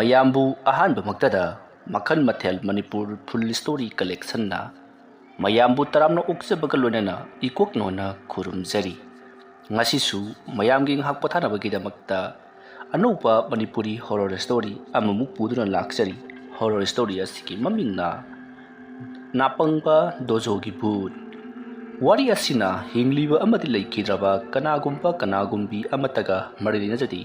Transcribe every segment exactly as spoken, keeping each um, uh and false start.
ꯃꯌꯥꯝꯕꯨ ꯑꯍꯥꯟꯕꯃꯛꯇꯗ ꯃꯈꯜ ꯃꯊꯦꯜ ꯃꯅꯤꯄꯨꯔ ꯐꯨꯜ ꯁ꯭ꯇꯣꯔꯤ ꯀꯂꯦꯛꯁꯟꯅ ꯃꯌꯥꯝꯕꯨ ꯇꯔꯥꯝꯅ ꯑꯣꯛꯆꯕꯒ ꯂꯣꯏꯅꯅ ꯏꯀꯣꯛ ꯅꯣꯟꯅ ꯈꯨꯔꯨꯝꯖꯔꯤ꯫ ꯉꯁꯤꯁꯨ ꯃꯌꯥꯝꯒꯤ ꯉꯥꯏꯍꯥꯛ ꯄꯣꯊꯥꯅꯕꯒꯤꯗꯃꯛꯇ ꯑꯅꯧꯕ ꯃꯅꯤꯄꯨꯔꯤ ꯍꯣꯔꯣꯔ ꯁ꯭ꯇꯣꯔꯤ ꯑꯃꯃꯨꯛ ꯄꯨꯗꯨꯅ ꯂꯥꯛꯆꯔꯤ꯫ ꯍꯣꯔꯣꯔ ꯁ꯭ꯇꯣꯔꯤ ꯑꯁꯤꯒꯤ ꯃꯃꯤꯡꯅ ꯅꯥꯄꯪꯕ ꯗꯣꯖꯣꯒꯤ ꯚꯨꯠ꯫ ꯋꯥꯔꯤ ꯑꯁꯤꯅ ꯍꯤꯡꯂꯤꯕ ꯑꯃꯗꯤ ꯂꯩꯈꯤꯗ꯭ꯔꯕ ꯀꯅꯥꯒꯨꯝꯕ ꯀꯅꯥꯒꯨꯝꯕꯤ ꯑꯃꯠꯇꯒ ꯃꯔꯤ ꯂꯩꯅꯖꯗꯦ꯫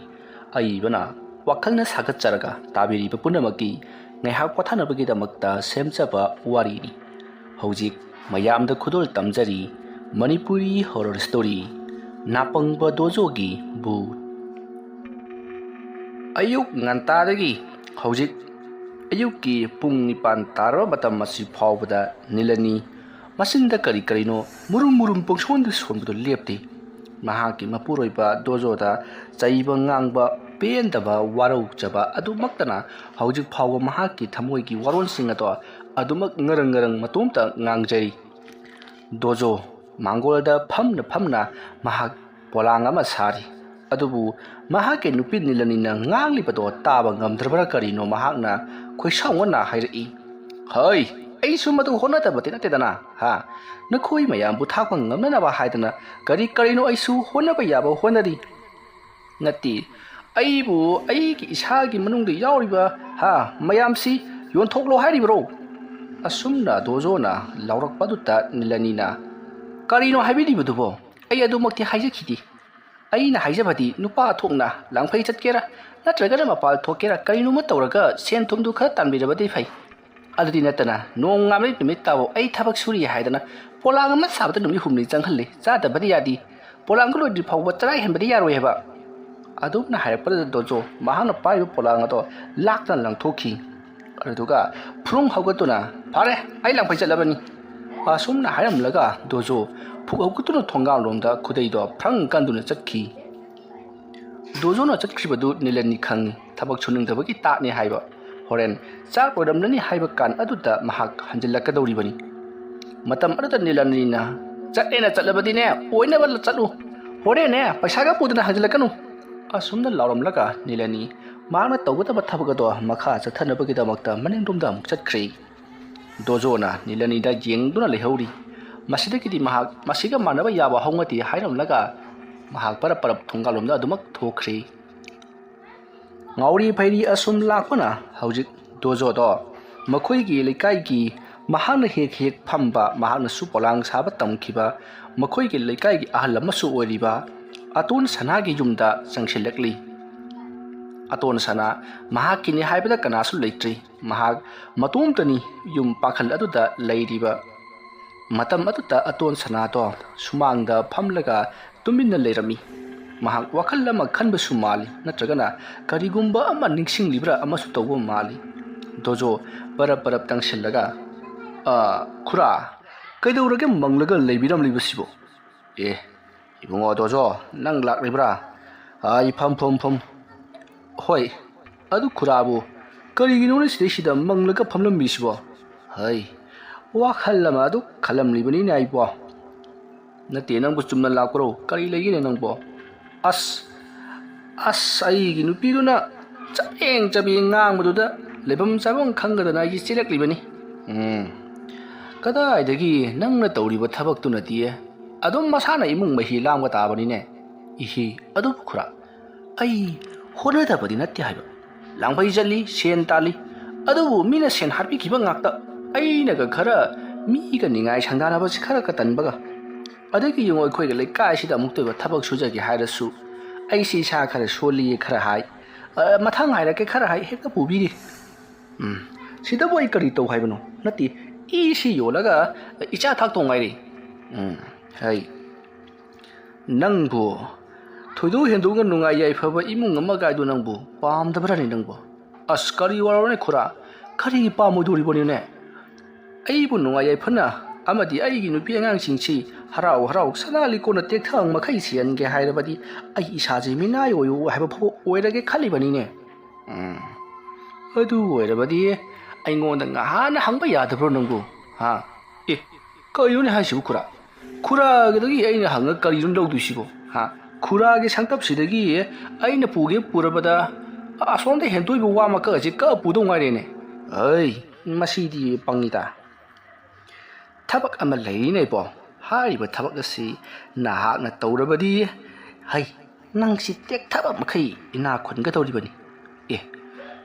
ꯑꯏꯕꯅ ꯋꯥꯈꯜꯅ ꯁꯥꯒꯠꯆꯔꯒ ꯇꯥꯕꯤꯔꯤꯕ ꯄꯨꯝꯅꯃꯛꯀꯤ ꯉꯥꯏꯍꯥꯛ ꯄꯣꯊꯥꯅꯕꯒꯤꯗꯃꯛꯇ ꯁꯦꯝꯖꯕ ꯋꯥꯔꯤꯅꯤ꯫ ꯍꯧꯖꯤꯛ ꯃꯌꯥꯝꯗ ꯈꯨꯗꯣꯜ ꯇꯝꯖꯔꯤ ꯃꯅꯤꯄꯨꯔꯤ ꯍꯣꯔꯣꯔ ꯁ꯭ꯇꯣꯔꯤ ꯅꯥꯄꯪꯕ ꯗꯣꯖꯣꯒꯤ ꯚꯨꯠ꯫ ꯑꯌꯨꯛ ꯉꯟꯇꯥꯗꯒꯤ ꯍꯧꯖꯤꯛ ꯑꯌꯨꯛꯀꯤ ꯄꯨꯡ ꯅꯤꯄꯥꯟ ꯇꯥꯔꯕ ꯃꯇꯝ ꯑꯁꯤ ꯐꯥꯎꯕꯗ ꯅꯤꯂꯅꯤ ꯃꯆꯤꯟꯗ ꯀꯔꯤ ꯀꯔꯤꯅꯣ ꯃꯨꯔꯨꯝ ꯃꯨꯔꯨꯝ ꯄꯪꯁꯣꯟꯗ ꯁꯣꯟꯕꯗꯨ ꯂꯦꯞꯇꯦ꯫ ꯃꯍꯥꯛꯀꯤ ꯃꯄꯨꯔꯣꯏꯕ ꯗꯣꯖꯣꯗ ꯆꯩꯕ ꯉꯥꯡꯕ, ꯄꯦꯟꯗꯕ ꯋꯥꯔꯧꯖꯕ ꯑꯗꯨꯃꯛꯇꯅ ꯍꯧꯖꯤꯛ ꯐꯥꯎꯕ ꯃꯍꯥꯛꯀꯤ ꯊꯃꯣꯏꯒꯤ ꯋꯥꯔꯣꯜꯁꯤꯡ ꯑꯗꯣ ꯑꯗꯨꯃꯛ ꯉꯔꯪ ꯉꯔꯪ ꯃꯇꯣꯝꯇ ꯉꯥꯡꯖꯔꯤ꯫ ꯗꯣꯖꯣ ꯃꯥꯡꯒꯣꯜꯗ ꯐꯝꯅ ꯐꯝꯅ ꯃꯍꯥꯛ ꯄꯣꯂꯥꯡ ꯑꯃ ꯁꯥꯔꯤ꯫ ꯑꯗꯨꯕꯨ ꯃꯍꯥꯛꯀꯤ ꯅꯨꯄꯤ ꯅꯤꯂꯅꯤꯅ ꯉꯥꯡꯂꯤꯕꯗꯣ ꯇꯥꯕ ꯉꯝꯗ꯭ꯔꯕ꯭ꯔꯥ ꯀꯔꯤꯅꯣ ꯃꯍꯥꯛꯅ ꯈꯣꯏꯁꯥꯎꯅꯅ ꯍꯥꯏꯔꯛꯏ, "ꯍꯩ, ꯑꯩꯁꯨ ꯃꯗꯨ ꯍꯣꯠꯅꯗꯕꯗꯤ ꯅꯠꯇꯦꯗꯅ, ꯍꯥ? ꯅꯈꯣꯏ ꯃꯌꯥꯝꯕꯨ ꯊꯥꯛꯄ ꯉꯝꯅꯅꯕ ꯍꯥꯏꯗꯅ ꯀꯔꯤ ꯀꯔꯤꯅꯣ ꯑꯩꯁꯨ ꯍꯣꯠꯅꯕ ꯌꯥꯕ ꯍꯣꯠꯅꯔꯤ꯫ ꯅꯠꯇꯦ, ꯑꯩꯕꯨ ꯑꯩꯒꯤ ꯏꯁꯥꯒꯤ ꯃꯅꯨꯡꯗ ꯌꯥꯎꯔꯤꯕ, ꯍꯥ, ꯃꯌꯥꯝꯁꯤ ꯌꯣꯟꯊꯣꯛꯂꯣ ꯍꯥꯏꯔꯤꯕ꯭ꯔꯣ?" ꯑꯁꯨꯝꯅ ꯗꯣꯖꯣꯅ ꯂꯥꯎꯔꯛꯄꯗꯨꯗ ꯅꯤꯂꯅꯤꯅ, "ꯀꯔꯤꯅꯣ ꯍꯥꯏꯕꯤꯔꯤꯕꯗꯨꯕꯣ? ꯑꯩ ꯑꯗꯨꯃꯛꯇꯤ ꯍꯥꯏꯖꯈꯤꯗꯦ꯫ ꯑꯩꯅ ꯍꯥꯏꯖꯕꯗꯤ ꯅꯨꯄꯥ ꯊꯣꯛꯅ ꯂꯥꯡꯐꯩ ꯆꯠꯀꯦꯔꯥ ꯅꯠꯇ꯭ꯔꯒꯅ ꯃꯄꯥꯜ ꯊꯣꯛꯀꯦꯔꯥ ꯀꯔꯤꯅꯣꯃ ꯇꯧꯔꯒ ꯁꯦꯟ ꯊꯨꯝꯗꯨ ꯈꯔ ꯇꯥꯟꯕꯤꯔꯕꯗꯤ ꯐꯩ꯫ ꯑꯗꯨꯗꯤ ꯅꯠꯇꯅ ꯅꯣꯡꯉꯥꯟꯕꯗꯩ ꯅꯨꯃꯤꯠ ꯇꯥꯕꯧ ꯑꯩ ꯊꯕꯛ ꯁꯨꯔꯤ ꯍꯥꯏꯗꯅ ꯄꯣꯂꯥꯡ ꯑꯃ ꯁꯥꯕꯗ ꯅꯨꯃꯤꯠ ꯍꯨꯝꯅꯤ ꯆꯪꯍꯜꯂꯤ꯫ ꯆꯥꯗꯕꯗꯤ ꯌꯥꯗꯦ꯫ ꯄꯣꯂꯥꯡꯗꯨ ꯂꯣꯏꯗ꯭ꯔꯤ ꯐꯥꯎꯕ ꯆꯔꯥ ꯍꯦꯟꯕꯗꯤ ꯌꯥꯔꯣꯏ" ꯍꯥꯏꯕ꯫ ꯑꯗꯨꯝꯅ ꯍꯥꯏꯔꯛꯄꯗꯨꯗ ꯗꯣꯖꯣ ꯃꯍꯥꯛꯅ ꯄꯥꯏꯔꯤꯕ ꯄꯣꯂꯥꯡ ꯑꯗꯣ ꯂꯥꯛꯇꯅ ꯂꯪꯊꯣꯛꯈꯤ꯫ ꯑꯗꯨꯗꯨꯒ ꯐ꯭ꯔꯨꯡ ꯍꯧꯒꯠꯇꯨꯅ, "ꯐꯔꯦ, ꯑꯩ ꯂꯥꯡꯐꯩ ꯆꯠꯂꯕꯅꯤ" ꯑꯁꯨꯝꯅ ꯍꯥꯏꯔꯝꯂꯒ ꯗꯣꯖꯣ ꯐꯨꯛ ꯍꯧꯒꯠꯇꯨꯅ ꯊꯣꯡꯒꯥꯜꯂꯣꯝꯗ ꯈꯨꯗꯩꯗꯣ ꯐ꯭ꯔꯪ ꯀꯟꯗꯨꯅ ꯆꯠꯈꯤ꯫ ꯗꯣꯖꯣꯅ ꯆꯠꯈ꯭ꯔꯤꯕꯗꯨ ꯅꯤꯂꯟꯅꯤ ꯈꯪꯏ꯫ ꯊꯕꯛ ꯁꯨꯅꯤꯡꯗꯕꯒꯤ ꯇꯥꯠꯅꯤ ꯍꯥꯏꯕ꯫ ꯍꯣꯔꯦꯟ ꯆꯥꯛ ꯂꯣꯏꯔꯝꯂꯅꯤ ꯍꯥꯏꯕ ꯀꯥꯟ ꯑꯗꯨꯗ ꯃꯍꯥꯛ ꯍꯟꯖꯤꯜꯂꯛꯀꯗꯧꯔꯤꯕꯅꯤ꯫ ꯃꯇꯝ ꯑꯗꯨꯗ ꯅꯤꯂꯟꯅꯤꯅ, "ꯆꯠꯂꯦꯅ ꯆꯠꯂꯕꯗꯤꯅꯦ, ꯑꯣꯏꯅꯕ ꯆꯠꯂꯨ꯫ ꯍꯣꯔꯦꯟꯅꯦ ꯄꯩꯁꯥꯒ ꯄꯨꯗꯅ ꯍꯟꯖꯤꯜꯂꯛꯀꯅꯨ" ꯑꯁꯨꯝꯅ ꯂꯥꯎꯔꯝꯂꯒ ꯅꯤꯂꯟꯅꯤ ꯃꯍꯥꯛꯅ ꯇꯧꯒꯗꯕ ꯊꯕꯛ ꯑꯗꯣ ꯃꯈꯥ ꯆꯠꯊꯅꯕꯒꯤꯗꯃꯛꯇ ꯃꯅꯤꯡꯂꯣꯝꯗ ꯑꯃꯨꯛ ꯆꯠꯈ꯭ꯔꯦ꯫ ꯗꯣꯖꯣꯅ ꯅꯤꯂꯅꯤꯗ ꯌꯦꯡꯗꯨꯅ ꯂꯩꯍꯧꯔꯤ꯫ ꯃꯁꯤꯗꯒꯤꯗꯤ ꯃꯍꯥꯛ ꯃꯁꯤꯒ ꯃꯥꯟꯅꯕ ꯌꯥꯕ ꯍꯧꯅꯗꯦ ꯍꯥꯏꯔꯝꯂꯒ ꯃꯍꯥꯛ ꯄꯔꯞ ꯄꯔꯞ ꯊꯣꯡꯒꯥꯜꯂꯣꯝꯗ ꯑꯗꯨꯃꯛ ꯊꯣꯛꯈ꯭ꯔꯦ꯫ ꯉꯥꯎꯔꯤ ꯐꯩꯔꯤ ꯑꯁꯨꯝ ꯂꯥꯛꯄꯅ ꯍꯧꯖꯤꯛ ꯗꯣꯖꯣꯗꯣ ꯃꯈꯣꯏꯒꯤ ꯂꯩꯀꯥꯏꯒꯤ ꯃꯍꯥꯛꯅ ꯍꯦꯛ ꯍꯦꯛ ꯐꯝꯕ, ꯃꯍꯥꯛꯅꯁꯨ ꯄꯣꯂꯥꯡ ꯁꯥꯕ ꯇꯝꯈꯤꯕ ꯃꯈꯣꯏꯒꯤ ꯂꯩꯀꯥꯏꯒꯤ ꯑꯍꯜ ꯑꯃꯁꯨ ꯑꯣꯏꯔꯤꯕ ꯑꯇꯣꯟ ꯁꯅꯥꯒꯤ ꯌꯨꯝꯗ ꯆꯪꯁꯤꯜꯂꯛꯂꯤ꯫ ꯑꯇꯣꯟ ꯁꯅꯥ ꯃꯍꯥꯛꯀꯤꯅꯤ ꯍꯥꯏꯕꯗ ꯀꯅꯥꯁꯨ ꯂꯩꯇ꯭ꯔꯤ꯫ ꯃꯍꯥꯛ ꯃꯇꯣꯝꯇꯅꯤ ꯌꯨꯝ ꯄꯥꯈꯜ ꯑꯗꯨꯗ ꯂꯩꯔꯤꯕ꯫ ꯃꯇꯝ ꯑꯗꯨꯗ ꯑꯇꯣꯟ ꯁꯅꯥꯗꯣ ꯁꯨꯃꯥꯡꯗ ꯐꯝꯂꯒ ꯇꯨꯃꯤꯟꯅ ꯂꯩꯔꯝꯃꯤ꯫ ꯃꯍꯥꯛ ꯋꯥꯈꯜ ꯑꯃ ꯈꯟꯕꯁꯨ ꯃꯥꯜꯂꯤ, ꯅꯠꯇ꯭ꯔꯒꯅ ꯀꯔꯤꯒꯨꯝꯕ ꯑꯃ ꯅꯤꯡꯁꯤꯡꯂꯤꯕ꯭ꯔꯥ ꯑꯃꯁꯨ ꯇꯧꯕ ꯃꯥꯜꯂꯤ꯫ ꯗꯣꯖꯣ ꯄꯔꯞ ꯄꯔꯞ ꯇꯪꯁꯤꯜꯂꯒ, "ꯑ, ꯈꯨꯔꯥ, ꯀꯩꯗꯧꯔꯒꯦ ꯃꯪꯂꯒ ꯂꯩꯕꯤꯔꯝꯂꯤꯕꯁꯤꯕꯣ?" "ꯑꯦ, ꯏꯕꯨꯡꯉꯣ ꯗꯣꯖꯣ, ꯅꯪ ꯂꯥꯛꯂꯤꯕ꯭ꯔꯥ? ꯑꯥ, ꯏꯐꯝ ꯐꯝ ꯐꯝ꯫ ꯍꯣꯏ, ꯑꯗꯨ ꯈꯨꯔꯥꯕꯨ ꯀꯔꯤꯒꯤꯅꯣꯅꯦ ꯁꯤꯗꯩꯁꯤꯗ ꯃꯪꯂꯒ ꯐꯝꯂꯝꯃꯤꯁꯤꯕꯣ? ꯍꯩ, ꯋꯥꯈꯜ ꯑꯃ ꯑꯗꯨ ꯈꯜꯂꯝꯂꯤꯕꯅꯤꯅꯦ ꯑꯩꯕꯣ꯫ ꯅꯠꯇꯦ, ꯅꯪꯕꯨ ꯆꯨꯝꯅ ꯂꯥꯛꯄ꯭ꯔꯣ? ꯀꯔꯤ ꯂꯩꯒꯦꯅꯦ ꯅꯪꯕꯣ?" "ꯑꯁ, ꯑꯁ, ꯑꯩꯒꯤ ꯅꯨꯄꯤꯗꯨꯅ ꯆꯕꯦꯡ ꯆꯕꯦꯡ ꯉꯥꯡꯕꯗꯨꯗ ꯂꯩꯐꯝ ꯆꯥꯐꯝ ꯈꯪꯗꯗꯅ ꯑꯩꯁꯦ ꯆꯦꯜꯂꯛꯂꯤꯕꯅꯤ꯫" "ꯎꯝ, ꯀꯗꯥꯏꯗꯒꯤ ꯅꯪꯅ ꯇꯧꯔꯤꯕ ꯊꯕꯛꯇꯨꯅꯗꯤ ꯑꯗꯨꯝ ꯃꯁꯥꯅ ꯏꯃꯨꯡ ꯃꯍꯤ ꯂꯥꯡꯕ ꯇꯥꯕꯅꯤꯅꯦ꯫" "ꯏꯍꯤ, ꯑꯗꯨꯕꯨ ꯈꯨꯔꯥ, ꯑꯩ ꯍꯣꯠꯅꯗꯕꯗꯤ ꯅꯠꯇꯦ ꯍꯥꯏꯕ꯫ ꯂꯥꯡꯐꯩ ꯆꯠꯂꯤ, ꯁꯦꯟ ꯇꯥꯜꯂꯤ꯫ ꯑꯗꯨꯕꯨ ꯃꯤꯅ ꯁꯦꯟ ꯍꯥꯠꯄꯤꯈꯤꯕ ꯉꯥꯛꯇ꯫ ꯑꯩꯅꯒ ꯈꯔ ꯃꯤꯒ ꯅꯤꯡꯉꯥꯏ ꯁꯪꯗꯥꯅꯕꯁꯤ ꯈꯔꯒ ꯇꯟꯕꯒ꯫ ꯑꯗꯒꯤ ꯌꯦꯡꯉꯣ, ꯑꯩꯈꯣꯏꯒꯤ ꯂꯩꯀꯥꯏꯁꯤꯗ ꯑꯃꯨꯛꯇ ꯑꯣꯏꯕ ꯊꯕꯛ ꯁꯨꯖꯒꯦ ꯍꯥꯏꯔꯁꯨ ꯑꯩꯁꯤ ꯏꯁꯥ ꯈꯔ ꯁꯣꯜꯂꯤ ꯈꯔ ꯍꯥꯏ, ꯑ, ꯃꯊꯥꯡ ꯍꯥꯏꯔꯛꯀꯦ ꯈꯔ ꯍꯥꯏ, ꯍꯦꯛꯇ ꯄꯨꯕꯤꯔꯤ꯫ ꯎꯝ, ꯁꯤꯗꯕꯨ ꯑꯩ ꯀꯔꯤ ꯇꯧ ꯍꯥꯏꯕꯅꯣ? ꯅꯠꯇꯦ, ꯏꯁꯤ ꯌꯣꯜꯂꯒ ꯏꯆꯥ ꯊꯥꯛꯇꯧ ꯉꯥꯏꯔꯦ꯫" "ꯎꯝ, ꯍꯩ, ꯅꯪꯕꯨ ꯊꯣꯏꯗꯣꯛ ꯍꯦꯟꯗꯣꯛꯅ ꯅꯨꯡꯉꯥꯏ ꯌꯥꯏꯐꯕ ꯏꯃꯨꯡ ꯑꯃ ꯀꯥꯏꯗꯨ ꯅꯪꯕꯨ ꯄꯥꯝꯗꯕ꯭ꯔꯥꯅꯦ ꯅꯪꯕꯨ?" "ꯑꯁ, ꯀꯔꯤ ꯋꯥꯔꯣꯅꯦ ꯈꯨꯔꯥ, ꯀꯔꯤ ꯄꯥꯝꯃꯣꯏꯗꯣꯔꯤꯕꯅꯣꯅꯦ? ꯑꯩꯕꯨ ꯅꯨꯡꯉꯥꯏ ꯌꯥꯏꯐꯅ ꯑꯃꯗꯤ ꯑꯩꯒꯤ ꯅꯨꯄꯤ ꯑꯉꯥꯡꯁꯤꯡꯁꯤ ꯍꯔꯥꯎ ꯍꯔꯥꯎ ꯁꯅꯥ ꯂꯤꯛꯀꯣꯟꯅ ꯇꯦꯛꯊ ꯃꯈꯩ ꯁꯤꯍꯟꯒꯦ ꯍꯥꯏꯔꯕꯗꯤ ꯑꯩ ꯏꯁꯥꯁꯦ ꯃꯤꯅꯥꯏ ꯑꯣꯏꯌꯨ ꯍꯥꯏꯕ ꯐꯥꯎꯕ ꯑꯣꯏꯔꯒꯦ ꯈꯜꯂꯤꯕꯅꯤꯅꯦ꯫" "ꯎꯝ, ꯑꯗꯨ ꯑꯣꯏꯔꯕꯗꯤ ꯑꯩꯉꯣꯟꯗ ꯉꯍꯥꯟꯅ ꯍꯪꯕ ꯌꯥꯗꯕ꯭ꯔꯣ ꯅꯪꯕꯨ? ꯍꯥ? ꯑꯦ, ꯀꯔꯤꯅꯣꯅꯦ ꯍꯥꯏꯁꯤꯕꯨ ꯈꯨꯔꯥ? ꯈꯨꯔꯥꯒꯤꯗꯒꯤ ꯑꯩꯅ ꯍꯪꯉ ꯀꯔꯤꯅꯣ ꯂꯧꯗꯣꯏꯁꯤꯕꯣ? ꯍꯥ? ꯈꯨꯔꯥꯒꯤ ꯁꯪꯇꯞꯁꯤꯗꯒꯤ ꯑꯩꯅ ꯄꯨꯒꯦ ꯄꯨꯔꯕꯗ ꯑꯁꯣꯝꯗ ꯍꯦꯟꯗꯣꯛꯏꯕ ꯋꯥ ꯃꯀꯛ ꯑꯁꯤ ꯀꯛꯑ ꯄꯨꯗꯧ ꯉꯥꯏꯔꯦꯅꯦ꯫ ꯑꯩ, ꯃꯁꯤꯗꯤ ꯄꯪꯉꯤꯗ꯫ ꯊꯕꯛ ꯑꯃ ꯂꯩꯔꯤꯅꯦꯕꯣ꯫ ꯍꯥꯏꯔꯤꯕ ꯊꯕꯛ ꯑꯁꯤ ꯅꯍꯥꯛꯅ ꯇꯧꯔꯕꯗꯤ, ꯍꯩ, ꯅꯪꯁꯤ ꯇꯦꯛꯊꯕ ꯃꯈꯩ ꯏꯅꯥꯛ ꯈꯨꯟꯒꯗꯧꯔꯤꯕꯅꯤ꯫ ꯑꯦ,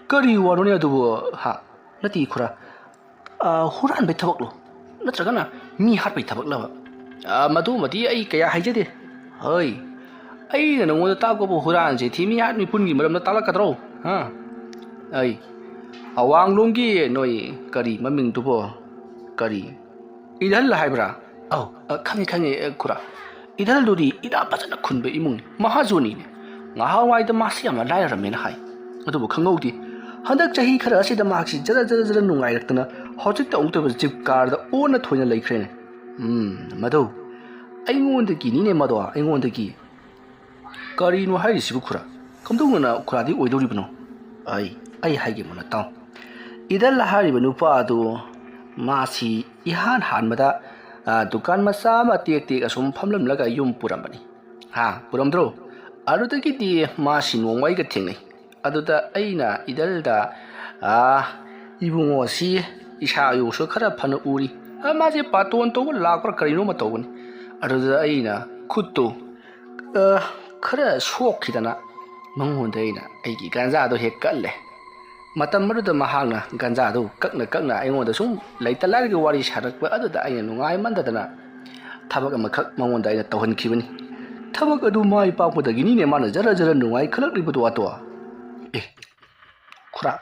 ꯀꯔꯤ ꯋꯥꯅꯣꯅꯦ ꯑꯗꯨꯕꯨ? ꯍꯥ? ꯅꯠꯇꯦ ꯈꯨꯔꯥ, ꯑ, ꯍꯨꯔꯥꯟꯕꯩ ꯊꯕꯛꯂꯣ? ꯅꯠꯇ꯭ꯔꯒꯅ ꯃꯤ ꯍꯥꯠꯄꯩ ꯊꯕꯛꯂꯕ? ꯑ, ꯃꯗꯨꯃꯗꯤ ꯑꯩ ꯀꯌꯥ ꯍꯥꯏꯖꯗꯦ꯫ ꯍꯣꯏ, ꯑꯩꯅ ꯅꯉꯣꯟꯗ ꯇꯥꯛꯄꯕꯨ ꯍꯨꯔꯥꯟ ꯆꯤꯟꯊꯤ ꯃꯤꯍꯥꯠ ꯃꯤꯄꯨꯟꯒꯤ ꯃꯔꯝꯗ ꯇꯥꯛꯂꯛꯀꯗ꯭ꯔꯣ? ꯍꯥ? ꯑꯩ, ꯑꯋꯥꯡꯂꯣꯝꯒꯤ ꯅꯣꯏ ꯀꯔꯤ ꯃꯃꯤꯡꯗꯨꯕꯣ? ꯀꯔꯤ? ꯏꯗꯜ ꯍꯥꯏꯕ꯭ꯔꯥ? ꯑꯧ, ꯑ, ꯈꯪꯉꯦ, ꯈꯪꯉꯦ, ꯑ, ꯈꯨꯔꯥ꯫ ꯏꯗꯜꯗꯨꯗꯤ ꯏꯅꯥꯛ ꯐꯖꯅ ꯈꯨꯟꯕ ꯏꯃꯨꯡꯅꯤ, ꯃꯍꯥꯖꯣꯟꯅꯤꯅꯦ꯫ ꯉꯍꯥꯟꯋꯥꯏꯗ ꯃꯥꯁꯤ ꯌꯥꯝꯅ ꯂꯥꯏꯔꯔꯝꯃꯦꯅ ꯍꯥꯏ꯫ ꯑꯗꯨꯕꯨ ꯈꯪꯍꯧꯗꯦ, ꯍꯟꯗꯛ ꯆꯍꯤ ꯈꯔ ꯑꯁꯤꯗ ꯃꯍꯥꯛꯁꯤ ꯖꯔ ꯖꯔ ꯖꯔ ꯅꯨꯡꯉꯥꯏꯔꯛꯇꯅ ꯍꯧꯖꯤꯛꯇ ꯑꯃꯨꯛꯇꯣꯏꯕ ꯖꯤꯞ ꯀꯥꯔꯗ ꯑꯣꯟꯅ ꯊꯣꯏꯅ ꯂꯩꯈ꯭ꯔꯦꯅꯦ꯫ ꯎꯝ, ꯃꯗꯨ ꯑꯩꯉꯣꯟꯗꯒꯤꯅꯤꯅꯦ ꯃꯗꯣ, ꯑꯩꯉꯣꯟꯗꯒꯤ꯫ ꯀꯔꯤꯅꯣ ꯍꯥꯏꯔꯤꯁꯤꯕꯨ ꯈꯨꯔꯥ? ꯀꯝꯗꯧꯅꯅ ꯈꯨꯔꯥꯗꯤ ꯑꯣꯏꯗꯧꯔꯤꯕꯅꯣ? ꯑꯩ, ꯑꯩ ꯍꯥꯏꯒꯦ ꯃꯨꯟꯅ ꯇꯥꯎ꯫ ꯏꯗꯜ ꯍꯥꯏꯔꯤꯕ ꯅꯨꯄꯥ ꯑꯗꯨ ꯃꯥꯁꯤ ꯏꯍꯥꯟ ꯍꯥꯟꯕꯗ, ꯑ, ꯗꯨꯀꯥꯟ ꯃꯆꯥ ꯑꯃ ꯇꯦꯛ ꯇꯦꯛ ꯑꯁꯨꯝ ꯐꯝꯂꯝꯂꯒ ꯌꯨꯝ ꯄꯨꯔꯝꯕꯅꯤ꯫ ꯍꯥ, ꯄꯨꯔꯝꯗ꯭ꯔꯣ? ꯑꯗꯨꯗꯒꯤꯗꯤ ꯃꯥꯁꯤ ꯅꯣꯡꯃ ꯑꯩꯒ ꯊꯦꯡꯅꯩ꯫ ꯑꯗꯨꯗ ꯑꯩꯅ ꯏꯗꯜꯗ, "ꯑ, ꯏꯕꯨꯡꯉꯣꯁꯤ ꯏꯁꯥ ꯏꯌꯨꯁꯨ ꯈꯔ ꯐꯅ ꯎꯔꯤ꯫ ꯑ, ꯃꯥꯁꯦ ꯄꯥꯇꯣꯟ ꯇꯧꯕ ꯂꯥꯛꯄ꯭ꯔꯥ ꯀꯔꯤꯅꯣꯃ ꯇꯧꯕꯅꯤ꯫" ꯑꯗꯨꯗ ꯑꯩꯅ ꯈꯨꯠꯇꯨ, ꯑ, ꯈꯔ ꯁꯣꯛꯈꯤꯗꯅ ꯃꯉꯣꯟꯗ ꯑꯩꯅ ꯑꯩꯒꯤ ꯒꯟꯖꯥꯗꯣ ꯍꯦꯛ ꯀꯠꯂꯦ꯫ ꯃꯇꯝ ꯑꯗꯨꯗ ꯃꯍꯥꯛꯅ ꯒꯟꯖꯥꯗꯨ ꯀꯛꯅ ꯀꯛꯅ ꯑꯩꯉꯣꯟꯗ ꯁꯨꯝ ꯂꯩꯇ ꯂꯥꯏꯔꯒꯤ ꯋꯥꯔꯤ ꯁꯥꯔꯛꯄ ꯑꯗꯨꯗ ꯑꯩꯅ ꯅꯨꯡꯉꯥꯏꯃꯟꯗꯗꯅ ꯊꯕꯛ ꯑꯃꯈꯛ ꯃꯉꯣꯟꯗ ꯑꯩꯅ ꯇꯧꯍꯟꯈꯤꯕꯅꯤ꯫ ꯊꯕꯛ ꯑꯗꯨ ꯃꯥꯏ ꯄꯥꯛꯄꯗꯒꯤꯅꯤꯅꯦ ꯃꯥꯅ ꯖꯔ ꯖꯔ ꯅꯨꯡꯉꯥꯏ ꯈꯜꯂꯛꯂꯤꯕꯗꯨ ꯑꯇꯣ꯫ ꯑꯦ, ꯈꯨꯔꯥ,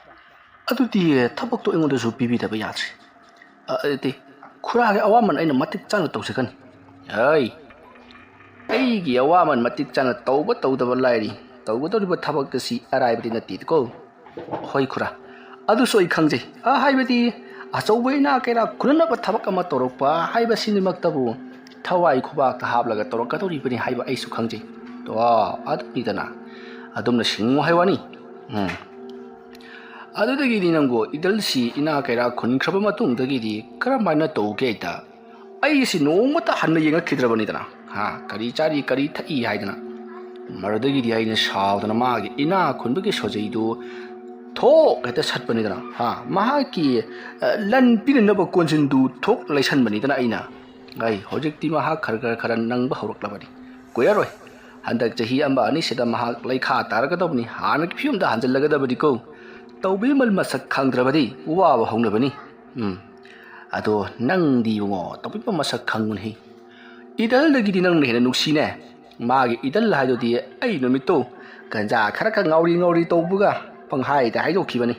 ꯑꯗꯨꯗꯤ ꯊꯕꯛꯇꯣ ꯑꯩꯉꯣꯟꯗꯁꯨ ꯄꯤꯕꯤꯗꯕ ꯌꯥꯗ꯭ꯔꯦ꯫ ꯑ, ꯑꯗꯨꯗꯤ ꯈꯨꯔꯥꯒꯤ ꯑꯋꯥꯃꯟ ꯑꯩꯅ ꯃꯇꯤꯛ ꯆꯥꯅ ꯇꯧꯖꯒꯅꯤ꯫ ꯑꯩ, ꯑꯩꯒꯤ ꯑꯋꯥꯃꯟ ꯃꯇꯤꯛ ꯆꯥꯅ ꯇꯧꯕ ꯇꯧꯗꯕ ꯂꯥꯏꯔꯤ, ꯇꯧꯒꯗꯧꯔꯤꯕ ꯊꯕꯛ ꯑꯁꯤ ꯑꯔꯥꯏꯕꯗꯤ ꯅꯠꯇꯦꯀꯣ꯫ ꯍꯣꯏ ꯈꯨꯔꯥ, ꯑꯗꯨꯁꯨ ꯑꯩ ꯈꯪꯖꯩ꯫ ꯑ, ꯍꯥꯏꯕꯗꯤ ꯑꯆꯧꯕ ꯏꯅꯥ ꯀꯩꯔꯥꯛ ꯈꯨꯅꯅꯕ ꯊꯕꯛ ꯑꯃ ꯇꯧꯔꯛꯄ ꯍꯥꯏꯕꯁꯤꯃꯛꯇꯕꯨ ꯊꯋꯥꯏ ꯈꯨꯕꯥꯛꯇ ꯍꯥꯞꯂꯒ ꯇꯧꯔꯛꯀꯗꯧꯔꯤꯕꯅꯤ ꯍꯥꯏꯕ ꯑꯩꯁꯨ ꯈꯪꯖꯩ꯫ ꯑꯣ, ꯑꯗꯨꯅꯤꯗꯅ꯫ ꯑꯗꯨꯝꯅ ꯁꯤꯡꯉꯨ ꯍꯥꯏ ꯋꯥꯅꯤ꯫ ꯎꯝ꯫ ꯑꯗꯨꯗꯒꯤꯗꯤ ꯅꯪꯕꯨ ꯏꯗꯜꯁꯤ ꯏꯅꯥ ꯀꯩꯔꯥꯛ ꯈꯨꯟꯈ꯭ꯔꯕ ꯃꯇꯨꯡꯗꯒꯤꯗꯤ ꯀꯔꯝꯍꯥꯏꯅ ꯇꯧꯒꯦ ꯍꯥꯏꯗ, ꯑꯩꯁꯤ ꯅꯣꯡꯃꯇ ꯍꯟꯅ ꯌꯦꯡꯉꯛꯈꯤꯗ꯭ꯔꯕꯅꯤꯗꯅ꯫ ꯍꯥ, ꯀꯔꯤ ꯆꯥꯔꯤ, ꯀꯔꯤ ꯊꯛꯏ ꯍꯥꯏꯗꯅ꯫ ꯃꯗꯨꯗꯒꯤꯗꯤ ꯑꯩꯅ ꯁꯥꯎꯗꯅ ꯃꯥꯒꯤ ꯏꯅꯥꯛ ꯈꯨꯟꯕꯒꯤ ꯁꯣꯖꯩꯗꯨ ꯊꯣꯛ ꯍꯦꯛꯇ ꯁꯠꯄꯅꯤꯗꯅ, ꯍꯥ, ꯃꯍꯥꯛꯀꯤ, ꯑ, ꯂꯟ ꯄꯤꯅꯅꯕ ꯀꯣꯟꯖꯤꯟꯗꯨ ꯊꯣꯛ ꯂꯩꯁꯟꯕꯅꯤꯗꯅ ꯑꯩꯅ꯫ ꯑꯩ ꯍꯧꯖꯤꯛꯇꯤ ꯃꯍꯥꯛ ꯈꯔ ꯈꯔ ꯈꯔ ꯅꯪꯕ ꯍꯧꯔꯛꯂꯕꯅꯤ꯫ ꯀꯨꯏꯔꯔꯣꯏ꯫ ꯍꯟꯗꯛ ꯆꯍꯤ ꯑꯃ ꯑꯅꯤꯁꯤꯗ ꯃꯍꯥꯛ ꯂꯩꯈꯥ ꯇꯥꯔꯒꯗꯕꯅꯤ, ꯍꯥꯟꯅꯒꯤ ꯐꯤꯕꯝꯗ ꯍꯟꯖꯤꯜꯂꯒꯗꯕꯅꯤꯀꯣ꯫ ꯇꯧꯕꯤꯃꯜ ꯃꯁꯛ ꯈꯪꯗ꯭ꯔꯕꯗꯤ ꯋꯥꯕ ꯍꯧꯅꯕꯅꯤ꯫ ꯎꯝ꯫ ꯑꯗꯣ ꯅꯪꯗꯤ ꯏꯕꯨꯡꯉꯣ, ꯇꯧꯕꯤꯃꯜ ꯃꯁꯛ ꯈꯪꯉꯨꯅꯦꯍꯦ꯫ ꯏꯗꯜꯗꯒꯤꯗꯤ ꯅꯪꯅ ꯍꯦꯟꯅ ꯅꯨꯡꯁꯤꯅꯦ꯫ ꯃꯥꯒꯤ ꯏꯗꯜ ꯍꯥꯏꯗꯨꯗꯤ ꯑꯩ ꯅꯨꯃꯤꯠꯇꯣ ꯒꯟꯖꯥ ꯈꯔ ꯈꯔ ꯉꯥꯎꯔꯤ ꯉꯥꯎꯔꯤ ꯇꯧꯕꯒ ꯄꯪꯍꯥꯏꯗ ꯍꯥꯏꯗꯣꯛꯈꯤꯕꯅꯤ꯫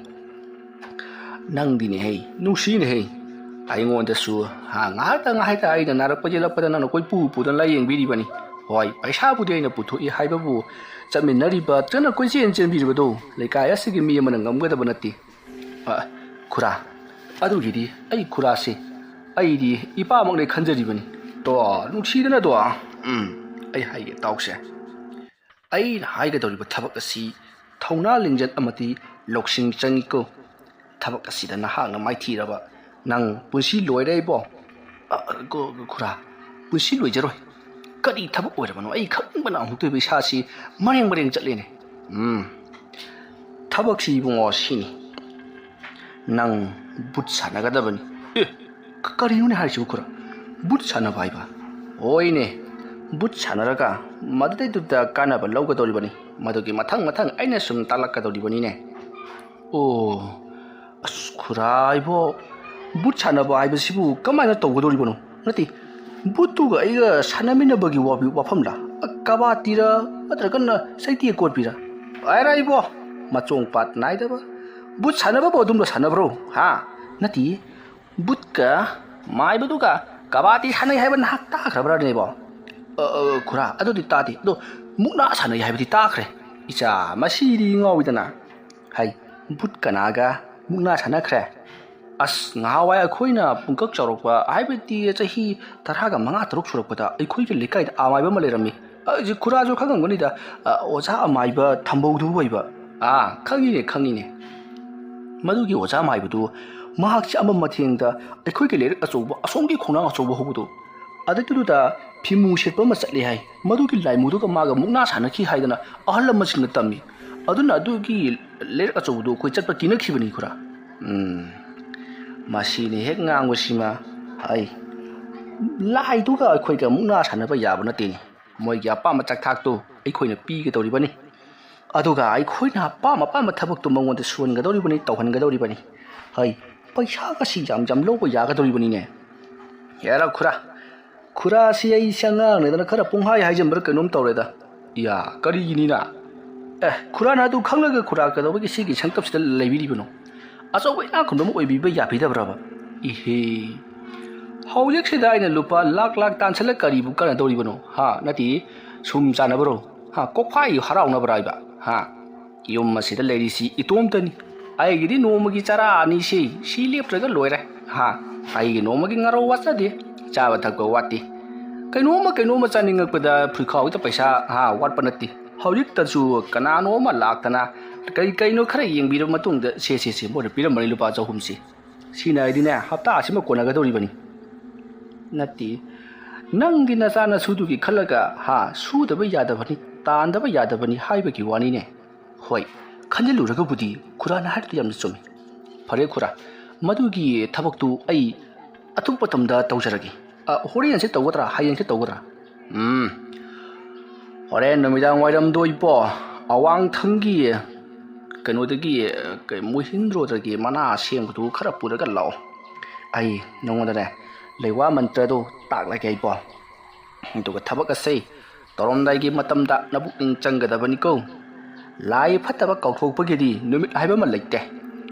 ꯅꯪꯗꯤꯅꯦꯍꯦ, ꯅꯨꯡꯁꯤꯅꯦꯍꯦ꯫ ꯑꯩꯉꯣꯟꯗꯁꯨ, ꯍꯥ, ꯉꯥꯏꯍꯥꯛꯇ ꯉꯥꯏꯍꯥꯛꯇ ꯑꯩꯅ ꯅꯥꯔꯛꯄ ꯌꯦꯛꯂꯛꯄꯗ ꯅꯪꯅ ꯀꯣꯏꯄꯨ ꯄꯨꯗꯅ ꯂꯥꯏꯌꯦꯡꯕꯤꯔꯤꯕꯅꯤ꯫ ꯍꯣꯏ, ꯄꯩꯁꯥꯕꯨꯗꯤ ꯑꯩꯅ ꯄꯨꯊꯣꯛꯏ ꯍꯥꯏꯕꯕꯨ, ꯆꯠꯃꯤꯟꯅꯔꯤꯕ ꯅꯪꯅ ꯀꯣꯏꯆꯦꯟ ꯆꯦꯟꯕꯤꯔꯤꯕꯗꯣ ꯂꯩꯀꯥꯏ ꯑꯁꯤꯒꯤ ꯃꯤ ꯑꯃꯅ ꯉꯝꯒꯗꯕ ꯅꯠꯇꯦ꯫ ꯑ, ꯈꯨꯔꯥ, ꯑꯗꯨꯒꯤꯗꯤ ꯑꯩ ꯈꯨꯔꯥꯁꯦ ꯑꯩꯗꯤ ꯏꯄꯥꯃꯛꯅꯦ ꯈꯟꯖꯔꯤꯕꯅꯤ꯫ ꯇꯣ, ꯅꯨꯡꯁꯤꯗꯅ ꯇꯣ꯫ ꯎꯝ, ꯑꯩ ꯍꯥꯏꯒꯦ ꯇꯥꯎꯁꯦ꯫ ꯑꯩꯅ ꯍꯥꯏꯒꯗꯧꯔꯤꯕ ꯊꯕꯛ ꯑꯁꯤ ꯊꯧꯅꯥ ꯂꯤꯡꯖꯦꯜ ꯑꯃꯗꯤ ꯂꯧꯁꯤꯡ ꯆꯪꯏꯀꯣ꯫ ꯊꯕꯛ ꯑꯁꯤꯗ ꯅꯍꯥꯛꯅ ꯃꯥꯏꯊꯤꯔꯕ ꯅꯪ ꯄꯨꯟꯁꯤ ꯂꯣꯏꯔꯦ ꯏꯕꯣ꯫ ꯑ, ꯈꯨꯔꯥ, ꯄꯨꯟꯁꯤ ꯂꯣꯏꯖꯔꯣꯏ꯫ ꯀꯔꯤ ꯊꯕꯛ ꯑꯣꯏꯔꯕꯅꯣ? ꯑꯩ ꯈꯪꯅꯤꯡꯕꯅ ꯑꯃꯨꯛꯇꯣꯏꯕ ꯏꯁꯥꯁꯤ ꯃꯔꯦꯡ ꯃꯔꯦꯡ ꯆꯠꯂꯦꯅꯦ꯫ ꯎꯝ, ꯊꯕꯛꯁꯤ ꯏꯕꯨꯡꯉꯣ ꯁꯤꯅꯤ꯫ ꯅꯪ ꯕꯨꯠ ꯁꯥꯟꯅꯒꯗꯕꯅꯤ꯫ ꯑꯦ, ꯀ-, ꯀꯔꯤꯅꯣꯅꯦ ꯍꯥꯏꯔꯤꯁꯤꯕꯨ ꯈꯨꯔꯥ? ꯕꯨꯠ ꯁꯥꯟꯅꯕ ꯍꯥꯏꯕ? ꯍꯣꯏꯅꯦ, ꯕꯨꯠ ꯁꯥꯟꯅꯔꯒ ꯃꯗꯨꯗꯩꯗꯨꯗ ꯀꯥꯟꯅꯕ ꯂꯧꯒꯗꯧꯔꯤꯕꯅꯤ꯫ ꯃꯗꯨꯒꯤ ꯃꯊꯪ ꯃꯊꯪ ꯑꯩꯅ ꯁꯨꯝ ꯇꯥꯛꯂꯛꯀꯗꯧꯔꯤꯕꯅꯤꯅꯦ꯫ ꯑꯣ, ꯑꯁ ꯈꯨꯔꯥ ꯏꯕꯣ, ꯕꯨꯠ ꯁꯥꯟꯅꯕ ꯍꯥꯏꯕꯁꯤꯕꯨ ꯀꯃꯥꯏꯅ ꯇꯧꯒꯗꯧꯔꯤꯕꯅꯣ? ꯅꯠꯇꯦ, ꯕꯨꯠꯇꯨꯒ ꯑꯩꯒ ꯁꯥꯟꯅꯃꯤꯟꯅꯕꯒꯤ ꯋꯥꯐꯝꯂꯥ? ꯀꯕꯥꯇꯤꯔ ꯅꯠꯇ꯭ꯔꯒꯅ ꯆꯩꯇꯦꯛ ꯀꯣꯠꯄꯤꯔ? ꯍꯥꯏꯔ ꯏꯕꯣ, ꯃꯆꯣꯡ ꯄꯥꯠ ꯅꯥꯏꯗꯕ꯫ ꯕꯨꯠ ꯁꯥꯟꯅꯕꯕꯨ ꯑꯗꯨꯝꯕ ꯁꯥꯟꯅꯕ꯭ꯔꯣ? ꯍꯥ? ꯅꯠꯇꯦ, ꯕꯨꯠꯀ ꯃꯥꯏꯕꯗꯨꯒ ꯀꯕꯥꯇꯤ ꯁꯥꯟꯅꯩ ꯍꯥꯏꯕ ꯅꯍꯥꯛ ꯇꯥꯈ꯭ꯔꯕ꯭ꯔꯅꯦꯕꯣ? ꯑ, ꯑ, ꯈꯨꯔꯥ, ꯑꯗꯨꯗꯤ ꯇꯥꯗꯦ꯫ ꯑꯗꯣ ꯃꯨꯛꯅꯥ ꯁꯥꯟꯅꯩ ꯍꯥꯏꯕꯗꯤ ꯇꯥꯈ꯭ꯔꯦ꯫ ꯏꯆꯥ, ꯃꯁꯤꯗꯤ ꯉꯥꯎꯏꯗꯅ꯫ ꯍꯩ, ꯕꯨꯠ ꯀꯅꯥꯒ ꯃꯨꯛꯅꯥ ꯁꯥꯟꯅꯈ꯭ꯔꯦ? ꯑꯁ, ꯉꯍꯥꯟꯋꯥꯏ ꯑꯩꯈꯣꯏꯅ ꯄꯨꯡꯀꯛ ꯆꯥꯎꯔꯛꯄ, ꯍꯥꯏꯕꯗꯤ ꯆꯍꯤ ꯇꯔꯥꯒ ꯃꯉꯥ ꯇꯔꯨꯛ ꯁꯨꯔꯛꯄꯗ ꯑꯩꯈꯣꯏꯒꯤ ꯂꯩꯀꯥꯏꯗ ꯑꯃꯥꯏꯕ ꯑꯃ ꯂꯩꯔꯝꯃꯤ꯫ ꯑ, ꯍꯧꯖꯤꯛ ꯈꯨꯔꯥꯁꯨ ꯈꯪꯉꯝꯒꯅꯤꯗ, ꯑ, ꯑꯣꯖꯥ ꯑꯃꯥꯏꯕ ꯊꯝꯕꯧꯗꯨ ꯑꯣꯏꯕ꯫ ꯑꯥ, ꯈꯪꯉꯤꯅꯦ, ꯈꯪꯉꯤꯅꯦ꯫ ꯃꯗꯨꯒꯤ ꯑꯣꯖꯥ ꯑꯃꯥꯏꯕꯗꯨ ꯃꯍꯥꯛꯁꯦ ꯑꯃ ꯃꯊꯦꯡꯗ ꯑꯩꯈꯣꯏꯒꯤ ꯂꯩꯔꯛ ꯑꯆꯧꯕ, ꯑꯁꯣꯝꯒꯤ ꯈꯣꯡꯅꯥꯡ ꯑꯆꯧꯕ ꯍꯧꯕꯗꯨ, ꯑꯗꯨꯗꯨꯗ ꯐꯤꯃꯨ ꯁꯦꯠꯄ ꯑꯃ ꯆꯠꯂꯦ ꯍꯥꯏ꯫ ꯃꯗꯨꯒꯤ ꯂꯥꯏꯃꯨꯗꯨꯒ ꯃꯥꯒ ꯃꯨꯛꯅꯥ ꯁꯥꯟꯅꯈꯤ ꯍꯥꯏꯗꯅ ꯑꯍꯜ ꯂꯃꯟꯁꯤꯡꯅ ꯇꯝꯃꯤ꯫ ꯑꯗꯨꯅ ꯑꯗꯨꯒꯤ ꯂꯩꯔꯛ ꯑꯆꯧꯕꯗꯨ ꯑꯩꯈꯣꯏ ꯆꯠꯄ ꯀꯤꯅꯈꯤꯕꯅꯤ, ꯈꯨꯔꯥ꯫ ꯎꯝ, ꯃꯁꯤꯅ ꯍꯦꯛ ꯉꯥꯡꯕꯁꯤꯃ, ꯑꯩ, ꯂꯥꯏꯗꯨꯒ ꯑꯩꯈꯣꯏꯒ ꯃꯨꯛꯅꯥ ꯁꯥꯟꯅꯕ ꯌꯥꯕ ꯅꯠꯇꯦꯅꯦ꯫ ꯃꯣꯏꯒꯤ ꯑꯄꯥꯝꯕ ꯆꯥꯛꯊꯥꯛꯇꯨ ꯑꯩꯈꯣꯏꯅ ꯄꯤꯒꯗꯧꯔꯤꯕꯅꯤ꯫ ꯑꯗꯨꯒ ꯑꯩꯈꯣꯏꯅ ꯑꯄꯥꯝ ꯑꯄꯥꯝꯕ ꯊꯕꯛꯇꯨ ꯃꯉꯣꯟꯗ ꯁꯨꯍꯟꯒꯗꯧꯔꯤꯕꯅꯤ, ꯇꯧꯍꯟꯒꯗꯧꯔꯤꯕꯅꯤ꯫ ꯍꯩ, ꯄꯩꯁꯥꯒꯁꯤ ꯌꯥꯝ ꯌꯥꯝ ꯂꯧꯕ ꯌꯥꯒꯗꯧꯔꯤꯕꯅꯤꯅꯦ꯫ ꯌꯥꯔ ꯈꯨꯔꯥ, ꯈꯨꯔꯥꯁꯤ ꯑꯩꯁꯦ ꯑꯉꯥꯡꯅꯦꯗꯅ ꯈꯔ ꯄꯨꯡꯍꯥꯏ ꯍꯥꯏꯖꯟꯕ꯭ꯔꯥ ꯀꯩꯅꯣꯝ ꯇꯧꯔꯦꯗ꯫ ꯏꯌꯥ, ꯀꯔꯤꯒꯤꯅꯤꯅ? ꯑꯦ, ꯈꯨꯔꯥꯅ ꯑꯗꯨ ꯈꯪꯂꯒ ꯈꯨꯔꯥ ꯀꯩꯗꯧꯕꯒꯤ ꯁꯤꯒꯤ ꯁꯪꯇꯞꯁꯤꯗ ꯂꯩꯕꯤꯔꯤꯕꯅꯣ? ꯑꯆꯧꯕ ꯏꯅꯥꯛ ꯈꯨꯟꯕ ꯑꯃ ꯑꯣꯏꯕꯤꯕ ꯌꯥꯕꯤꯗꯕ꯭ꯔꯕ? ꯏꯍꯦ, ꯍꯧꯖꯤꯛꯁꯤꯗ ꯑꯩꯅ ꯂꯨꯄꯥ ꯂꯥꯛ ꯂꯥꯛ ꯇꯥꯟꯁꯤꯜꯂ ꯀꯔꯤꯕꯨ ꯀꯥꯟꯅꯗꯧꯔꯤꯕꯅꯣ? ꯍꯥ, ꯅꯠꯇꯦ, ꯁꯨꯝ ꯆꯥꯅꯕꯔꯣ? ꯍꯥ, ꯀꯣꯛꯐꯥꯏ ꯍꯔꯥꯎꯅꯕ꯭ꯔꯥ ꯍꯥꯏꯕ? ꯍꯥ, ꯌꯨꯝ ꯑꯁꯤꯗ ꯂꯩꯔꯤꯁꯤ ꯏꯇꯣꯝꯇꯅꯤ꯫ ꯑꯩꯒꯤꯗꯤ ꯅꯣꯡꯃꯒꯤ ꯆꯔꯥ ꯑꯅꯤꯁꯤ ꯁꯤ ꯂꯦꯞꯇ꯭ꯔꯒ ꯂꯣꯏꯔꯦ꯫ ꯍꯥ, ꯑꯩꯒꯤ ꯅꯣꯡꯃꯒꯤ ꯉꯥꯔꯧ ꯋꯥꯠꯆꯗꯦ, ꯆꯥꯕ ꯊꯛꯄ ꯋꯥꯠꯇꯦ꯫ ꯀꯩꯅꯣꯝꯃ ꯀꯩꯅꯣꯝꯃ ꯆꯥꯅꯤꯡꯉꯛꯄꯗ ꯐꯨꯔꯤꯈꯥꯎꯗ ꯄꯩꯁꯥ, ꯍꯥ, ꯋꯥꯠꯄ ꯅꯠꯇꯦ꯫ ꯍꯧꯖꯤꯛꯇꯁꯨ ꯀꯅꯥꯅꯣ ꯑꯃ ꯂꯥꯛꯇꯅ ꯀꯩ ꯀꯩꯅꯣ ꯈꯔ ꯌꯦꯡꯕꯤꯔꯕ ꯃꯇꯨꯡꯗ, "ꯁꯦ, ꯁꯦ, ꯁꯦ, ꯃꯣꯏꯅ ꯄꯤꯔꯝꯕꯅꯤ ꯂꯨꯄꯥ ꯆꯍꯨꯝꯁꯤ꯫ ꯁꯤꯅ ꯑꯩꯗꯤꯅꯦ ꯍꯞꯇꯥ ꯑꯁꯤꯃ ꯀꯣꯟꯅꯒꯗꯧꯔꯤꯕꯅꯤ"꯫ ꯅꯠꯇꯦ, ꯅꯪꯗꯤ ꯅꯆꯥ ꯅꯁꯨꯗꯨꯒꯤ ꯈꯜꯂꯒ, ꯍꯥ, ꯁꯨꯗꯕ ꯌꯥꯗꯕꯅꯤ, ꯇꯥꯟꯗꯕ ꯌꯥꯗꯕꯅꯤ ꯍꯥꯏꯕꯒꯤ ꯋꯥꯅꯤꯅꯦ꯫ ꯍꯣꯏ, ꯈꯟꯖꯤꯜꯂꯨꯔꯒꯕꯨꯗꯤ ꯈꯨꯔꯥꯅ ꯍꯥꯏꯔꯤꯗꯨ ꯌꯥꯝꯅ ꯆꯨꯝꯃꯤ꯫ ꯐꯔꯦ ꯈꯨꯔꯥ, ꯃꯗꯨꯒꯤ ꯊꯕꯛꯇꯨ ꯑꯩ ꯑꯊꯨꯕ ꯃꯇꯝꯗ ꯇꯧꯖꯔꯒꯦ꯫ ꯑ, ꯍꯣꯔꯦꯟꯁꯦ ꯇꯧꯒꯗ꯭ꯔꯥ? ꯍꯌꯦꯡꯁꯦ ꯇꯧꯒꯗ꯭ꯔꯥ? ꯎꯝ, ꯍꯣꯔꯦꯟ ꯅꯨꯃꯤꯗꯥꯡ ꯋꯥꯏꯔꯝꯗꯣ ꯏꯕꯣ, ꯑꯋꯥꯡꯊꯪꯒꯤ ꯀꯩꯅꯣꯗꯒꯤ, ꯀꯩ, ꯃꯣꯍꯤꯟꯗ꯭ꯔꯣꯗꯒꯤ ꯃꯅꯥ ꯑꯁꯦꯡꯕꯗꯨ ꯈꯔ ꯄꯨꯔꯒ ꯂꯥꯛꯑꯣ꯫ ꯑꯩ ꯅꯉꯣꯟꯗꯅꯦ ꯂꯩꯋꯥ ꯃꯟꯇ꯭ꯔꯗꯣ ꯇꯥꯛꯂꯒꯦ ꯏꯕꯣ꯫ ꯑꯗꯨꯒ ꯊꯕꯛ ꯑꯁꯦ ꯇꯧꯔꯝꯗꯥꯏꯒꯤ ꯃꯇꯝꯗ ꯅꯕꯨꯛꯅꯤꯡ ꯆꯪꯒꯗꯕꯅꯤꯀꯣ꯫ ꯂꯥꯏ ꯐꯠꯇꯕ ꯀꯥꯎꯊꯣꯛꯄꯒꯤꯗꯤ ꯅꯨꯃꯤꯠ ꯍꯥꯏꯕ ꯑꯃ ꯂꯩꯇꯦ,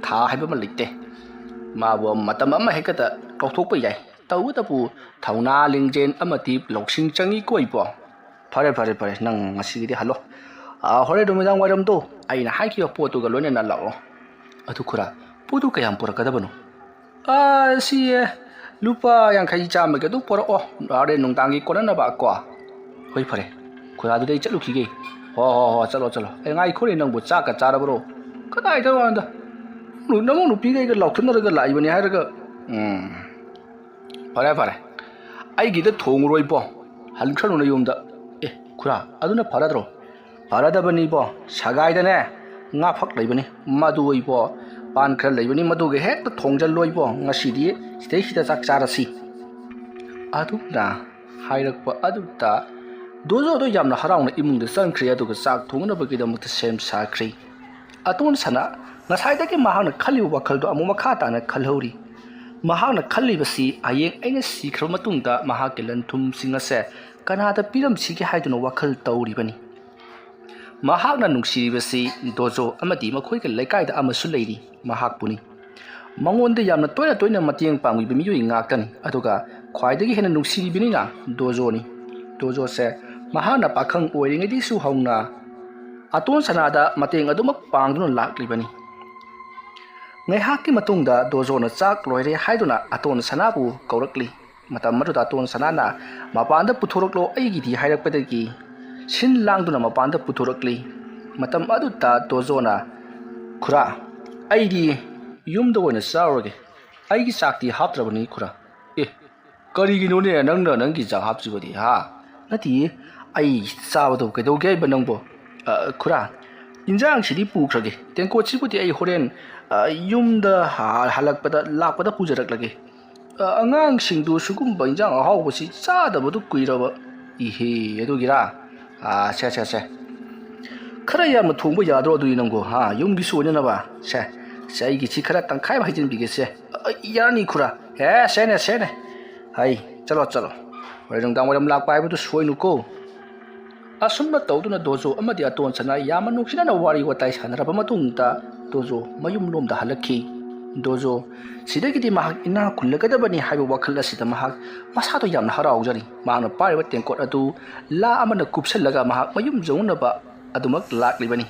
ꯊꯥ ꯍꯥꯏꯕ ꯑꯃ ꯂꯩꯇꯦ꯫ ꯃꯥꯕꯨ ꯃꯇꯝ ꯑꯃ ꯍꯦꯛꯇꯗ ꯀꯥꯎꯊꯣꯛꯄ ꯌꯥꯏ꯫ ꯇꯧꯕꯇꯕꯨ ꯊꯧꯅꯥ ꯂꯤꯡꯖꯦꯜ ꯑꯃꯗꯤ ꯂꯧꯁꯤꯡ ꯆꯪꯏꯀꯣ ꯏꯕꯣ꯫ ꯐꯔꯦ, ꯐꯔꯦ, ꯐꯔꯦ, ꯅꯪ ꯉꯁꯤꯒꯤꯗꯤ ꯍꯜꯂꯣ꯫ ꯑꯥ, ꯍꯣꯔꯦꯟ ꯅꯨꯃꯤꯗꯥꯡ ꯋꯥꯏꯔꯝꯗꯣ ꯑꯩꯅ ꯍꯥꯏꯈꯤꯕ ꯄꯣꯠꯇꯨꯒ ꯂꯣꯏꯅꯅ ꯂꯥꯛꯑꯣ꯫ ꯑꯗꯨ ꯈꯨꯔꯥ, ꯄꯣꯠꯇꯨ ꯀꯌꯥꯝ ꯄꯨꯔꯛꯀꯗꯕꯅꯣ? ꯑꯥ, ꯁꯤ, ꯑꯦ, ꯂꯨꯄꯥ ꯌꯥꯡꯈꯩ ꯆꯥꯝꯃꯒꯤ ꯑꯗꯨꯝ ꯄꯨꯔꯛꯑꯣ, ꯍꯣꯔꯦꯟ ꯅꯨꯡꯗꯥꯡꯒꯤ ꯀꯣꯟꯅꯅꯕ ꯀꯣ꯫ ꯍꯣꯏ, ꯐꯔꯦ, ꯈꯨꯔꯥ, ꯑꯗꯨꯗꯤ ꯑꯩ ꯆꯠꯂꯨꯈꯤꯒꯦ꯫ ꯍꯣ, ꯍꯣ, ꯍꯣ, ꯆꯠꯂꯣ, ꯆꯠꯂꯣ꯫ ꯑꯦ, ꯉꯥꯏꯈꯣꯅꯦ, ꯅꯪꯕꯨ ꯆꯥꯛꯀ ꯆꯥꯔꯕ꯭ꯔꯣ? ꯀꯗꯥꯏꯗ ꯋꯥꯅꯣꯗ? ꯅꯨ-, ꯅꯃꯧ ꯅꯨꯄꯤꯒ ꯑꯩꯒ ꯂꯥꯎꯊꯠꯅꯔꯒ ꯂꯥꯛꯏꯕꯅꯤ ꯍꯥꯏꯔꯒ꯫ ꯎꯝ, ꯐꯔꯦ, ꯐꯔꯦ꯫ ꯑꯩꯒꯤꯗ ꯊꯣꯡꯉꯨꯔꯣꯏꯕꯣ, ꯍꯟꯈ꯭ꯔꯅꯨ ꯅꯌꯨꯝꯗ꯫ ꯑꯦ ꯈꯨꯔꯥ, ꯑꯗꯨꯅ ꯐꯔꯗ꯭ꯔꯣ? ꯐꯔꯗꯕꯅꯤꯕꯣ, ꯁꯒꯥꯏꯗꯅꯦ ꯉꯥ ꯐꯛ ꯂꯩꯕꯅꯤ, ꯃꯗꯨ ꯑꯣꯏꯕꯣ, ꯄꯥꯟ ꯈꯔ ꯂꯩꯕꯅꯤ, ꯃꯗꯨꯒ ꯍꯦꯛꯇ ꯊꯣꯡꯖꯜꯂꯣꯏꯕꯣ, ꯉꯁꯤꯗꯤ ꯁꯤꯗꯩꯁꯤꯗ ꯆꯥꯛ ꯆꯥꯔꯁꯤ꯫ ꯑꯗꯨꯅ ꯍꯥꯏꯔꯛꯄ ꯑꯗꯨꯗ ꯗꯣꯖꯣꯗꯣ ꯌꯥꯝꯅ ꯍꯔꯥꯎꯅ ꯏꯃꯨꯡꯗ ꯆꯪꯈ꯭ꯔꯦ꯫ ꯑꯗꯨꯒ ꯆꯥꯛ ꯊꯣꯡꯅꯕꯒꯤꯗꯃꯛꯇ ꯁꯦꯝ ꯁꯥꯈ꯭ꯔꯦ꯫ ꯑꯇꯣꯟ ꯁꯅꯥ ꯉꯁꯥꯏꯗꯒꯤ ꯃꯍꯥꯛꯅ ꯈꯜꯂꯤꯕ ꯋꯥꯈꯜꯗꯣ ꯑꯃꯨꯛ ꯃꯈꯥ ꯇꯥꯅ ꯈꯜꯍꯧꯔꯤ꯫ ꯃꯍꯥꯛꯅ ꯈꯜꯂꯤꯕꯁꯤ, ꯍꯌꯦꯡ ꯑꯩꯅ ꯁꯤꯈ꯭ꯔꯕ ꯃꯇꯨꯡꯗ ꯃꯍꯥꯛꯀꯤ ꯂꯟ ꯊꯨꯝꯁꯤꯡ ꯑꯁꯦ ꯀꯅꯥꯗ ꯄꯤꯔꯝꯁꯤꯒꯦ ꯍꯥꯏꯗꯨꯅ ꯋꯥꯈꯜ ꯇꯧꯔꯤꯕꯅꯤ꯫ ꯃꯍꯥꯛꯅ ꯅꯨꯡꯁꯤꯔꯤꯕꯁꯤ ꯗꯣꯖꯣ ꯑꯃꯗꯤ ꯃꯈꯣꯏꯒꯤ ꯂꯩꯀꯥꯏꯗ ꯑꯃꯁꯨ ꯂꯩꯔꯤ, ꯃꯍꯥꯛꯄꯨꯅꯤ꯫ ꯃꯉꯣꯟꯗ ꯌꯥꯝꯅ ꯇꯣꯏꯅ ꯇꯣꯏꯅ ꯃꯇꯦꯡ ꯄꯥꯡꯕꯤꯕ ꯃꯤꯑꯣꯏ ꯉꯥꯛꯇꯅꯤ꯫ ꯑꯗꯨꯒ ꯈ꯭ꯋꯥꯏꯗꯒꯤ ꯍꯦꯟꯅ ꯅꯨꯡꯁꯤꯔꯤꯕꯅꯤꯅ ꯗꯣꯖꯣꯅꯤ꯫ ꯗꯣꯖꯣꯁꯦ ꯃꯍꯥꯛꯅ ꯄꯥꯈꯪ ꯑꯣꯏꯔꯤꯉꯩꯗꯒꯤꯁꯨ ꯍꯧꯅ ꯑꯇꯣꯟ ꯁꯅꯥꯗ ꯃꯇꯦꯡ ꯑꯗꯨꯃꯛ ꯄꯥꯡꯗꯨꯅ ꯂꯥꯛꯂꯤꯕꯅꯤ꯫ ꯉꯥꯏꯍꯥꯛꯀꯤ ꯃꯇꯨꯡꯗ ꯗꯣꯖꯣꯅ ꯆꯥꯛ ꯂꯣꯏꯔꯦ ꯍꯥꯏꯗꯨꯅ ꯑꯇꯣꯟ ꯁꯅꯥꯕꯨ ꯀꯧꯔꯛꯂꯤ꯫ ꯃꯇꯝ ꯑꯗꯨꯗ ꯑꯇꯣꯟ ꯁꯅꯥꯅ, "ꯃꯄꯥꯟꯗ ꯄꯨꯊꯣꯔꯛꯂꯣ ꯑꯩꯒꯤꯗꯤ" ꯍꯥꯏꯔꯛꯄꯗꯒꯤ ꯁꯤꯟ ꯂꯥꯡꯗꯨꯅ ꯃꯄꯥꯟꯗ ꯄꯨꯊꯣꯔꯛꯂꯤ꯫ ꯃꯇꯝ ꯑꯗꯨꯗ ꯗꯣꯖꯣꯅ, "ꯈꯨꯔꯥ, ꯑꯩꯗꯤ ꯌꯨꯝꯗ ꯑꯣꯏꯅ ꯆꯥꯔꯨꯔꯒꯦ, ꯑꯩꯒꯤ ꯆꯥꯛꯇꯤ ꯍꯥꯞꯇ꯭ꯔꯕꯅꯤ ꯈꯨꯔꯥ"꯫ "ꯑꯦ, ꯀꯔꯤꯒꯤꯅꯣꯅꯦ ꯅꯪꯅ ꯅꯪꯒꯤ ꯆꯥꯛ ꯍꯥꯞꯇ꯭ꯔꯤꯕꯗꯤ, ꯍꯥ?" "ꯅꯠꯇꯤꯌꯦ, ꯑꯩ ꯆꯥꯕꯗꯣ ꯀꯩꯗꯧꯒꯦ ꯍꯥꯏꯕ ꯅꯪꯕꯣ?" "ꯑ, ꯈꯨꯔꯥ, ꯏꯟꯖꯥꯡꯁꯤꯗꯤ ꯄꯨꯈ꯭ꯔꯒꯦ, ꯇꯦꯡꯀꯣꯠꯁꯤꯕꯨꯗꯤ ꯑꯩ ꯍꯣꯔꯦꯟ, ꯑ, ꯌꯨꯝꯗ ꯍ-, ꯍꯜꯂꯛꯄꯗ, ꯂꯥꯛꯄꯗ ꯄꯨꯖꯔꯛꯂꯒꯦ꯫ ꯑ, ꯑꯉꯥꯡꯁꯤꯡꯗꯨ ꯁꯤꯒꯨꯝꯕ ꯏꯟꯖꯥꯡ ꯑꯍꯥꯎꯕꯁꯤ ꯆꯥꯗꯕꯗꯨ ꯀꯨꯏꯔꯕ"꯫ "ꯏꯍꯦ, ꯑꯗꯨꯒꯤꯔꯥ? ꯑ, ꯁꯦ, ꯁꯦ, ꯁꯦ꯫ ꯈꯔ ꯌꯥꯝꯅ ꯊꯣꯡꯕ ꯌꯥꯗ꯭ꯔꯣ ꯑꯗꯨꯗꯤ ꯅꯪꯕꯨ, ꯍꯥ? ꯌꯨꯝꯒꯤꯁꯨ ꯑꯣꯏꯅꯅꯕ꯫ ꯁꯦ, ꯁꯦ, ꯑꯩꯒꯤꯁꯤ ꯈꯔ ꯇꯪꯈꯥꯏ ꯑꯃ ꯍꯩꯖꯤꯟꯕꯤꯒꯦꯁꯦ"꯫ "ꯑ, ꯌꯥꯔꯅꯤ ꯈꯨꯔꯥ꯫ ꯍꯦ, ꯁꯦꯅꯦ, ꯁꯦꯅꯦ꯫ ꯍꯩ, ꯆꯠꯂꯣ, ꯆꯠꯂꯣ꯫ ꯍꯣꯔꯦꯟ ꯅꯨꯡꯗꯥꯡ ꯋꯥꯏꯔꯝ ꯂꯥꯛꯄ ꯍꯥꯏꯕꯗꯨ ꯁꯣꯏꯅꯨꯀꯣ"꯫ ꯑꯁꯨꯝꯅ ꯇꯧꯗꯨꯅ ꯗꯣꯖꯣ ꯑꯃꯗꯤ ꯑꯇꯣꯟ ꯁꯅꯥ ꯌꯥꯝꯅ ꯅꯨꯡꯁꯤꯅꯅ ꯋꯥꯔꯤ ꯋꯥꯇꯥꯏ ꯁꯥꯟꯅꯔꯕ ꯃꯇꯨꯡꯗ ꯗꯣꯖꯣ ꯃꯌꯨꯝꯂꯣꯝꯗ ꯍꯜꯂꯛꯈꯤ꯫ ꯗꯣꯖꯣ ꯁꯤꯗꯒꯤꯗꯤ ꯃꯍꯥꯛ ꯏꯅꯥꯛ ꯈꯨꯜꯂꯒꯗꯕꯅꯤ ꯍꯥꯏꯕ ꯋꯥꯈꯜ ꯑꯁꯤꯗ ꯃꯍꯥꯛ ꯃꯁꯥꯗꯣ ꯌꯥꯝꯅ ꯍꯔꯥꯎꯖꯔꯤ꯫ ꯃꯍꯥꯛꯅ ꯄꯥꯏꯔꯤꯕ ꯇꯦꯡꯀꯣꯠ ꯑꯗꯨ ꯂꯥ ꯑꯃꯅ ꯀꯨꯞꯁꯜꯂꯒ ꯃꯍꯥꯛ ꯃꯌꯨꯝ ꯌꯧꯅꯕ ꯑꯗꯨꯃꯛ ꯂꯥꯛꯂꯤꯕꯅꯤ꯫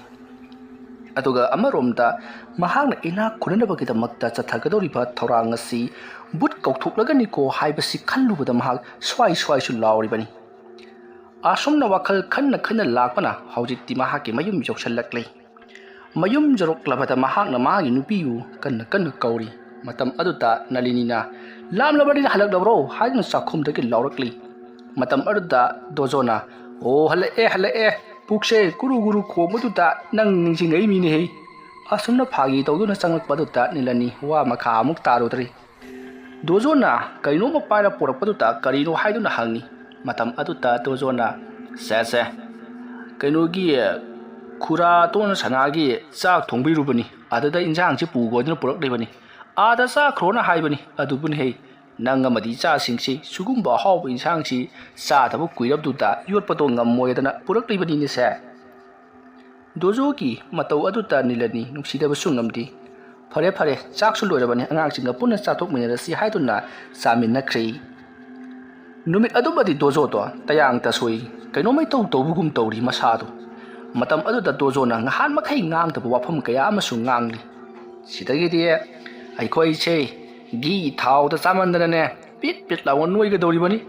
ꯑꯗꯨꯒ ꯑꯃꯔꯣꯝꯗ ꯃꯍꯥꯛꯅ ꯏꯅꯥꯛ ꯈꯨꯟꯅꯅꯕꯒꯤꯗꯃꯛꯇ ꯆꯠꯊꯒꯗꯧꯔꯤꯕ ꯊꯧꯔꯥꯡ ꯑꯁꯤ ꯕꯨꯠ ꯀꯧꯊꯣꯛꯂꯒꯅꯤꯀꯣ ꯍꯥꯏꯕꯁꯤ ꯈꯜꯂꯨꯕꯗ ꯃꯍꯥꯛ ꯁ꯭ꯋꯥꯏ ꯁ꯭ꯋꯥꯏꯁꯨ ꯂꯥꯎꯔꯤꯕꯅꯤ꯫ ꯑꯁꯨꯝꯅ ꯋꯥꯈꯜ ꯈꯟꯅ ꯈꯟꯅ ꯂꯥꯛꯄꯅ ꯍꯧꯖꯤꯛꯇꯤ ꯃꯍꯥꯛꯀꯤ ꯃꯌꯨꯝ ꯌꯧꯁꯜꯂꯛꯂꯦ꯫ ꯃꯌꯨꯝ ꯌꯧꯔꯛꯂꯕꯗ ꯃꯍꯥꯛꯅ ꯃꯥꯒꯤ ꯅꯨꯄꯤꯕꯨ ꯀꯟꯅ ꯀꯟꯅ ꯀꯧꯔꯤ꯫ ꯃꯇꯝ ꯑꯗꯨꯗ ꯅꯂꯤꯅꯤꯅ, "ꯂꯥꯝꯂꯕꯅꯤꯅ ꯍꯜꯂꯛꯂꯕ꯭ꯔꯣ?" ꯍꯥꯏꯗꯨꯅ ꯆꯥꯛꯈꯨꯝꯗꯒꯤ ꯂꯥꯎꯔꯛꯂꯤ꯫ ꯃꯇꯝ ꯑꯗꯨꯗ ꯗꯣꯖꯣꯅ, "ꯑꯣ, ꯍꯜꯂꯛꯑꯦ, ꯍꯜꯂꯛꯑꯦ, ꯄꯨꯛꯁꯦ ꯀꯨꯔꯨ ꯀꯨꯔꯨ ꯈꯣꯡꯕꯗꯨꯗ ꯅꯪ ꯅꯤꯡꯁꯤꯡꯉꯛꯏꯃꯤꯅꯦꯍꯦ"꯫ ꯑꯁꯨꯝꯅ ꯐꯥꯒꯤ ꯇꯧꯗꯨꯅ ꯆꯪꯂꯛꯄ ꯑꯗꯨꯗ ꯅꯤꯂꯅꯤ ꯋꯥ ꯃꯈꯥ ꯑꯃꯨꯛ ꯇꯥꯔꯨꯗ꯭ꯔꯤ꯫ ꯗꯣꯖꯣꯅ ꯀꯩꯅꯣꯝꯃ ꯄꯥꯏꯔ ꯄꯨꯔꯛꯄꯗꯨꯗ ꯀꯔꯤꯅꯣ ꯍꯥꯏꯗꯨꯅ ꯍꯪꯉꯤ꯫ ꯃꯇꯝ ꯑꯗꯨꯗ ꯗꯣꯖꯣꯅ, "ꯁꯦ, ꯁꯦ, ꯀꯩꯅꯣꯒꯤ, ꯈꯨꯔꯥ ꯑꯇꯣꯟ ꯁꯅꯥꯒꯤ ꯆꯥꯛ ꯊꯣꯡꯕꯤꯔꯨꯕꯅꯤ, ꯑꯗꯨꯗ ꯏꯟꯁꯥꯡꯁꯤ ꯄꯨꯈꯣ ꯍꯥꯏꯗꯨꯅ ꯄꯨꯔꯛꯂꯤꯕꯅꯤ꯫ ꯑꯥꯗ ꯆꯥꯈ꯭ꯔꯣꯅ ꯍꯥꯏꯕꯅꯤ, ꯑꯗꯨꯕꯨꯅꯤ ꯍꯦ, ꯅꯪ ꯑꯃꯗꯤ ꯏꯆꯥꯁꯤꯡꯁꯤ ꯁꯤꯒꯨꯝꯕ ꯑꯍꯥꯎꯕ ꯏꯟꯁꯥꯡꯁꯤ ꯆꯥꯗꯕ ꯀꯨꯏꯔꯕꯗꯨꯗ ꯌꯣꯠꯄꯗꯣ ꯉꯝꯃꯣꯏꯗꯅ ꯄꯨꯔꯛꯂꯤꯕꯅꯤꯅꯦꯁꯦ"꯫ ꯗꯣꯖꯣꯒꯤ ꯃꯇꯧ ꯑꯗꯨꯗ ꯅꯤꯂꯅꯤ ꯅꯨꯡꯁꯤꯗꯕꯁꯨ ꯉꯝꯗꯦ꯫ "ꯐꯔꯦ, ꯐꯔꯦ, ꯆꯥꯛꯁꯨ ꯂꯣꯏꯔꯕꯅꯤ, ꯑꯉꯥꯡꯁꯤꯡꯒ ꯄꯨꯟꯅ ꯆꯥꯊꯣꯛꯃꯤꯟꯅꯔꯁꯤ" ꯍꯥꯏꯗꯨꯅ ꯆꯥꯃꯤꯟꯅꯈ꯭ꯔꯦ꯫ ꯅꯨꯃꯤꯠ ꯑꯗꯨꯃꯗꯤ ꯗꯣꯖꯣꯗꯣ ꯇꯌꯥꯡ ꯇꯁꯣꯏ ꯀꯩꯅꯣꯝꯃ ꯏꯇꯧ ꯇꯧꯕꯒꯨꯝ ꯇꯧꯔꯤ ꯃꯁꯥꯗꯣ꯫ ꯃꯇꯝ ꯑꯗꯨꯗ ꯗꯣꯖꯣꯅ ꯉꯍꯥꯟ ꯃꯈꯩ ꯉꯥꯡꯗꯕ ꯋꯥꯐꯝ ꯀꯌꯥ ꯑꯃꯁꯨ ꯉꯥꯡꯂꯤ꯫ ꯁꯤꯗꯒꯤꯗꯤ ꯑꯩꯈꯣꯏꯁꯦ ꯘꯤ ꯊꯥꯎꯗ ꯆꯥꯃꯟꯗꯅꯅꯦ, ꯄꯤꯠ ꯄꯤꯠ ꯂꯥꯎꯅ ꯅꯣꯏꯒꯗꯧꯔꯤꯕꯅꯤ꯫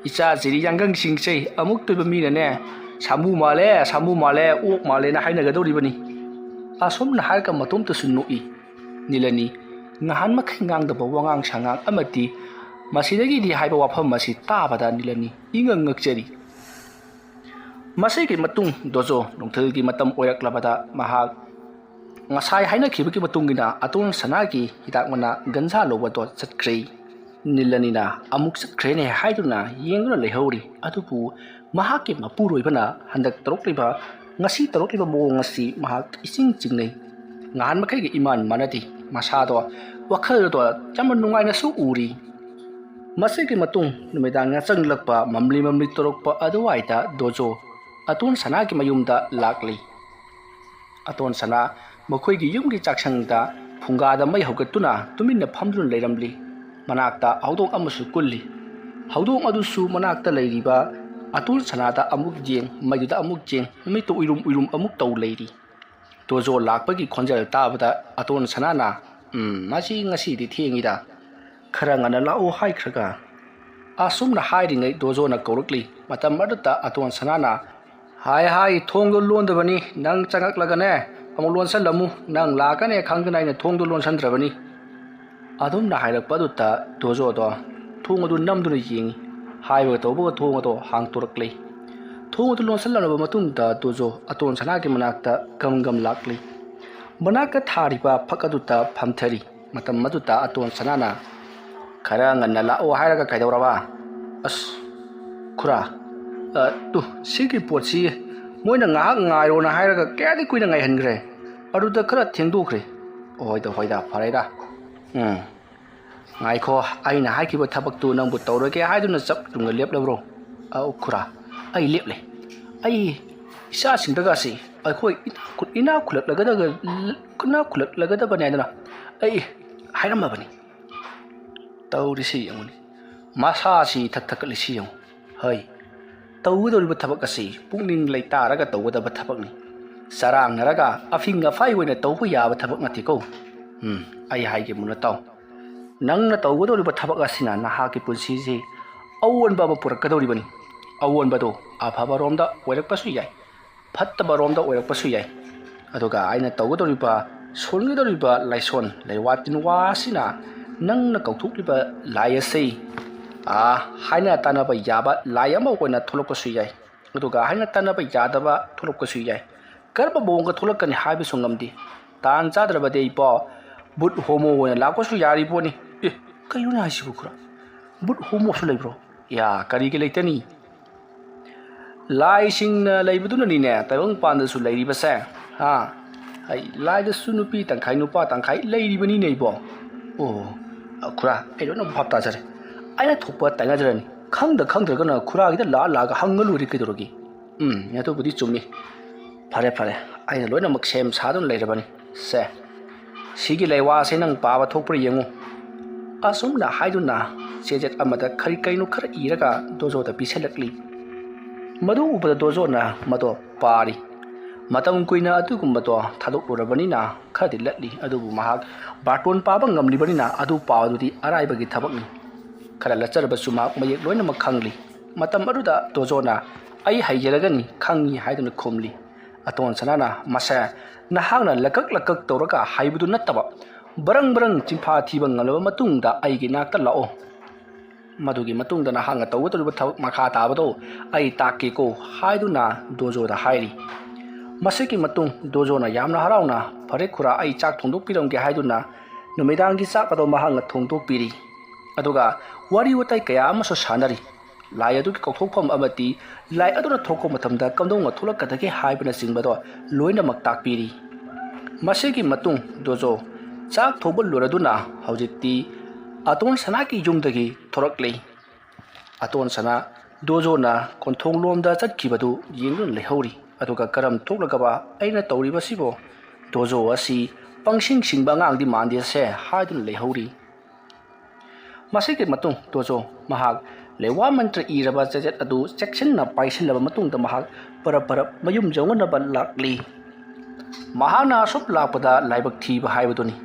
ꯏꯆꯥꯁꯤꯗꯤ ꯌꯥꯡꯒꯪꯁꯤꯡꯁꯦ ꯑꯃꯨꯛꯇꯣꯏꯕ ꯃꯤꯅꯅꯦ, "ꯁꯥꯃꯨ ꯃꯥꯜꯂꯦ, ꯁꯥꯃꯨ ꯃꯥꯜꯂꯦ, ꯑꯣꯛ ꯃꯥꯜꯂꯦꯅ" ꯍꯥꯏꯅꯒꯗꯧꯔꯤꯕꯅꯤ꯫ ꯑꯁꯨꯝꯅ ꯍꯥꯏꯔꯒ ꯃꯇꯣꯝꯇꯁꯨ ꯅꯣꯛꯏ꯫ ꯅꯤꯂꯅꯤ ꯉꯍꯥꯟ ꯃꯈꯩ ꯉꯥꯡꯗꯕ ꯋꯥꯉꯥꯡ ꯁꯉꯥꯡ ꯑꯃꯗꯤ ꯃꯁꯤꯗꯒꯤꯗꯤ ꯍꯥꯏꯕ ꯋꯥꯐꯝ ꯑꯁꯤ ꯇꯥꯕꯗ ꯅꯤꯂꯅꯤ ꯏꯉꯛ ꯉꯛꯆꯔꯤ꯫ ꯃꯁꯤꯒꯤ ꯃꯇꯨꯡ ꯗꯣꯖꯣ ꯅꯨꯡꯊꯤꯜꯒꯤ ꯃꯇꯝ ꯑꯣꯏꯔꯛꯂꯕꯗ ꯃꯍꯥꯛ ꯉꯁꯥꯏ ꯍꯥꯏꯅꯈꯤꯕꯒꯤ ꯃꯇꯨꯡ ꯏꯟꯅ ꯑꯇꯣꯟ ꯁꯅꯥꯒꯤ ꯍꯤꯗꯥꯛ ꯃꯅꯥ ꯒꯟꯖꯥ ꯂꯧꯕꯗꯣ ꯆꯠꯈ꯭ꯔꯦ꯫ ꯅꯤꯂꯅꯤꯅ ꯑꯃꯨꯛ ꯆꯠꯈ꯭ꯔꯦꯅꯦ ꯍꯥꯏꯗꯨꯅ ꯌꯦꯡꯗꯨꯅ ꯂꯩꯍꯧꯔꯤ꯫ ꯑꯗꯨꯕꯨ ꯃꯍꯥꯛꯀꯤ ꯃꯄꯨꯔꯣꯏꯕꯅ ꯍꯟꯗꯛ ꯇꯧꯔꯛꯂꯤꯕ, ꯉꯁꯤ ꯇꯧꯔꯛꯂꯤꯕ ꯃꯑꯣꯡ ꯑꯁꯤ ꯃꯍꯥꯛ ꯏꯆꯤꯡ ꯆꯤꯡꯅꯩ꯫ ꯉꯍꯥꯟ ꯃꯈꯩꯒ ꯏꯃꯥꯟ ꯃꯥꯟꯅꯗꯦ꯫ ꯃꯁꯥꯗꯣ, ꯋꯥꯈꯜꯗꯣ ꯌꯥꯝꯅ ꯅꯨꯡꯉꯥꯏꯅꯁꯨ ꯎꯔꯤ꯫ ꯃꯁꯤꯒꯤ ꯃꯇꯨꯡ ꯅꯨꯃꯤꯗꯥꯡ ꯌꯥꯆꯪꯂꯛꯄ, ꯃꯝꯂꯤ ꯃꯝꯂꯤ ꯇꯧꯔꯛꯄ ꯑꯗꯨꯋꯥꯏꯗ ꯗꯣꯖꯣ ꯑꯇꯣꯟ ꯁꯅꯥꯒꯤ ꯃꯌꯨꯝꯗ ꯂꯥꯛꯂꯤ꯫ ꯑꯇꯣꯟ ꯁꯅꯥ ꯃꯈꯣꯏꯒꯤ ꯌꯨꯝꯒꯤ ꯆꯥꯛꯁꯪꯗ ꯐꯨꯡꯒꯥꯗ ꯃꯩ ꯍꯧꯒꯠꯇꯨꯅ ꯇꯨꯃꯤꯟꯅ ꯐꯝꯗꯨꯅ ꯂꯩꯔꯝꯂꯤ꯫ ꯃꯅꯥꯛꯇ ꯍꯧꯗꯣꯡ ꯑꯃꯁꯨ ꯀꯨꯜꯂꯤ꯫ ꯍꯧꯗꯣꯡ ꯑꯗꯨꯁꯨ ꯃꯅꯥꯛꯇ ꯂꯩꯔꯤꯕ ꯑꯇꯣꯟ ꯁꯅꯥꯗ ꯑꯃꯨꯛ ꯌꯦꯡ, ꯃꯩꯗꯨꯗ ꯑꯃꯨꯛ ꯌꯦꯡ, ꯃꯃꯤꯠꯇꯨ ꯎꯏꯔꯨꯝ ꯎꯏꯔꯨꯝ ꯑꯃꯨꯛ ꯇꯧ ꯂꯩꯔꯤ꯫ ꯗꯣꯖꯣ ꯂꯥꯛꯄꯒꯤ ꯈꯣꯟꯖꯦꯜ ꯇꯥꯕꯗ ꯑꯇꯣꯟ ꯁꯅꯥꯅ, "ꯎꯝ, ꯃꯁꯤ ꯉꯁꯤꯗꯤ ꯊꯦꯡꯉꯤꯗ꯫ ꯈꯔ ꯉꯟꯅ ꯂꯥꯛꯑꯣ ꯍꯥꯏꯈ꯭ꯔꯒ?" ꯑꯁꯨꯝꯅ ꯍꯥꯏꯔꯤꯉꯩ ꯗꯣꯖꯣꯅ ꯀꯧꯔꯛꯂꯤ꯫ ꯃꯇꯝ ꯑꯗꯨꯗ ꯑꯇꯣꯟ ꯁꯅꯥꯅ, "ꯍꯥꯏ, ꯍꯥꯏ, ꯊꯣꯡꯗꯣ ꯂꯣꯟꯗꯕꯅꯤ꯫ ꯅꯪ ꯆꯪꯉꯛꯂꯒꯅꯦ, ꯑꯃꯨꯛ ꯂꯣꯟꯁꯜꯂꯝꯃꯨ꯫ ꯅꯪ ꯂꯥꯛꯀꯅꯦ ꯈꯪꯗꯅ ꯑꯩꯅ ꯊꯣꯡꯗꯣ ꯂꯣꯟꯁꯟꯗ꯭ꯔꯕꯅꯤ"꯫ ꯑꯗꯨꯝꯅ ꯍꯥꯏꯔꯛꯄ ꯑꯗꯨꯗ ꯗꯣꯖꯣꯗꯣ ꯊꯣꯡ ꯑꯗꯨ ꯅꯝꯗꯨꯅ ꯌꯦꯡꯉꯤ꯫ ꯍꯥꯏꯕꯒ ꯇꯧꯕꯒ ꯊꯣꯡ ꯑꯗꯣ ꯍꯥꯡꯇꯣꯔꯛꯂꯦ꯫ ꯊꯣꯡ ꯑꯗꯨ ꯂꯣꯟꯁꯤꯜꯂꯝꯂꯕ ꯃꯇꯨꯡꯗ ꯗꯣꯖꯣ ꯑꯇꯣꯟ ꯁꯅꯥꯒꯤ ꯃꯅꯥꯛꯇ ꯒꯝ ꯒꯝ ꯂꯥꯛꯂꯤ꯫ ꯃꯅꯥꯛꯇ ꯊꯥꯔꯤꯕ ꯐꯛ ꯑꯗꯨꯗ ꯐꯝꯊꯔꯤ꯫ ꯃꯇꯝ ꯑꯗꯨꯗ ꯑꯇꯣꯟ ꯁꯅꯥꯅ, "ꯈꯔ ꯉꯟꯅ ꯂꯥꯛꯑꯣ ꯍꯥꯏꯔꯒ ꯀꯩꯗꯧꯔꯕ?" "ꯑꯁ, ꯈꯨꯔꯥ, ꯑ, ꯇꯨ, ꯁꯤꯒꯤ ꯄꯣꯠꯁꯤ ꯃꯣꯏꯅ ꯉꯥꯏꯍꯥꯛ ꯉꯥꯏꯔꯣꯅ ꯍꯥꯏꯔꯒ ꯀꯌꯥꯗꯤ ꯀꯨꯏꯅ ꯉꯥꯏꯍꯟꯈ꯭ꯔꯦ꯫ ꯑꯗꯨꯗ ꯈꯔ ꯊꯦꯡꯗꯣꯛꯈ꯭ꯔꯦ꯫ ꯍꯣꯏꯗ, ꯍꯣꯏꯗ, ꯐꯔꯦꯗ꯫ ꯎꯝ, ꯉꯥꯏꯈꯣ, ꯑꯩꯅ ꯍꯥꯏꯈꯤꯕ ꯊꯕꯛꯇꯨ ꯅꯪꯕꯨ ꯇꯧꯔꯒꯦ ꯍꯥꯏꯗꯨꯅ ꯆꯞ ꯌꯨꯡꯅ ꯂꯦꯞꯂꯕ꯭ꯔꯣ?" "ꯑꯧ, ꯈꯨꯔꯥ, ꯑꯩ ꯂꯦꯞꯂꯦ꯫ ꯑꯩ ꯏꯆꯥꯁꯤꯡꯗꯒꯁꯤ ꯑꯩꯈꯣꯏ ꯏꯅꯥꯛ ꯈꯨꯜ-, ꯏꯅꯥꯛ ꯈꯨꯜꯂꯛꯂꯒꯗꯕ, ꯏꯅꯥꯛ ꯈꯨꯜꯂꯛꯂꯒꯗꯕꯅꯦ ꯍꯥꯏꯗꯅ ꯑꯩ ꯍꯥꯏꯔꯝꯃꯕꯅꯤ꯫ ꯇꯧꯔꯤꯁꯤ ꯌꯦꯡꯉꯨꯅꯤ, ꯃꯁꯥꯁꯤ ꯊꯛ ꯊꯛꯀꯠꯂꯤꯁꯤ ꯌꯦꯡꯉꯨ꯫ ꯍꯩ, ꯇꯧꯒꯗꯧꯔꯤꯕ ꯊꯕꯛ ꯑꯁꯤ ꯄꯨꯛꯅꯤꯡ ꯂꯩꯇꯥꯔꯒ ꯇꯧꯒꯗꯕ ꯊꯕꯛꯅꯤ꯫ ꯆꯔꯥꯡꯅꯔꯒ ꯑꯐꯤꯡ ꯑꯐꯥꯏ ꯑꯣꯏꯅ ꯇꯧꯕ ꯌꯥꯕ ꯊꯕꯛ ꯅꯠꯇꯦꯀꯣ꯫ ꯎꯝ, ꯑꯩ ꯍꯥꯏꯒꯦ ꯃꯨꯟꯅ ꯇꯥꯎ꯫ ꯅꯪꯅ ꯇꯧꯒꯗꯧꯔꯤꯕ ꯊꯕꯛ ꯑꯁꯤꯅ ꯅꯍꯥꯛꯀꯤ ꯄꯨꯟꯁꯤꯁꯤ ꯑꯑꯣꯟꯕ ꯑꯃ ꯄꯨꯔꯛꯀꯗꯧꯔꯤꯕꯅꯤ꯫ ꯑꯑꯣꯟꯕꯗꯣ ꯑꯐꯕꯔꯣꯝꯗ ꯑꯣꯏꯔꯛꯄꯁꯨ ꯌꯥꯏ, ꯐꯠꯇꯕꯔꯣꯝꯗ ꯑꯣꯏꯔꯛꯄꯁꯨ ꯌꯥꯏ꯫ ꯑꯗꯨꯒ ꯑꯩꯅ ꯇꯧꯒꯗꯧꯔꯤꯕ, ꯁꯣꯟꯒꯗꯧꯔꯤꯕ ꯂꯥꯏꯁꯣꯟ, ꯂꯩꯋꯥ ꯇꯤꯟꯋꯥ ꯑꯁꯤꯅ ꯅꯪꯅ ꯀꯧꯊꯣꯛꯂꯤꯕ ꯂꯥꯏ ꯑꯁꯤ, ꯑꯥ, ꯍꯥꯏꯅ ꯇꯥꯟꯅꯕ ꯌꯥꯕ ꯂꯥꯏ ꯑꯃ ꯑꯣꯏꯅ ꯊꯣꯛꯂꯛꯄꯁꯨ ꯌꯥꯏ, ꯑꯗꯨꯒ ꯍꯥꯏꯅ ꯇꯥꯟꯅꯕ ꯌꯥꯗꯕ ꯊꯣꯛꯂꯛꯄꯁꯨ ꯌꯥꯏ꯫ ꯀꯔꯝꯕ ꯃꯑꯣꯡꯗ ꯊꯣꯛꯂꯛꯀꯅꯤ ꯍꯥꯏꯕꯁꯨ ꯉꯝꯗꯦ꯫ ꯇꯥꯟ ꯆꯥꯗ꯭ꯔꯕꯗꯤ ꯏꯕꯣ, ꯕꯨꯠ ꯍꯣꯃꯣ ꯑꯣꯏꯅ ꯂꯥꯛꯄꯁꯨ ꯌꯥꯔꯤꯕꯣꯅꯤ꯫ ꯑꯦ, ꯀꯩꯅꯣꯅꯦ ꯍꯥꯏꯁꯤꯕꯨ ꯈꯨꯔꯥ? ꯕꯨꯠ ꯍꯣꯃꯣꯁꯨ ꯂꯩꯕ꯭ꯔꯣ? ꯌꯥ, ꯀꯔꯤꯒꯤ ꯂꯩꯇꯅꯤ? ꯂꯥꯏꯁꯤꯡꯅ ꯂꯩꯕꯗꯨꯅꯅꯤꯅꯦ ꯇꯥꯏꯕꯪꯄꯥꯟꯗꯁꯨ ꯂꯩꯔꯤꯕꯁꯦ꯫ ꯍꯥ? ꯑꯩ ꯂꯥꯏꯗꯁꯨ ꯅꯨꯄꯤ ꯇꯪꯈꯥꯏ ꯅꯨꯄꯥ ꯇꯪꯈꯥꯏ ꯂꯩꯔꯤꯕꯅꯤꯅꯦ ꯏꯕꯣ꯫ ꯑꯣ, ꯑ, ꯈꯨꯔꯥ, ꯑꯩ ꯂꯣꯏꯅ ꯚꯥꯞ ꯇꯥꯖꯔꯦ꯫ ꯑꯩꯅ ꯊꯣꯛꯄ ꯇꯥꯏꯅꯖꯔꯅꯤ꯫ ꯈꯪꯗ ꯈꯪꯗ꯭ꯔꯒꯅ ꯈꯨꯔꯥꯒꯤꯗ ꯂꯥꯛꯑ ꯂꯥꯛꯑꯒ ꯍꯪꯉ ꯂꯣꯏꯔꯦ ꯀꯩꯗꯧꯔꯒꯦ? ꯎꯝ, ꯑꯗꯨꯕꯨꯗꯤ ꯆꯨꯝꯃꯤ꯫ ꯐꯔꯦ, ꯐꯔꯦ, ꯑꯩꯅ ꯂꯣꯏꯅꯃꯛ ꯁꯦꯝ ꯁꯥꯗꯨꯅ ꯂꯩꯔꯕꯅꯤ꯫ ꯁꯦ, ꯁꯤꯒꯤ ꯂꯩꯋꯥꯁꯦ ꯅꯪ ꯄꯥꯕ ꯊꯣꯛꯄ꯭ꯔꯥ ꯌꯦꯡꯉꯨ꯫ ꯑꯁꯨꯝꯅ ꯍꯥꯏꯗꯨꯅ ꯆꯦꯖꯦꯠ ꯑꯃꯗ ꯀꯔꯤ ꯀꯔꯤꯅꯣ ꯈꯔ ꯏꯔꯒ ꯗꯣꯖꯣꯗ ꯄꯤꯁꯜꯂꯛꯂꯤ꯫ ꯃꯗꯨ ꯎꯕꯗ ꯗꯣꯖꯣꯅ ꯃꯗꯣ ꯄꯥꯔꯤ꯫ ꯃꯇꯝ ꯀꯨꯏꯅ ꯑꯗꯨꯒꯨꯝꯕꯗꯣ ꯊꯥꯗꯣꯛꯂꯨꯔꯕꯅꯤꯅ ꯈꯔꯗꯤ ꯂꯠꯂꯤ, ꯑꯗꯨꯕꯨ ꯃꯍꯥꯛ ꯕꯥꯔꯇꯣꯟ ꯄꯥꯕ ꯉꯝꯂꯤꯕꯅꯤꯅ ꯑꯗꯨ ꯄꯥꯕꯗꯨꯗꯤ ꯑꯔꯥꯏꯕꯒꯤ ꯊꯕꯛꯅꯤ꯫ ꯈꯔ ꯂꯠꯆꯔꯕꯁꯨ ꯃꯍꯥꯛ ꯃꯌꯦꯛ ꯂꯣꯏꯅꯃꯛ ꯈꯪꯂꯤ꯫ ꯃꯇꯝ ꯑꯗꯨꯗ ꯗꯣꯖꯣꯅ, "ꯑꯩ ꯍꯩꯖꯔꯒꯅꯤ, ꯈꯪꯉꯤ" ꯍꯥꯏꯗꯨꯅ ꯈꯨꯝꯂꯤ꯫ ꯑꯇꯣꯟ ꯁꯅꯥꯅ, "ꯃꯁꯦ ꯅꯍꯥꯛꯅ ꯂꯀꯛ ꯂꯀꯛ ꯇꯧꯔꯒ ꯍꯩꯕꯗꯨ ꯅꯠꯇꯕ, ꯕꯔꯪ ꯕꯔꯪ ꯆꯤꯟꯐꯥ ꯊꯤꯕ ꯉꯝꯂꯕ ꯃꯇꯨꯡꯗ ꯑꯩꯒꯤ ꯏꯅꯥꯛꯇ ꯂꯥꯛꯑꯣ꯫ ꯃꯗꯨꯒꯤ ꯃꯇꯨꯡꯗ ꯅꯍꯥꯛꯅ ꯇꯧꯒꯗꯧꯔꯤꯕ ꯊꯕꯛ ꯃꯈꯥ ꯇꯥꯕꯗꯣ ꯑꯩ ꯇꯥꯛꯀꯦꯀꯣ" ꯍꯥꯏꯗꯨꯅ ꯗꯣꯖꯣꯗ ꯍꯥꯏꯔꯤ꯫ ꯃꯁꯤꯒꯤ ꯃꯇꯨꯡ ꯗꯣꯖꯣꯅ ꯌꯥꯝꯅ ꯍꯔꯥꯎꯅ, "ꯐꯔꯦ ꯈꯨꯔꯥ, ꯑꯩ ꯆꯥꯛ ꯊꯣꯡꯗꯣꯛꯄꯤꯔꯝꯒꯦ" ꯍꯥꯏꯗꯨꯅ ꯅꯨꯃꯤꯗꯥꯡꯒꯤ ꯆꯥꯛ ꯑꯗꯣ ꯃꯍꯥꯛꯅ ꯊꯣꯡꯗꯣꯛꯄꯤꯔꯤ꯫ ꯑꯗꯨꯒ ꯋꯥꯔꯤ ꯋꯥꯇꯥꯏ ꯀꯌꯥ ꯑꯃꯁꯨ ꯁꯥꯟꯅꯔꯤ꯫ ꯂꯥꯏ ꯑꯗꯨꯒꯤ ꯀꯧꯊꯣꯛꯐꯝ ꯑꯃꯗꯤ ꯂꯥꯏ ꯑꯗꯨꯅ ꯊꯣꯛꯄ ꯃꯇꯝꯗ ꯀꯝꯗꯧꯅ ꯊꯣꯛꯂꯛꯀꯗꯒꯦ ꯍꯥꯏꯕꯅꯆꯤꯡꯕꯗꯣ ꯂꯣꯏꯅꯃꯛ ꯇꯥꯛꯄꯤꯔꯤ꯫ ꯃꯁꯤꯒꯤ ꯃꯇꯨꯡ ꯗꯣꯖꯣ ꯆꯥꯛ ꯊꯣꯡꯕ ꯂꯣꯏꯔꯗꯨꯅ ꯍꯧꯖꯤꯛꯇꯤ ꯑꯇꯣꯟ ꯁꯅꯥꯒꯤ ꯌꯨꯝꯗꯒꯤ ꯊꯣꯔꯛꯂꯤ꯫ ꯑꯇꯣꯟ ꯁꯅꯥ ꯗꯣꯖꯣꯅ ꯀꯣꯟꯊꯣꯡꯂꯣꯝꯗ ꯆꯠꯈꯤꯕꯗꯨ ꯌꯦꯡꯗꯨꯅ ꯂꯩꯍꯧꯔꯤ꯫ ꯑꯗꯨꯒ "ꯀꯔꯝ ꯊꯣꯛꯂꯒꯕ ꯑꯩꯅ ꯇꯧꯔꯤꯕꯁꯤꯕꯣ? ꯗꯣꯖꯣ ꯑꯁꯤ ꯄꯪꯁꯤꯡ ꯁꯤꯡꯕ ꯑꯉꯥꯡꯗꯤ ꯃꯥꯟꯗꯦꯁꯦ" ꯍꯥꯏꯗꯨꯅ ꯂꯩꯍꯧꯔꯤ꯫ ꯃꯁꯤꯒꯤ ꯃꯇꯨꯡ ꯗꯣꯖꯣ ꯃꯍꯥꯛ ꯂꯩꯋꯥ ꯃꯟꯇ꯭ꯔ ꯏꯔꯕ ꯆꯦꯆꯦꯠ ꯑꯗꯨ ꯆꯦꯛꯁꯤꯟꯅ ꯄꯥꯏꯁꯤꯜꯂꯕ ꯃꯇꯨꯡꯗ ꯃꯍꯥꯛ ꯄꯔꯞ ꯄꯔꯞ ꯃꯌꯨꯝ ꯌꯧꯅꯅꯕ ꯂꯥꯛꯂꯤ꯫ ꯃꯍꯥꯛꯅ ꯑꯁꯨꯛ ꯂꯥꯛꯄꯗ ꯂꯥꯏꯕꯛ ꯊꯤꯕ ꯍꯥꯏꯕꯗꯨꯅꯤ꯫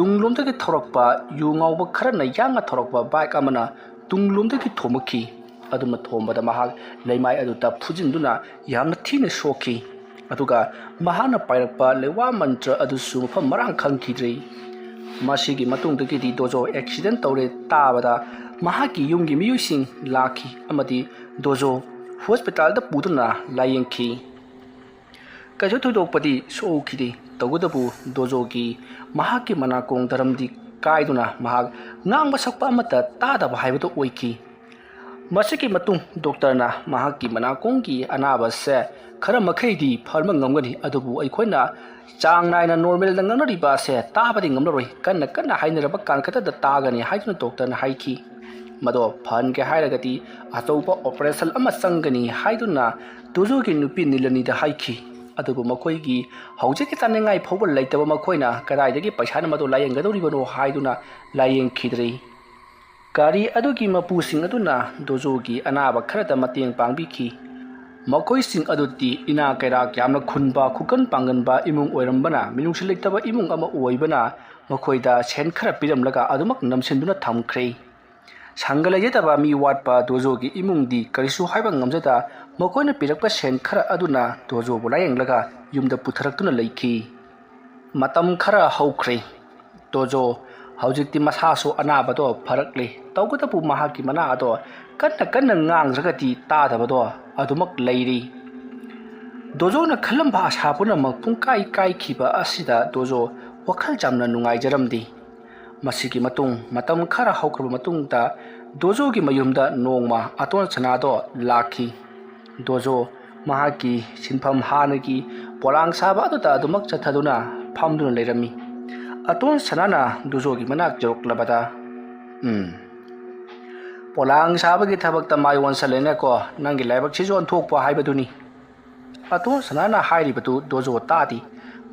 ꯇꯨꯡꯂꯣꯝꯗꯒꯤ ꯊꯧꯔꯛꯄ ꯌꯨ ꯉꯥꯎꯕ ꯈꯔꯅ ꯌꯥꯡꯅ ꯊꯧꯔꯛꯄ ꯕꯥꯏꯛ ꯑꯃꯅ ꯇꯨꯡꯂꯣꯝꯗꯒꯤ ꯊꯣꯝꯃꯛꯈꯤ꯫ ꯑꯗꯨꯅ ꯊꯣꯝꯕꯗ ꯃꯍꯥꯛ ꯂꯩꯃꯥꯏ ꯑꯗꯨꯗ ꯐꯨꯖꯤꯟꯗꯨꯅ ꯌꯥꯝꯅ ꯊꯤꯅ ꯁꯣꯛꯈꯤ꯫ ꯑꯗꯨꯒ ꯃꯍꯥꯛꯅ ꯄꯥꯏꯔꯛꯄ ꯂꯩꯋꯥ ꯃꯟꯇ꯭ꯔ ꯑꯗꯨꯁꯨ ꯃꯐꯝ ꯃꯔꯥꯡ ꯈꯪꯈꯤꯗ꯭ꯔꯦ꯫ ꯃꯁꯤꯒꯤ ꯃꯇꯨꯡꯗꯒꯤꯗꯤ ꯗꯣꯖꯣ ꯑꯦꯛꯁꯤꯗꯦꯟ ꯇꯧꯔꯦ ꯇꯥꯕꯗ ꯃꯍꯥꯛꯀꯤ ꯌꯨꯝꯒꯤ ꯃꯤꯑꯣꯏꯁꯤꯡ ꯂꯥꯛꯈꯤ ꯑꯃꯗꯤ ꯗꯣꯖꯣ ꯍꯣꯁꯄꯤꯇꯥꯜꯗ ꯄꯨꯗꯨꯅ ꯂꯥꯌꯦꯡꯈꯤ꯫ ꯀꯩꯁꯨ ꯊꯣꯏꯗꯣꯛꯄꯗꯤ ꯁꯣꯛꯍꯧꯈꯤꯗꯦ꯫ ꯇꯧꯕꯇꯕꯨ ꯗꯣꯖꯣꯒꯤ ꯃꯍꯥꯛꯀꯤ ꯃꯅꯥꯀꯣꯡ ꯗꯔꯝꯗꯤ ꯀꯥꯏꯗꯨꯅ ꯃꯍꯥꯛ ꯉꯥꯡꯕ ꯁꯛꯄ ꯑꯃꯠꯇ ꯇꯥꯗꯕ ꯍꯥꯏꯕꯗꯨ ꯑꯣꯏꯈꯤ꯫ ꯃꯁꯤꯒꯤ ꯃꯇꯨꯡ ꯗꯣꯛꯇꯔꯅ ꯃꯍꯥꯛꯀꯤ ꯃꯅꯥꯀꯣꯡꯒꯤ ꯑꯅꯥꯕꯁꯦ ꯈꯔ ꯃꯈꯩꯗꯤ ꯐꯍꯟꯕ ꯉꯝꯒꯅꯤ, ꯑꯗꯨꯕꯨ ꯑꯩꯈꯣꯏꯅ ꯆꯥꯡ ꯅꯥꯏꯅ ꯅꯣꯔꯃꯦꯜꯗ ꯉꯥꯡꯅꯔꯤꯕ ꯑꯁꯦ ꯇꯥꯕꯗꯤ ꯉꯝꯂꯔꯣꯏ, ꯀꯟꯅ ꯀꯟꯅ ꯍꯥꯏꯅꯔꯕ ꯀꯥꯟ ꯈꯛꯇꯗ ꯇꯥꯒꯅꯤ ꯍꯥꯏꯗꯨꯅ ꯗꯣꯛꯇꯔꯅ ꯍꯥꯏꯈꯤ꯫ ꯃꯗꯣ ꯐꯍꯟꯒꯦ ꯍꯥꯏꯔꯒꯗꯤ ꯑꯆꯧꯕ ꯑꯣꯄꯔꯦꯁꯟ ꯑꯃ ꯆꯪꯒꯅꯤ ꯍꯥꯏꯗꯨꯅ ꯗꯣꯖꯣꯒꯤ ꯅꯨꯄꯤ ꯅꯤꯂꯅꯤꯗ ꯍꯥꯏꯈꯤ꯫ ꯑꯗꯨꯕꯨ ꯃꯈꯣꯏꯒꯤ ꯍꯧꯖꯤꯛꯀꯤ ꯆꯥꯅꯤꯡꯉꯥꯏ ꯐꯥꯎꯕ ꯂꯩꯇꯕ ꯃꯈꯣꯏꯅ ꯀꯗꯥꯏꯗꯒꯤ ꯄꯩꯁꯥꯅ ꯃꯗꯨ ꯂꯥꯌꯦꯡꯒꯗꯧꯔꯤꯕꯅꯣ ꯍꯥꯏꯗꯨꯅ ꯂꯥꯌꯦꯡꯈꯤꯗ꯭ꯔꯦ꯫ ꯒꯥꯔꯤ ꯑꯗꯨꯒꯤ ꯃꯄꯨꯁꯤꯡ ꯑꯗꯨꯅ ꯗꯣꯖꯣꯒꯤ ꯑꯅꯥꯕ ꯈꯔꯗ ꯃꯇꯦꯡ ꯄꯥꯡꯕꯤꯈꯤ꯫ ꯃꯈꯣꯏꯁꯤꯡ ꯑꯗꯨꯗꯤ ꯏꯅꯥ ꯀꯩꯔꯥꯛ ꯌꯥꯝꯅ ꯈꯨꯟꯕ, ꯈꯨꯀꯟ ꯄꯥꯡꯒꯟꯕ ꯏꯃꯨꯡ ꯑꯣꯏꯔꯝꯕꯅ, ꯃꯤꯅꯨꯡꯁꯤ ꯂꯩꯇꯕ ꯏꯃꯨꯡ ꯑꯃ ꯑꯣꯏꯕꯅ ꯃꯈꯣꯏꯗ ꯁꯦꯟ ꯈꯔ ꯄꯤꯔꯝꯂꯒ ꯑꯗꯨꯃꯛ ꯅꯝꯁꯤꯟꯗꯨꯅ ꯊꯝꯈ꯭ꯔꯦ꯫ ꯁꯪꯒ ꯂꯩꯖꯗꯕ ꯃꯤ ꯋꯥꯠꯄ ꯗꯣꯖꯣꯒꯤ ꯏꯃꯨꯡꯗꯤ ꯀꯔꯤꯁꯨ ꯍꯥꯏꯕ ꯉꯝꯖꯗ, ꯃꯈꯣꯏꯅ ꯄꯤꯔꯛꯄ ꯁꯦꯟ ꯈꯔ ꯑꯗꯨꯅ ꯗꯣꯖꯣꯕꯨ ꯂꯥꯌꯦꯡꯂꯒ ꯌꯨꯝꯗ ꯄꯨꯊꯔꯛꯇꯨꯅ ꯂꯩꯈꯤ꯫ ꯃꯇꯝ ꯈꯔ ꯍꯧꯈ꯭ꯔꯦ꯫ ꯗꯣꯖꯣ ꯍꯧꯖꯤꯛꯇꯤ ꯃꯁꯥꯁꯨ ꯑꯅꯥꯕꯗꯣ ꯐꯔꯛꯂꯤ꯫ ꯇꯧꯕꯇꯕꯨ ꯃꯍꯥꯛꯀꯤ ꯃꯅꯥ ꯑꯗꯣ ꯀꯟꯅ ꯀꯟꯅ ꯉꯥꯡꯗ꯭ꯔꯒꯗꯤ ꯇꯥꯗꯕꯗꯣ ꯑꯗꯨꯃꯛ ꯂꯩꯔꯤ꯫ ꯗꯣꯖꯣꯅ ꯈꯜꯂꯝꯕ ꯑꯁꯥ ꯄꯨꯝꯅꯃꯛ ꯄꯨꯡꯀꯥꯏ ꯀꯥꯏꯈꯤꯕ ꯑꯁꯤꯗ ꯗꯣꯖꯣ ꯋꯥꯈꯜ ꯌꯥꯝꯅ ꯅꯨꯡꯉꯥꯏꯖꯔꯝꯗꯦ꯫ ꯃꯁꯤꯒꯤ ꯃꯇꯨꯡ ꯃꯇꯝ ꯈꯔ ꯍꯧꯈ꯭ꯔꯕ ꯃꯇꯨꯡꯗ ꯗꯣꯖꯣꯒꯤ ꯃꯌꯨꯝꯗ ꯅꯣꯡꯃ ꯑꯇꯣꯟ ꯁꯅꯥꯗꯣ ꯂꯥꯛꯈꯤ꯫ ꯗꯣꯖꯣ ꯃꯍꯥꯛꯀꯤ ꯁꯤꯟꯐꯝ ꯍꯥꯟꯅꯒꯤ ꯄꯣꯂꯥꯡ ꯁꯥꯕ ꯑꯗꯨꯗ ꯑꯗꯨꯃꯛ ꯆꯠꯊꯗꯨꯅ ꯐꯝꯗꯨꯅ ꯂꯩꯔꯝꯃꯤ꯫ ꯑꯇꯣꯟ ꯁꯅꯥꯅ ꯗꯣꯖꯣꯒꯤ ꯃꯅꯥꯛ ꯌꯧꯔꯛꯂꯕꯗ, "ꯎꯝ, ꯄꯣꯂꯥꯡ ꯁꯥꯕꯒꯤ ꯊꯕꯛꯇ ꯃꯥꯏ ꯑꯣꯟꯁꯜꯂꯦꯅꯦꯀꯣ, ꯅꯪꯒꯤ ꯂꯥꯏꯕꯛꯁꯤꯁꯨ ꯑꯣꯟꯊꯣꯛꯄ ꯍꯥꯏꯕꯗꯨꯅꯤ꯫" ꯑꯇꯣꯟ ꯁꯅꯥꯅ ꯍꯥꯏꯔꯤꯕꯗꯨ ꯗꯣꯖꯣ ꯇꯥꯗꯦ꯫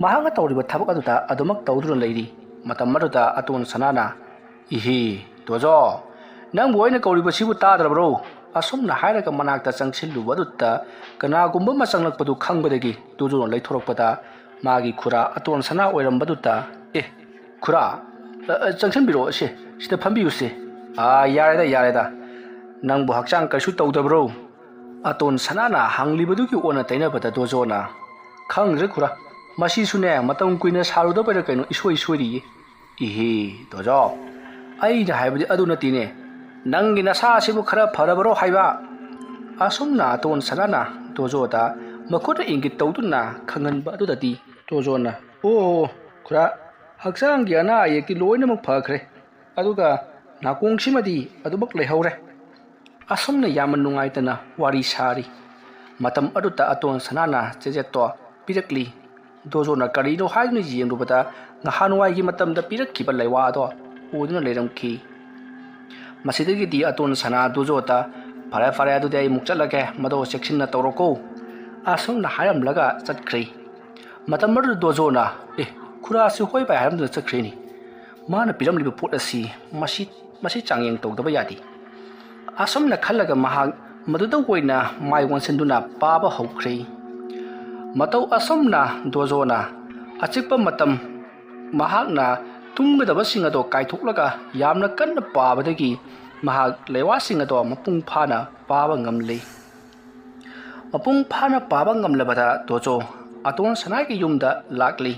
ꯃꯍꯥꯛꯅ ꯇꯧꯔꯤꯕ ꯊꯕꯛ ꯑꯗꯨꯗ ꯑꯗꯨꯃꯛ ꯇꯧꯗꯨꯅ ꯂꯩꯔꯤ꯫ ꯃꯇꯝ ꯑꯗꯨꯗ ꯑꯇꯣꯟ ꯁꯅꯥꯅ, "ꯏꯍꯤ, ꯗꯣꯖꯣ, ꯅꯪꯕꯨ ꯑꯩꯅ ꯀꯧꯔꯤꯕꯁꯤꯕꯨ ꯇꯥꯗ꯭ꯔꯕ꯭ꯔꯣ?" ꯑꯁꯨꯝꯅ ꯍꯥꯏꯔꯒ ꯃꯅꯥꯛꯇ ꯆꯪꯁꯤꯜꯂꯨꯕ ꯑꯗꯨꯗ ꯀꯅꯥꯒꯨꯝꯕ ꯑꯃ ꯆꯪꯂꯛꯄꯗꯨ ꯈꯪꯕꯗꯒꯤ ꯗꯣꯖꯣꯅ ꯂꯩꯊꯣꯔꯛꯄꯗ ꯃꯥꯒꯤ ꯈꯨꯔꯥ ꯑꯇꯣꯟ ꯁꯅꯥ ꯑꯣꯏꯔꯝꯕꯗꯨꯗ, "ꯑꯦ, ꯈꯨꯔꯥ, ꯑ, ꯑ, ꯆꯪꯁꯤꯟꯕꯤꯔꯛꯑꯣ, ꯁꯦ, ꯁꯤꯗ ꯐꯝꯕꯤꯌꯨꯁꯦ꯫" "ꯑꯥ, ꯌꯥꯔꯦꯗ, ꯌꯥꯔꯦꯗ꯫ ꯅꯪꯕꯨ ꯍꯛꯆꯥꯡ ꯀꯩꯁꯨ ꯇꯧꯗꯕ꯭ꯔꯣ?" ꯑꯇꯣꯟ ꯁꯅꯥꯅ ꯍꯪꯂꯤꯕꯗꯨꯒꯤ ꯑꯣꯟꯅ ꯇꯩꯅꯕꯗ ꯗꯣꯖꯣꯅ, "ꯈꯪꯗ꯭ꯔꯦ ꯈꯨꯔꯥ, ꯃꯁꯤꯁꯨꯅꯦ ꯃꯇꯝ ꯀꯨꯏꯅ ꯁꯥꯔꯨꯗꯕꯩꯔꯥ ꯀꯩꯅꯣ ꯏꯁꯣꯏ ꯁꯣꯏꯔꯤꯌꯦ꯫" "ꯏꯍꯦ, ꯗꯣꯖꯣ, ꯑꯩꯅ ꯍꯥꯏꯕꯗꯤ ꯑꯗꯨ ꯅꯠꯇꯦꯅꯦ꯫ ꯅꯪꯒꯤ ꯅꯁꯥ ꯑꯁꯤꯕꯨ ꯈꯔ ꯐꯔꯕꯔꯣ ꯍꯥꯏꯕ?" ꯑꯁꯨꯝꯅ ꯑꯇꯣꯟ ꯁꯅꯥꯅ ꯗꯣꯖꯣꯗ ꯃꯈꯨꯠꯅ ꯏꯪꯒꯤꯠ ꯇꯧꯗꯨꯅ ꯈꯪꯍꯟꯕ ꯑꯗꯨꯗꯗꯤ ꯗꯣꯖꯣꯅ, "ꯑꯣ, ꯈꯨꯔꯥ, ꯍꯛꯆꯥꯡꯒꯤ ꯑꯅꯥ ꯑꯌꯦꯛꯇꯤ ꯂꯣꯏꯅꯃꯛ ꯐꯈ꯭ꯔꯦ꯫ ꯑꯗꯨꯒ ꯅꯥꯀꯣꯡꯁꯤꯃꯗꯤ ꯑꯗꯨꯃꯛ ꯂꯩꯍꯧꯔꯦ꯫" ꯑꯁꯨꯝꯅ ꯌꯥꯝꯅ ꯅꯨꯡꯉꯥꯏꯇꯅ ꯋꯥꯔꯤ ꯁꯥꯔꯤ꯫ ꯃꯇꯝ ꯑꯗꯨꯗ ꯑꯇꯣꯟ ꯁꯅꯥꯅ ꯆꯦꯆꯦꯠꯇꯣ ꯄꯤꯔꯛꯂꯤ꯫ ꯗꯣꯖꯣꯅ ꯀꯔꯤꯅꯣ ꯍꯥꯏꯗꯨꯅ ꯌꯦꯡꯂꯨꯕꯗ ꯅꯍꯥꯟꯋꯥꯏꯒꯤ ꯃꯇꯝꯗ ꯄꯤꯔꯛꯈꯤꯕ ꯂꯩꯋꯥ ꯑꯗꯣ ꯎꯗꯨꯅ ꯂꯩꯔꯝꯈꯤ꯫ ꯃꯁꯤꯗꯒꯤꯗꯤ ꯑꯇꯣꯟ ꯁꯅꯥ ꯗꯣꯖꯣꯗ, "ꯐꯔꯦ, ꯐꯔꯦ, ꯑꯗꯨꯗꯤ ꯑꯩ ꯑꯃꯨꯛ ꯆꯠꯂꯒꯦ, ꯃꯗꯣ ꯆꯦꯛꯁꯤꯟꯅ ꯇꯧꯔꯣꯀꯣ," ꯑꯁꯨꯝꯅ ꯍꯥꯏꯔꯝꯂꯒ ꯆꯠꯈ꯭ꯔꯦ꯫ ꯃꯇꯝ ꯑꯗꯨꯗ ꯗꯣꯖꯣꯅ, "ꯑꯦ, ꯈꯨꯔꯥꯁꯤ ꯍꯣꯏ ꯚꯥꯏ" ꯍꯥꯏꯔꯝꯗꯨꯅ ꯆꯠꯈ꯭ꯔꯦꯅꯦ꯫ ꯃꯥꯅ ꯄꯤꯔꯝꯂꯤꯕ ꯄꯣꯠ ꯑꯁꯤ ꯃꯁꯤ, ꯃꯁꯤ ꯆꯥꯡꯌꯦꯡ ꯇꯧꯗꯕ ꯌꯥꯗꯦ꯫ ꯑꯁꯨꯝꯅ ꯈꯜꯂꯒ ꯃꯍꯥꯛ ꯃꯗꯨꯗ ꯑꯣꯏꯅ ꯃꯥꯏ ꯑꯣꯟꯁꯤꯟꯗꯨꯅ ꯄꯥꯕ ꯍꯧꯈ꯭ꯔꯦ꯫ ꯃꯇꯧ ꯑꯁꯨꯝꯅ ꯗꯣꯖꯣꯅ ꯑꯆꯤꯛꯄ ꯃꯇꯝ ꯃꯍꯥꯛꯅ ꯇꯨꯝꯒꯗꯕꯁꯤꯡ ꯑꯗꯣ ꯀꯥꯏꯊꯣꯛꯂꯒ ꯌꯥꯝꯅ ꯀꯟꯅ ꯄꯥꯕꯗꯒꯤ ꯃꯍꯥꯛ ꯂꯩꯋꯥꯁꯤꯡ ꯑꯗꯣ ꯃꯄꯨꯡ ꯐꯥꯅ ꯄꯥꯕ ꯉꯝꯂꯤ꯫ ꯃꯄꯨꯡ ꯐꯥꯅ ꯄꯥꯕ ꯉꯝꯂꯕꯗ ꯗꯣꯖꯣ ꯑꯇꯣꯟ ꯁꯅꯥꯒꯤ ꯌꯨꯝꯗ ꯂꯥꯛꯂꯤ꯫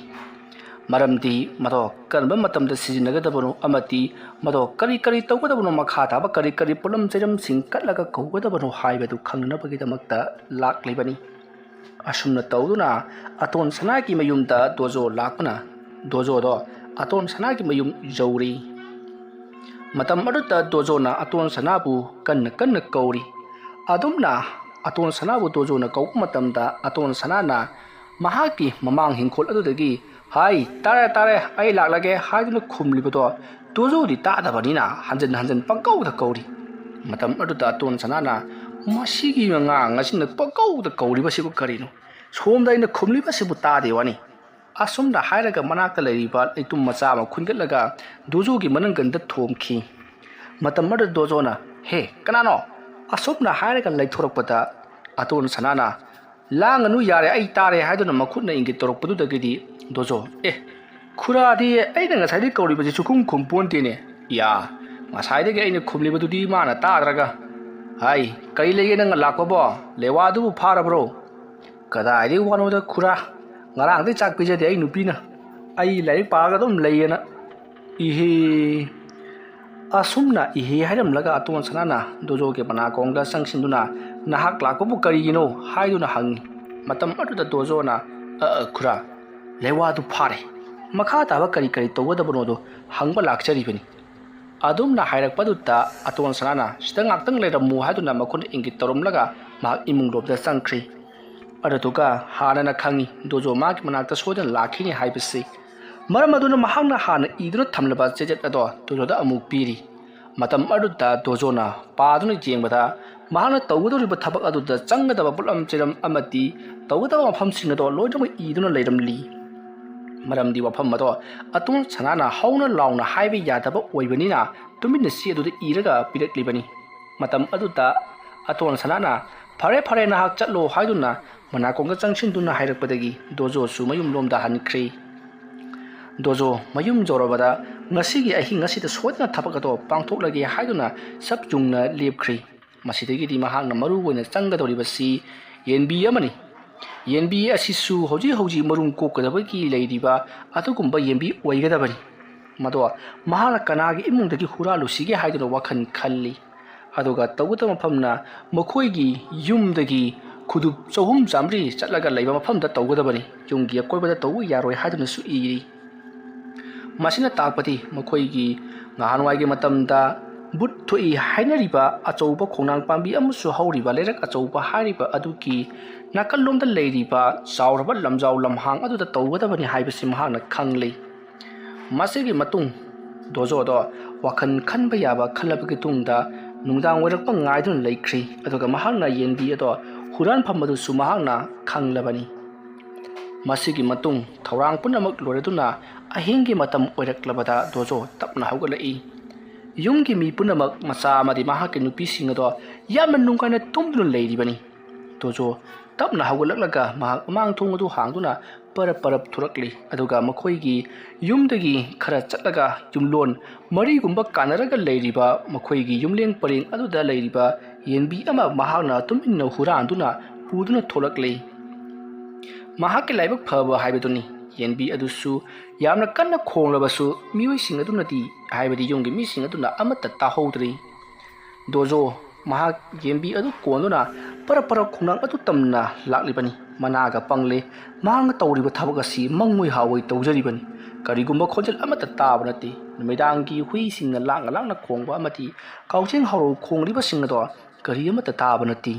ꯃꯔꯝꯗꯤ ꯃꯗꯣ ꯀꯔꯝꯕ ꯃꯇꯝꯗ ꯁꯤꯖꯤꯟꯅꯒꯗꯕꯅꯣ ꯑꯃꯗꯤ ꯃꯗꯣ ꯀꯔꯤ ꯀꯔꯤ ꯇꯧꯒꯗꯕꯅꯣ, ꯃꯈꯥ ꯇꯥꯕ ꯀꯔꯤ ꯀꯔꯤ ꯄꯣꯠꯂꯝ ꯆꯩꯔꯝꯁꯤꯡ ꯀꯠꯂꯒ ꯀꯧꯒꯗꯕꯅꯣ ꯍꯥꯏꯕꯗꯨ ꯈꯪꯅꯅꯕꯒꯤꯗꯃꯛꯇ ꯂꯥꯛꯂꯤꯕꯅꯤ꯫ ꯑꯁꯨꯝꯅ ꯇꯧꯗꯨꯅ ꯑꯇꯣꯟ ꯁꯅꯥꯒꯤ ꯃꯌꯨꯝꯗ ꯗꯣꯖꯣ ꯂꯥꯛꯄꯅ ꯗꯣꯖꯣꯗꯣ ꯑꯇꯣꯟ ꯁꯅꯥꯒꯤ ꯃꯌꯨꯝ ꯌꯧꯔꯤ꯫ ꯃꯇꯝ ꯑꯗꯨꯗ ꯗꯣꯖꯣꯅ ꯑꯇꯣꯟ ꯁꯅꯥꯕꯨ ꯀꯟꯅ ꯀꯟꯅ ꯀꯧꯔꯤ꯫ ꯑꯗꯨꯝꯅ ꯑꯇꯣꯟ ꯁꯅꯥꯕꯨ ꯗꯣꯖꯣꯅ ꯀꯧꯕ ꯃꯇꯝꯗ ꯑꯇꯣꯟ ꯁꯅꯥꯅ ꯃꯍꯥꯛꯀꯤ ꯃꯃꯥꯡ ꯍꯤꯡꯈꯣꯜ ꯑꯗꯨꯗꯒꯤ, "ꯍꯥꯏ, ꯇꯥꯔꯦ, ꯇꯥꯔꯦ, ꯑꯩ ꯂꯥꯛꯂꯒꯦ" ꯍꯥꯏꯗꯨꯅ ꯈꯨꯝꯂꯤꯕꯗꯣ ꯗꯣꯖꯣꯗꯤ ꯇꯥꯗꯕꯅꯤꯅ ꯍꯟꯖꯤꯟ ꯍꯟꯖꯤꯟ ꯄꯪꯀꯧꯗ ꯀꯧꯔꯤ꯫ ꯃꯇꯝ ꯑꯗꯨꯗ ꯑꯇꯣꯟ ꯁꯅꯥꯅ, "ꯃꯁꯤꯒꯤ ꯑꯉꯥꯡ ꯑꯁꯤꯅ ꯄꯪꯀꯧꯗ ꯀꯧꯔꯤꯕꯁꯤꯕꯨ ꯀꯔꯤꯅꯣ? ꯁꯣꯝꯗ ꯑꯩꯅ ꯈꯨꯝꯂꯤꯕꯁꯤꯕꯨ ꯇꯥꯗꯦ ꯋꯥꯅꯤ"꯫ ꯑꯁꯨꯝꯅ ꯍꯥꯏꯔꯒ ꯃꯅꯥꯛꯇ ꯂꯩꯔꯤꯕ ꯂꯩꯇꯨꯝ ꯃꯆꯥ ꯑꯃ ꯈꯨꯟꯒꯠꯂꯒ ꯗꯣꯖꯣꯒꯤ ꯃꯅꯪꯒꯟꯗ ꯊꯣꯝꯈꯤ꯫ ꯃꯇꯝ ꯑꯗꯨꯗ ꯗꯣꯖꯣꯅ, "ꯍꯦ, ꯀꯅꯥꯅꯣ?" ꯑꯁꯨꯝꯅ ꯍꯥꯏꯔꯒ ꯂꯩꯊꯣꯔꯛꯄꯗ ꯑꯇꯣꯟ ꯁꯅꯥꯅ, "ꯂꯥꯡꯒꯅꯨ, ꯌꯥꯔꯦ, ꯑꯩ ꯇꯥꯔꯦ" ꯍꯥꯏꯗꯨꯅ ꯃꯈꯨꯠꯅ ꯏꯪꯒꯤꯠ ꯇꯧꯔꯛꯄꯗꯨꯗꯒꯤꯗꯤ ꯗꯣꯖꯣ, "ꯑꯦ, ꯈꯨꯔꯥꯗꯤ ꯑꯩꯅ ꯉꯁꯥꯏꯗꯒꯤ ꯀꯧꯔꯤꯕꯁꯤ ꯁꯨꯈꯨꯝ ꯈꯨꯝ ꯄꯣꯟꯇꯦꯅꯦ꯫ ꯌꯥ, ꯉꯁꯥꯏꯗꯒꯤ ꯑꯩꯅ ꯈꯨꯝꯂꯤꯕꯗꯨꯗꯤ ꯃꯥꯅ ꯇꯥꯗ꯭ꯔꯒ꯫ ꯍꯥꯏ, ꯀꯔꯤ ꯂꯩꯒꯦ ꯅꯪꯅ ꯂꯥꯛꯄꯕꯣ? ꯂꯦꯋꯥꯗꯨꯕꯨ ꯐꯥꯔꯕ꯭ꯔꯣ?" "ꯀꯗꯥꯏꯗꯒꯤ ꯋꯥꯅꯣꯗ ꯈꯨꯔꯥ, ꯉꯔꯥꯡꯗꯩ ꯆꯥꯛ ꯄꯤꯖꯗꯦ ꯑꯩ ꯅꯨꯄꯤꯅ, ꯑꯩ ꯂꯥꯏꯔꯤꯛ ꯄꯥꯔꯒ ꯑꯗꯨꯝ ꯂꯩꯌꯦꯅ"꯫ ꯏꯍꯦ꯫ ꯑꯁꯨꯝꯅ ꯏꯍꯦ ꯍꯥꯏꯔꯝꯂꯒ ꯑꯇꯣꯟ ꯁꯅꯥꯅ ꯗꯣꯖꯣꯒꯤ ꯃꯅꯥꯀꯣꯡꯗ ꯆꯪꯁꯤꯟꯗꯨꯅ, "ꯅꯍꯥꯛ ꯂꯥꯛꯄꯕꯨ ꯀꯔꯤꯒꯤꯅꯣ?" ꯍꯥꯏꯗꯨꯅ ꯍꯪꯉꯤ꯫ ꯃꯇꯝ ꯑꯗꯨꯗ ꯗꯣꯖꯣꯅ, "ꯑ, ꯑ, ꯈꯨꯔꯥ, ꯂꯦꯋꯥꯗꯨ ꯐꯥꯔꯦ꯫ ꯃꯈꯥ ꯇꯥꯕ ꯀꯔꯤ ꯀꯔꯤ ꯇꯧꯒꯗꯕꯅꯣꯗꯣ ꯍꯪꯕ ꯂꯥꯛꯆꯔꯤꯕꯅꯤ"꯫ ꯑꯗꯨꯝꯅ ꯍꯥꯏꯔꯛꯄꯗꯨꯗ ꯑꯇꯣꯟ ꯁꯅꯥꯅ, "ꯁꯤꯗ ꯉꯥꯛꯇꯪ ꯂꯩꯔꯝꯃꯨ" ꯍꯥꯏꯗꯨꯅ ꯃꯈꯨꯠꯅ ꯏꯪꯒꯤꯠ ꯇꯧꯔꯝꯂꯒ ꯃꯍꯥꯛ ꯏꯃꯨꯡ ꯂꯣꯝꯗ ꯆꯪꯈ꯭ꯔꯤ꯫ ꯑꯗꯨꯗꯨꯒ ꯍꯥꯟꯅꯅ ꯈꯪꯉꯤ ꯗꯣꯖꯣ ꯃꯥꯒꯤ ꯃꯅꯥꯛꯇ ꯁꯣꯏꯗꯅ ꯂꯥꯛꯈꯤꯅꯤ ꯍꯥꯏꯕꯁꯤ꯫ ꯃꯔꯝ ꯑꯗꯨꯅ ꯃꯍꯥꯛꯅ ꯍꯥꯟꯅ ꯏꯗꯨꯅ ꯊꯝꯂꯕ ꯆꯦꯖꯦꯠ ꯑꯗꯣ ꯗꯣꯖꯣꯗ ꯑꯃꯨꯛ ꯄꯤꯔꯤ꯫ ꯃꯇꯝ ꯑꯗꯨꯗ ꯗꯣꯖꯣꯅ ꯄꯥꯗꯨꯅ ꯌꯦꯡꯕꯗ ꯃꯍꯥꯛꯅ ꯇꯧꯒꯗꯧꯔꯤꯕ ꯊꯕꯛ ꯑꯗꯨꯗ ꯆꯪꯒꯗꯕ ꯄꯣꯠꯂꯝ ꯆꯩꯔꯝ ꯑꯃꯗꯤ ꯇꯧꯒꯗꯕ ꯃꯐꯝꯁꯤꯡ ꯑꯗꯣ ꯂꯣꯏꯅꯃꯛ ꯏꯗꯨꯅ ꯂꯩꯔꯝꯂꯤ꯫ ꯃꯔꯝꯗꯤ ꯋꯥꯐꯝ ꯑꯗꯣ ꯑꯇꯣꯟ ꯁꯅꯥꯅ ꯍꯧꯅ ꯂꯥꯎꯅ ꯍꯥꯏꯕ ꯌꯥꯗꯕ ꯑꯣꯏꯕꯅꯤꯅ ꯇꯨꯃꯤꯟꯅ ꯆꯦ ꯑꯗꯨꯗ ꯏꯔꯒ ꯄꯤꯔꯛꯂꯤꯕꯅꯤ꯫ ꯃꯇꯝ ꯑꯗꯨꯗ ꯑꯇꯣꯟ ꯁꯅꯥꯅ, "ꯐꯔꯦ, ꯐꯔꯦ, ꯅꯍꯥꯛ ꯆꯠꯂꯣ" ꯍꯥꯏꯗꯨꯅ ꯃꯅꯥꯀꯣꯡꯗ ꯆꯪꯁꯤꯟꯗꯨꯅ ꯍꯥꯏꯔꯛꯄꯗꯒꯤ ꯗꯣꯖꯣꯁꯨ ꯃꯌꯨꯝꯂꯣꯝꯗ ꯍꯟꯈ꯭ꯔꯤ꯫ ꯗꯣꯖꯣ ꯃꯌꯨꯝ ꯌꯧꯔꯕꯗ ꯉꯁꯤꯒꯤ ꯑꯍꯤꯡ ꯑꯁꯤꯗ ꯁꯣꯏꯗꯅ ꯊꯕꯛ ꯑꯗꯣ ꯄꯥꯡꯊꯣꯛꯂꯒꯦ ꯍꯥꯏꯗꯨꯅ ꯆꯞ ꯌꯨꯡꯅ ꯂꯦꯞꯈ꯭ꯔꯤ꯫ ꯃꯁꯤꯗꯒꯤꯗꯤ ꯃꯍꯥꯛꯅ ꯃꯔꯨ ꯑꯣꯏꯅ ꯆꯪꯒꯗꯧꯔꯤꯕꯁꯤ ꯌꯦꯟꯕꯤ ꯑꯃꯅꯤ꯫ ꯌꯦꯟꯕꯤ ꯑꯁꯤꯁꯨ ꯍꯧꯖꯤꯛ ꯍꯧꯖꯤꯛ ꯃꯔꯨꯝ ꯀꯣꯛꯀꯗꯕꯒꯤ ꯂꯩꯔꯤꯕ ꯑꯗꯨꯒꯨꯝꯕ ꯌꯦꯟꯕꯤ ꯑꯣꯏꯒꯗꯕꯅꯤ꯫ ꯃꯗꯣ ꯃꯍꯥꯛꯅ ꯀꯅꯥꯒꯤ ꯏꯃꯨꯡꯗꯒꯤ ꯍꯨꯔꯥꯜꯂꯨꯁꯤꯒꯦ ꯍꯥꯏꯗꯨꯅ ꯋꯥꯈꯜ ꯈꯜꯂꯤ꯫ ꯑꯗꯨꯒ ꯇꯧꯒꯗꯕ ꯃꯐꯝꯅ ꯃꯈꯣꯏꯒꯤ ꯌꯨꯝꯗꯒꯤ ꯈꯨꯗꯨꯞ ꯆꯍꯨꯝ ꯆꯥꯃꯔꯤ ꯆꯠꯂꯒ ꯂꯩꯕ ꯃꯐꯝꯗ ꯇꯧꯒꯗꯕꯅꯤ꯫ ꯌꯨꯝꯒꯤ ꯑꯀꯣꯏꯕꯗ ꯇꯧꯕ ꯌꯥꯔꯣꯏ ꯍꯥꯏꯗꯨꯅꯁꯨ ꯏꯔꯤ꯫ ꯃꯁꯤꯅ ꯇꯥꯛꯄꯗꯤ ꯃꯈꯣꯏꯒꯤ ꯅꯍꯥꯟꯋꯥꯏꯒꯤ ꯃꯇꯝꯗ ꯕꯨꯠ ꯊꯣꯛꯏ ꯍꯥꯏꯅꯔꯤꯕ ꯑꯆꯧꯕ ꯈꯣꯡꯅꯥꯡ ꯄꯥꯝꯕꯤ ꯑꯃꯁꯨ ꯍꯧꯔꯤꯕ ꯂꯩꯔꯛ ꯑꯆꯧꯕ ꯍꯥꯏꯔꯤꯕ ꯑꯗꯨꯒꯤ ꯅꯥꯀꯜꯂꯣꯝꯗ ꯂꯩꯔꯤꯕ ꯆꯥꯎꯔꯕ ꯂꯝꯖꯥꯎ ꯂꯝꯍꯥꯡ ꯑꯗꯨꯗ ꯇꯧꯒꯗꯕꯅꯤ ꯍꯥꯏꯕꯁꯤ ꯃꯍꯥꯛꯅ ꯈꯪꯂꯤ꯫ ꯃꯁꯤꯒꯤ ꯃꯇꯨꯡ ꯗꯣꯖꯣꯗꯣ ꯋꯥꯈꯜ ꯈꯟꯕ ꯌꯥꯕ ꯈꯜꯂꯕꯒꯤ ꯇꯨꯡꯗ ꯅꯨꯡꯗꯥꯡ ꯑꯣꯏꯔꯛꯄ ꯉꯥꯏꯗꯨꯅ ꯂꯩꯈ꯭ꯔꯤ꯫ ꯑꯗꯨꯒ ꯃꯍꯥꯛꯅ ꯌꯦꯟꯕꯤ ꯑꯗꯣ ꯍꯨꯔꯥꯟꯐꯝ ꯑꯗꯨꯁꯨ ꯃꯍꯥꯛꯅ ꯈꯪꯂꯕꯅꯤ꯫ ꯃꯁꯤꯒꯤ ꯃꯇꯨꯡ ꯊꯧꯔꯥꯡ ꯄꯨꯝꯅꯃꯛ ꯂꯣꯏꯔꯗꯨꯅ ꯑꯍꯤꯡꯒꯤ ꯃꯇꯝ ꯑꯣꯏꯔꯛꯂꯕꯗ ꯗꯣꯖꯣ ꯇꯞꯅ ꯍꯧꯒꯠꯂꯛꯏ꯫ ꯌꯨꯝꯒꯤ ꯃꯤ ꯄꯨꯝꯅꯃꯛ ꯃꯆꯥ ꯑꯃꯗꯤ ꯃꯍꯥꯛꯀꯤ ꯅꯨꯄꯤꯁꯤꯡ ꯑꯗꯣ ꯌꯥꯝꯅ ꯅꯨꯡꯉꯥꯏꯅ ꯇꯨꯝꯗꯨꯅ ꯂꯩꯔꯤꯕꯅꯤ꯫ ꯗꯣꯖꯣ ꯇꯞꯅ ꯍꯧꯒꯠꯂꯛꯂꯒ ꯃꯍꯥꯛ ꯃꯃꯥꯡ ꯊꯣꯡ ꯑꯗꯨ ꯍꯥꯡꯗꯨꯅ ꯄꯔꯞ ꯄꯔꯞ ꯊꯣꯔꯛꯂꯤ꯫ ꯑꯗꯨꯒ ꯃꯈꯣꯏꯒꯤ ꯌꯨꯝꯗꯒꯤ ꯈꯔ ꯆꯠꯂꯒ ꯌꯨꯝꯂꯣꯟ ꯃꯔꯤꯒꯨꯝꯕ ꯀꯥꯟꯅꯔꯒ ꯂꯩꯔꯤꯕ ꯃꯈꯣꯏꯒꯤ ꯌꯨꯝꯂꯦꯡ ꯄꯔꯦꯡ ꯑꯗꯨꯗ ꯂꯩꯔꯤꯕ ꯌꯦꯟꯕꯤ ꯑꯃ ꯃꯍꯥꯛꯅ ꯇꯨꯃꯤꯟꯅ ꯍꯨꯔꯥꯟꯗꯨꯅ ꯄꯨꯗꯨꯅ ꯊꯣꯛꯂꯛꯂꯤ꯫ ꯃꯍꯥꯛꯀꯤ ꯂꯥꯏꯕꯛ ꯐꯕ ꯍꯥꯏꯕꯗꯨꯅꯤ꯫ ꯌꯦꯟꯕꯤ ꯑꯗꯨꯁꯨ ꯌꯥꯝꯅ ꯀꯟꯅ ꯈꯣꯡꯂꯕꯁꯨ ꯃꯤꯑꯣꯏꯁꯤꯡ ꯑꯗꯨꯅꯗꯤ, ꯍꯥꯏꯕꯗꯤ ꯌꯨꯝꯒꯤ ꯃꯤꯁꯤꯡ ꯑꯗꯨꯅ ꯑꯃꯠꯇ ꯇꯥꯍꯧꯗ꯭ꯔꯤ꯫ ꯗꯣꯖꯣ ꯃꯍꯥꯛ ꯌꯦꯟꯕꯤ ꯑꯗꯨ ꯀꯣꯟꯗꯨꯅ ꯄꯔꯞ ꯄꯔꯞ ꯈꯣꯡꯅꯥꯡ ꯑꯗꯨ ꯇꯝꯅ ꯂꯥꯛꯂꯤꯕꯅꯤ꯫ ꯃꯅꯥꯒ ꯄꯪꯂꯦ꯫ ꯃꯍꯥꯛꯅ ꯇꯧꯔꯤꯕ ꯊꯕꯛ ꯑꯁꯤ ꯃꯪꯑꯣꯏ ꯍꯥꯑꯣꯏ ꯇꯧꯖꯔꯤꯕꯅꯤ꯫ ꯀꯔꯤꯒꯨꯝꯕ ꯈꯣꯟꯖꯦꯜ ꯑꯃꯠꯇ ꯇꯥꯕ ꯅꯠꯇꯦ꯫ ꯅꯨꯃꯤꯗꯥꯡꯒꯤ ꯍꯨꯏꯁꯤꯡꯅ ꯂꯥꯡꯅ ꯂꯥꯡꯅ ꯈꯣꯡꯕ ꯑꯃꯗꯤ ꯀꯥꯎꯖꯦꯡ ꯍꯧꯔꯧ ꯈꯣꯡꯂꯤꯕꯁꯤꯡ ꯑꯗꯣ ꯀꯔꯤ ꯑꯃꯠꯇ ꯇꯥꯕ ꯅꯠꯇꯦ꯫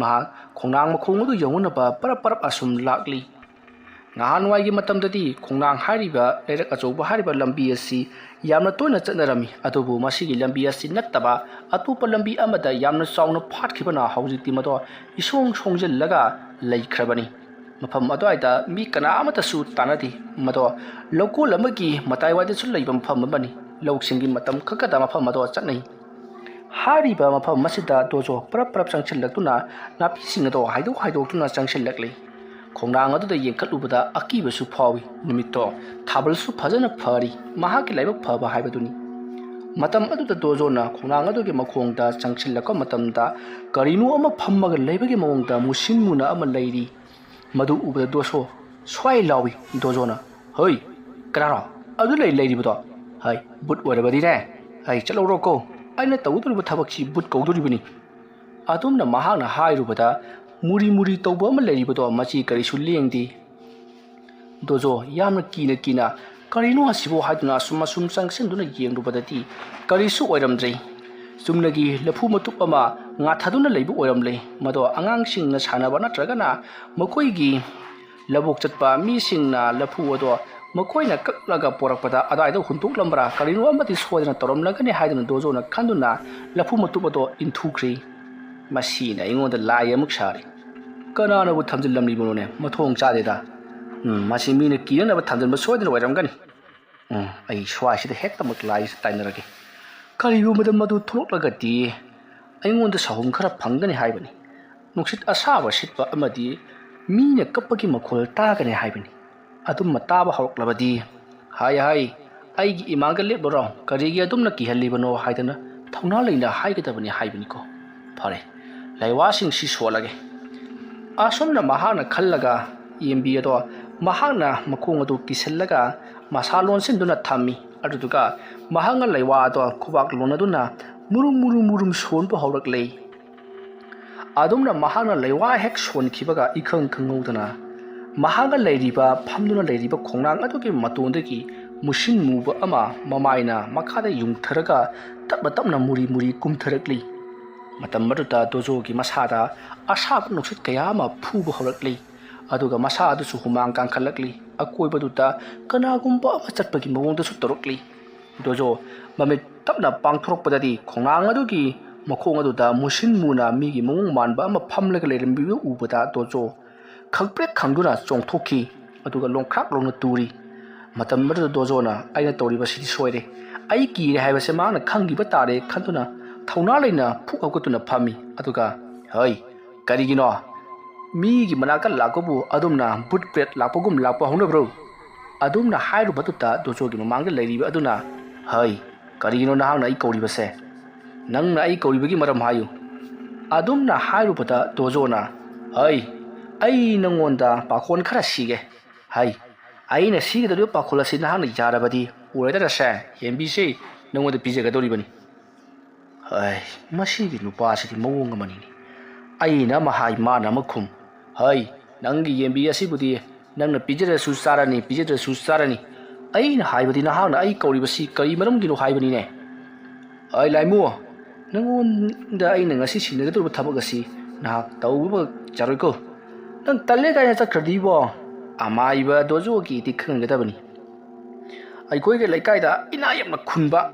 ꯃꯍꯥꯛ ꯈꯣꯡꯅꯥꯡ ꯃꯈꯣꯡ ꯑꯗꯨ ꯌꯧꯅꯅꯕ ꯄꯔꯞ ꯄꯔꯞ ꯑꯁꯨꯝ ꯂꯥꯛꯂꯤ꯫ ꯅꯍꯥꯟꯋꯥꯏꯒꯤ ꯃꯇꯝꯗꯗꯤ ꯈꯣꯡꯅꯥꯡ ꯍꯥꯏꯔꯤꯕ ꯂꯩꯔꯛ ꯑꯆꯧꯕ ꯍꯥꯏꯔꯤꯕ ꯂꯝꯕꯤ ꯑꯁꯤ ꯌꯥꯝꯅ ꯇꯣꯏꯅ ꯆꯠꯅꯔꯝꯃꯤ꯫ ꯑꯗꯨꯕꯨ ꯃꯁꯤꯒꯤ ꯂꯝꯕꯤ ꯑꯁꯤ ꯅꯠꯇꯕ ꯑꯇꯣꯞꯄ ꯂꯝꯕꯤ ꯑꯃꯗ ꯌꯥꯝꯅ ꯆꯥꯎꯅ ꯐꯥꯠꯈꯤꯕꯅ ꯍꯧꯖꯤꯛꯇꯤ ꯃꯗꯣ ꯏꯁꯣꯡ ꯁꯣꯡꯖꯤꯜꯂꯒ ꯂꯩꯈ꯭ꯔꯕꯅꯤ꯫ ꯃꯐꯝ ꯑꯗꯨꯋꯥꯏꯗ ꯃꯤ ꯀꯅꯥ ꯑꯃꯠꯇꯁꯨ ꯇꯥꯟꯅꯗꯦ꯫ ꯃꯗꯣ ꯂꯧꯀꯣꯜ ꯑꯃꯒꯤ ꯃꯇꯥꯏꯋꯥꯏꯗꯁꯨ ꯂꯩꯕ ꯃꯐꯝ ꯑꯃꯅꯤ꯫ ꯂꯧꯁꯤꯡꯒꯤ ꯃꯇꯝ ꯈꯛꯇꯗ ꯃꯐꯝ ꯑꯗꯣ ꯆꯠꯅꯩ꯫ ꯍꯥꯏꯔꯤꯕ ꯃꯐꯝ ꯑꯁꯤꯗ ꯗꯣꯖꯣ ꯄꯔꯞ ꯄꯔꯞ ꯆꯪꯁꯤꯜꯂꯛꯇꯨꯅ ꯅꯥꯄꯤꯁꯤꯡ ꯑꯗꯣ ꯍꯥꯏꯗꯣꯛ ꯍꯥꯏꯗꯣꯛꯇꯨꯅ ꯆꯪꯁꯤꯜꯂꯛꯂꯤ꯫ ꯈꯣꯡꯅꯥꯡ ꯑꯗꯨꯗ ꯌꯦꯡꯈꯠꯂꯨꯕꯗ ꯑꯀꯤꯕꯁꯨ ꯐꯥꯎꯏ꯫ ꯅꯨꯃꯤꯠꯇꯣ ꯊꯥꯕꯜꯁꯨ ꯐꯖꯅ ꯐꯔꯤ꯫ ꯃꯍꯥꯛꯀꯤ ꯂꯥꯏꯕꯛ ꯐꯕ ꯍꯥꯏꯕꯗꯨꯅꯤ꯫ ꯃꯇꯝ ꯑꯗꯨꯗ ꯗꯣꯖꯣꯅ ꯈꯣꯡꯅꯥꯡ ꯑꯗꯨꯒꯤ ꯃꯈꯣꯡꯗ ꯆꯪꯁꯤꯜꯂꯛꯄ ꯃꯇꯝꯗ ꯀꯔꯤꯅꯣ ꯑꯃ ꯐꯝꯃꯒ ꯂꯩꯕꯒꯤ ꯃꯑꯣꯡꯗ ꯃꯨꯁꯤꯟ ꯃꯨꯅ ꯑꯃ ꯂꯩꯔꯤ꯫ ꯃꯗꯨ ꯎꯕꯗ ꯗꯣꯖꯣ ꯁ꯭ꯋꯥꯏ ꯂꯥꯎꯏ꯫ ꯗꯣꯖꯣꯅ, "ꯍꯣꯏ, ꯀꯅꯥꯅꯣ ꯑꯗꯨ ꯂꯩ ꯂꯩꯔꯤꯕꯗꯣ? ꯍꯥꯏ, ꯕꯨꯠ ꯑꯣꯏꯔꯕꯗꯤꯅꯦ, ꯑꯩ ꯆꯠꯍꯧꯔꯣꯀꯣ꯫ ꯑꯩꯅ ꯇꯧꯒꯗꯧꯔꯤꯕ ꯊꯕꯛꯁꯤ ꯕꯨꯠ ꯀꯧꯗꯣꯔꯤꯕꯅꯤ꯫" ꯑꯗꯨꯝꯅ ꯃꯍꯥꯛꯅ ꯍꯥꯏꯔꯨꯕꯗ ꯃꯨꯔꯤ ꯃꯨꯔꯤ ꯇꯧꯕ ꯑꯃ ꯂꯩꯔꯤꯕꯗꯣ ꯃꯁꯤ ꯀꯔꯤꯁꯨ ꯂꯦꯡꯗꯦ꯫ ꯗꯣꯖꯣ ꯌꯥꯝꯅ ꯀꯤꯅ ꯀꯤꯅ, "ꯀꯔꯤꯅꯣ ꯑꯁꯤꯕꯨ?" ꯍꯥꯏꯗꯨꯅ ꯑꯁꯨꯝ ꯑꯁꯨꯝ ꯆꯪꯁꯤꯟꯗꯨꯅ ꯌꯦꯡꯂꯨꯕꯗꯗꯤ ꯀꯔꯤꯁꯨ ꯑꯣꯏꯔꯝꯗ꯭ꯔꯦ꯫ ꯆꯨꯝꯅꯒꯤ ꯂꯐꯨ ꯃꯇꯨꯞ ꯑꯃ ꯉꯥꯊꯗꯨꯅ ꯂꯩꯕ ꯑꯣꯏꯔꯝꯂꯦ꯫ ꯃꯗꯣ ꯑꯉꯥꯡꯁꯤꯡꯅ ꯁꯥꯟꯅꯕ ꯅꯠꯇ꯭ꯔꯒꯅ ꯃꯈꯣꯏꯒꯤ ꯂꯧꯕꯨꯛ ꯆꯠꯄ ꯃꯤꯁꯤꯡꯅ ꯂꯐꯨ ꯑꯗꯣ ꯃꯈꯣꯏꯅ ꯀꯛꯂꯒ ꯄꯣꯔꯛꯄꯗ ꯑꯗꯥꯏꯗ ꯍꯨꯟꯗꯣꯛꯂꯝꯕ꯭ꯔꯥ, ꯀꯔꯤꯅꯣ ꯑꯃꯗꯤ ꯁꯣꯏꯗꯅ ꯇꯧꯔꯝꯂꯒꯅꯤ ꯍꯥꯏꯗꯨꯅ ꯗꯣꯖꯣꯅ ꯈꯟꯗꯨꯅ ꯂꯐꯨ ꯃꯇꯨꯞ ꯑꯗꯣ ꯏꯟꯊꯨꯈ꯭ꯔꯦ꯫ "ꯃꯁꯤꯅ ꯑꯩꯉꯣꯟꯗ ꯂꯥꯏ ꯑꯃꯨꯛ ꯁꯥꯔꯦ꯫ ꯀꯅꯥꯅꯕꯨ ꯊꯝꯖꯤꯜꯂꯝꯂꯤꯕꯅꯣꯅꯦ? ꯃꯊꯣꯡ ꯆꯥꯗꯦꯗ꯫ ꯎꯝ, ꯃꯁꯤ ꯃꯤꯅ ꯀꯤꯅꯅꯕ ꯊꯝꯖꯤꯟꯕ ꯁꯣꯏꯗꯅ ꯑꯣꯏꯔꯝꯒꯅꯤ꯫ ꯎꯝ, ꯑꯩ ꯁ꯭ꯋꯥꯏꯁꯤꯗ ꯍꯦꯛꯇꯃꯛ ꯂꯥꯏꯁꯤ ꯇꯥꯏꯅꯔꯒꯦ꯫ ꯀꯔꯤꯒꯨꯝꯕꯗ ꯃꯗꯨ ꯊꯣꯛꯂꯛꯂꯒꯗꯤ ꯑꯩꯉꯣꯟꯗ ꯁꯥꯍꯨꯝ ꯈꯔ ꯐꯪꯒꯅꯤ ꯍꯥꯏꯕꯅꯤ꯫ ꯅꯨꯡꯁꯤꯠ ꯑꯁꯥꯕ ꯁꯤꯠꯄ ꯑꯃꯗꯤ ꯃꯤꯅ ꯀꯞꯄꯒꯤ ꯃꯈꯣꯜ ꯇꯥꯒꯅꯤ ꯍꯥꯏꯕꯅꯤ꯫ ꯑꯗꯨꯝꯕ ꯇꯥꯕ ꯍꯧꯔꯛꯂꯕꯗꯤ, 'ꯍꯥꯏ, ꯍꯥꯏ, ꯑꯩꯒꯤ ꯏꯃꯥꯡꯗ ꯂꯦꯞꯂꯨꯔꯣ, ꯀꯔꯤꯒꯤ ꯑꯗꯨꯝꯅ ꯀꯤꯍꯜꯂꯤꯕꯅꯣ?' ꯍꯥꯏꯗꯅ ꯊꯧꯅꯥ ꯂꯩꯅ ꯍꯥꯏꯒꯗꯕꯅꯤ ꯍꯥꯏꯕꯅꯤꯀꯣ꯫ ꯐꯔꯦ, ꯂꯩꯋꯥꯁꯤꯡꯁꯤ ꯁꯣꯜꯂꯒꯦ꯫ ꯑꯁꯨꯝꯅ ꯃꯍꯥꯛꯅ ꯈꯜꯂꯒ ꯌꯦꯟꯕꯤ ꯑꯗꯣ ꯃꯍꯥꯛꯅ ꯃꯈꯣꯡ ꯑꯗꯨ ꯀꯤꯁꯤꯜꯂꯒ ꯃꯁꯥ ꯂꯣꯟꯁꯤꯟꯗꯨꯅ ꯊꯝꯃꯤ꯫ ꯑꯗꯨꯗꯨꯒ ꯃꯍꯥꯛꯅ ꯂꯩꯋꯥ ꯑꯗꯣ ꯈꯨꯕꯥꯛ ꯂꯣꯟꯅꯗꯨꯅ ꯃꯨꯔꯨꯝ ꯃꯨꯔꯨꯝ ꯃꯨꯔꯨꯝ ꯁꯣꯟꯕ ꯍꯧꯔꯛꯂꯦ꯫ ꯑꯗꯨꯝꯅ ꯃꯍꯥꯛꯅ ꯂꯩꯋꯥ ꯍꯦꯛ ꯁꯣꯟꯈꯤꯕꯒ ꯏꯈꯪ ꯈꯪꯍꯧꯗꯅ ꯃꯍꯥꯛꯅ ꯂꯩꯔꯤꯕ, ꯐꯝꯗꯨꯅ ꯂꯩꯔꯤꯕ ꯈꯣꯡꯅꯥꯡ ꯑꯗꯨꯒꯤ ꯃꯇꯣꯟꯗꯒꯤ ꯃꯨꯁꯤꯟ ꯃꯨꯕ ꯑꯃ ꯃꯃꯥꯏꯅ ꯃꯈꯥꯗ ꯌꯨꯡꯊꯔꯒ ꯇꯞꯅ ꯇꯞꯅ ꯃꯨꯔꯤ ꯃꯨꯔꯤ ꯀꯨꯝꯊꯔꯛꯂꯤ꯫ ꯃꯇꯝ ꯑꯗꯨꯗ ꯗꯣꯖꯣꯒꯤ ꯃꯁꯥꯗ ꯑꯁꯥꯕ ꯅꯨꯡꯁꯤꯠ ꯀꯌꯥ ꯑꯃ ꯐꯨꯕ ꯍꯧꯔꯛꯂꯤ꯫ ꯑꯗꯨꯒ ꯃꯁꯥ ꯑꯗꯨꯁꯨ ꯍꯨꯃꯥꯡ ꯀꯥꯡꯈꯠꯂꯛꯂꯤ꯫ ꯑꯀꯣꯏꯕꯗꯨꯗ ꯀꯅꯥꯒꯨꯝꯕ ꯑꯃ ꯆꯠꯄꯒꯤ ꯃꯑꯣꯡꯗꯁꯨ ꯇꯧꯔꯛꯂꯤ꯫ ꯗꯣꯖꯣ ꯃꯃꯤꯠ ꯇꯞꯅ ꯄꯥꯡꯊꯣꯔꯛꯄꯗꯗꯤ ꯈꯣꯡꯅꯥꯡ ꯑꯗꯨꯒꯤ ꯃꯈꯣꯡ ꯑꯗꯨꯗ ꯃꯨꯁꯤꯟ ꯃꯨꯅ ꯃꯤꯒꯤ ꯃꯑꯣꯡ ꯃꯥꯟꯕ ꯑꯃ ꯐꯝꯂꯒ ꯂꯩꯔꯝꯕꯤꯕ ꯎꯕꯗ ꯗꯣꯖꯣ ꯈꯪꯄ꯭ꯔꯦꯛ ꯈꯪꯗꯨꯅ ꯆꯣꯡꯊꯣꯛꯈꯤ꯫ ꯑꯗꯨꯒ ꯂꯣꯡꯈ꯭ꯔꯥꯛ ꯂꯣꯡꯅ ꯇꯨꯔꯤ꯫ ꯃꯇꯝ ꯑꯗꯨꯗ ꯗꯣꯖꯣꯅ, "ꯑꯩꯅ ꯇꯧꯔꯤꯕꯁꯤꯗꯤ ꯁꯣꯏꯔꯦ꯫ ꯑꯩ ꯀꯤꯔꯦ ꯍꯥꯏꯕꯁꯦ ꯃꯍꯥꯛꯅ ꯈꯪꯈꯤꯕ ꯇꯥꯔꯦ" ꯈꯟꯗꯨꯅ ꯊꯧꯅꯥ ꯂꯩꯅ ꯐꯨꯛ ꯍꯧꯒꯠꯇꯨꯅ ꯐꯝꯃꯤ꯫ ꯑꯗꯨꯒ, "ꯍꯩ, ꯀꯔꯤꯒꯤꯅꯣ? ꯃꯤꯒꯤ ꯃꯅꯥꯛꯇ ꯂꯥꯛꯄꯕꯨ ꯑꯗꯨꯝꯅ ꯕꯨꯠ ꯄ꯭ꯔꯦꯠ ꯂꯥꯛꯄꯒꯨꯝ ꯂꯥꯛꯄ ꯍꯧꯅꯕ꯭ꯔꯣ?" ꯑꯗꯨꯝꯅ ꯍꯥꯏꯔꯨꯕꯗꯨꯗ ꯗꯣꯖꯣꯒꯤ ꯃꯃꯥꯡꯗ ꯂꯩꯔꯤꯕ ꯑꯗꯨꯅ, "ꯍꯩ, ꯀꯔꯤꯒꯤꯅꯣ ꯅꯍꯥꯛꯅ ꯑꯩ ꯀꯧꯔꯤꯕꯁꯦ? ꯅꯪꯅ ꯑꯩ ꯀꯧꯔꯤꯕꯒꯤ ꯃꯔꯝ ꯍꯥꯏꯌꯨ꯫" ꯑꯗꯨꯝꯅ ꯍꯥꯏꯔꯨꯕꯗ ꯗꯣꯖꯣꯅ, "ꯍꯩ, ꯑꯩ ꯅꯪꯉꯣꯟꯗ ꯄꯥꯈꯣꯟ ꯈꯔ ꯁꯤꯒꯦ꯫ ꯍꯩ, ꯑꯩꯅ ꯁꯤꯒꯗꯧꯔꯤꯕ ꯄꯥꯈꯣꯟ ꯑꯁꯤ ꯅꯍꯥꯛꯅ ꯌꯥꯔꯕꯗꯤ ꯎꯔꯦꯗꯅꯁꯦ, ꯌꯦꯟꯕꯤꯁꯤ ꯅꯪꯉꯣꯟꯗ ꯄꯤꯖꯒꯗꯧꯔꯤꯕꯅꯤ꯫ ꯍꯩ, ꯃꯁꯤꯒꯤ ꯅꯨꯄꯥꯁꯤꯗꯤ ꯃꯑꯣꯡ ꯑꯃꯅꯤꯅꯦ꯫ ꯑꯩꯅ ꯑꯃ ꯍꯥꯏ, ꯃꯥꯅ ꯑꯃ ꯈꯨꯝ꯫ ꯍꯩ, ꯅꯪꯒꯤ ꯌꯦꯟꯕꯤ ꯑꯁꯤꯕꯨꯗꯤ ꯅꯪꯅ ꯄꯤꯖꯔꯁꯨ ꯆꯥꯔꯅꯤ, ꯄꯤꯖꯗ꯭ꯔꯁꯨ ꯆꯥꯔꯅꯤ꯫ ꯑꯩꯅ ꯍꯥꯏꯕꯗꯤ ꯅꯍꯥꯛꯅ ꯑꯩ ꯀꯧꯔꯤꯕꯁꯤ ꯀꯔꯤ ꯃꯔꯝꯒꯤꯅꯣ ꯍꯥꯏꯕꯅꯤꯅꯦ꯫ ꯑꯩ ꯂꯥꯏꯃꯨ, ꯅꯪꯉꯣꯟꯗ ꯑꯩꯅ ꯉꯁꯤ ꯁꯤꯟꯅꯒꯗꯧꯔꯤꯕ ꯊꯕꯛ ꯑꯁꯤ ꯅꯍꯥꯛ ꯇꯧꯕ ꯌꯥꯔꯣꯏꯀꯣ꯫ ꯅꯪ ꯇꯜꯂꯦ ꯀꯥꯏꯅ ꯆꯠꯈ꯭ꯔꯗꯤꯕꯣ, ꯑꯃꯥꯏꯕ ꯗꯣꯖꯣꯒꯤꯗꯤ ꯈꯪꯒꯗꯕꯅꯤ꯫ ꯑꯩꯈꯣꯏꯒꯤ ꯂꯩꯀꯥꯏꯗ ꯏꯅꯥ ꯌꯥꯝꯅ ꯈꯨꯟꯕ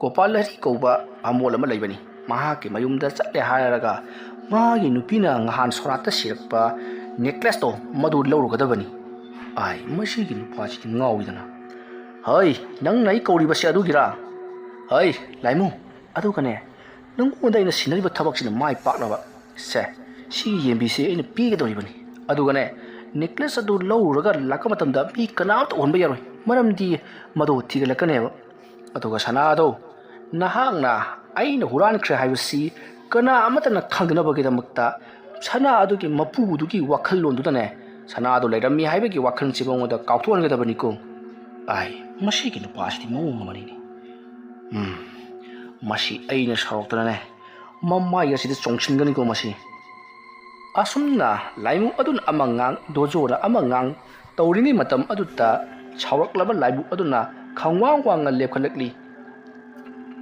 ꯒꯣꯄꯥꯜ ꯍꯔꯤ ꯀꯧꯕ ꯕꯥꯃꯣꯟ ꯑꯃ ꯂꯩꯕꯅꯤ꯫ ꯃꯍꯥꯛꯀꯤ ꯃꯌꯨꯝꯗ ꯆꯠꯂꯦ ꯍꯥꯏꯔꯒ ꯃꯥꯒꯤ ꯅꯨꯄꯤꯅ ꯉꯍꯥꯟ ꯁꯣꯔꯥꯠꯇ ꯁꯤꯔꯛꯄ ꯅꯦꯀ꯭ꯂꯦꯁꯇꯣ ꯃꯗꯨ ꯂꯧꯔꯨꯒꯗꯕꯅꯤ꯫ ꯑꯥꯏ, ꯃꯁꯤꯒꯤ ꯅꯨꯄꯥꯁꯤꯗꯤ ꯉꯥꯎꯏꯗꯅ꯫ ꯍꯩ, ꯅꯪꯅ ꯑꯩ ꯀꯧꯔꯤꯕꯁꯦ ꯑꯗꯨꯒꯤꯔꯥ? ꯍꯩ, ꯂꯥꯏꯃꯨ, ꯑꯗꯨꯒꯅꯦ, ꯅꯪꯉꯣꯟꯗ ꯑꯩꯅ ꯁꯤꯟꯅꯔꯤꯕ ꯊꯕꯛꯁꯤꯅ ꯃꯥꯏ ꯄꯥꯛꯅꯕ, ꯁꯦ, ꯁꯤꯒꯤ ꯌꯦꯟꯕꯤꯁꯦ ꯑꯩꯅ ꯄꯤꯒꯗꯧꯔꯤꯕꯅꯤ꯫ ꯑꯗꯨꯒꯅꯦ, ꯅꯦꯀ꯭ꯂꯦꯁ ꯑꯗꯨ ꯂꯧꯔꯨꯔꯒ ꯂꯥꯛꯄ ꯃꯇꯝꯗ ꯃꯤ ꯀꯅꯥꯝꯇ ꯎꯍꯟꯕ ꯌꯥꯔꯣꯏ, ꯃꯔꯝꯗꯤ ꯃꯗꯨ ꯊꯤꯒꯠꯂꯛꯀꯅꯦꯕ꯫ ꯑꯗꯨꯒ ꯁꯅꯥ ꯑꯗꯣ ꯅꯍꯥꯛꯅ ꯑꯩꯅ ꯍꯨꯔꯥꯟꯈ꯭ꯔꯦ ꯍꯥꯏꯕꯁꯤ ꯀꯅꯥ ꯑꯃꯠꯇꯅ ꯈꯪꯗꯅꯕꯒꯤꯗꯃꯛꯇ ꯁꯅꯥ ꯑꯗꯨꯒꯤ ꯃꯄꯨꯗꯨꯒꯤ ꯋꯥꯈꯜꯂꯣꯟꯗꯨꯗꯅꯦ, ꯁꯅꯥ ꯑꯗꯨ ꯂꯩꯔꯝꯃꯤ ꯍꯥꯏꯕꯒꯤ ꯋꯥꯈꯜꯁꯤ ꯃꯉꯣꯟꯗ ꯀꯥꯎꯊꯣꯛꯍꯟꯒꯗꯕꯅꯤꯀꯣ꯫ ꯑꯥꯏ, ꯃꯁꯤꯒꯤ ꯅꯨꯄꯥꯁꯤꯗꯤ ꯃꯑꯣꯡ ꯑꯃꯅꯤꯅꯦ꯫ ꯎꯝ, ꯃꯁꯤ ꯑꯩꯅ ꯁꯥꯎꯔꯛꯇꯅꯅꯦ, ꯃꯃꯥꯏ ꯑꯁꯤꯗ ꯆꯣꯡꯁꯤꯟꯒꯅꯤꯀꯣ ꯃꯁꯤ꯫ ꯑꯁꯨꯝꯅ ꯂꯥꯏꯃꯨ ꯑꯗꯨꯅ ꯑꯃ ꯉꯥꯡ, ꯗꯣꯖꯣꯅ ꯑꯃ ꯉꯥꯡ ꯇꯧꯔꯤꯉꯩ ꯃꯇꯝ ꯑꯗꯨꯗ ꯁꯥꯎꯔꯛꯂꯕ ꯂꯥꯏꯃꯨ ꯑꯗꯨꯅ ꯈꯪꯋꯥꯡ ꯋꯥꯡꯅ ꯂꯦꯞꯈꯠꯂꯛꯂꯤ꯫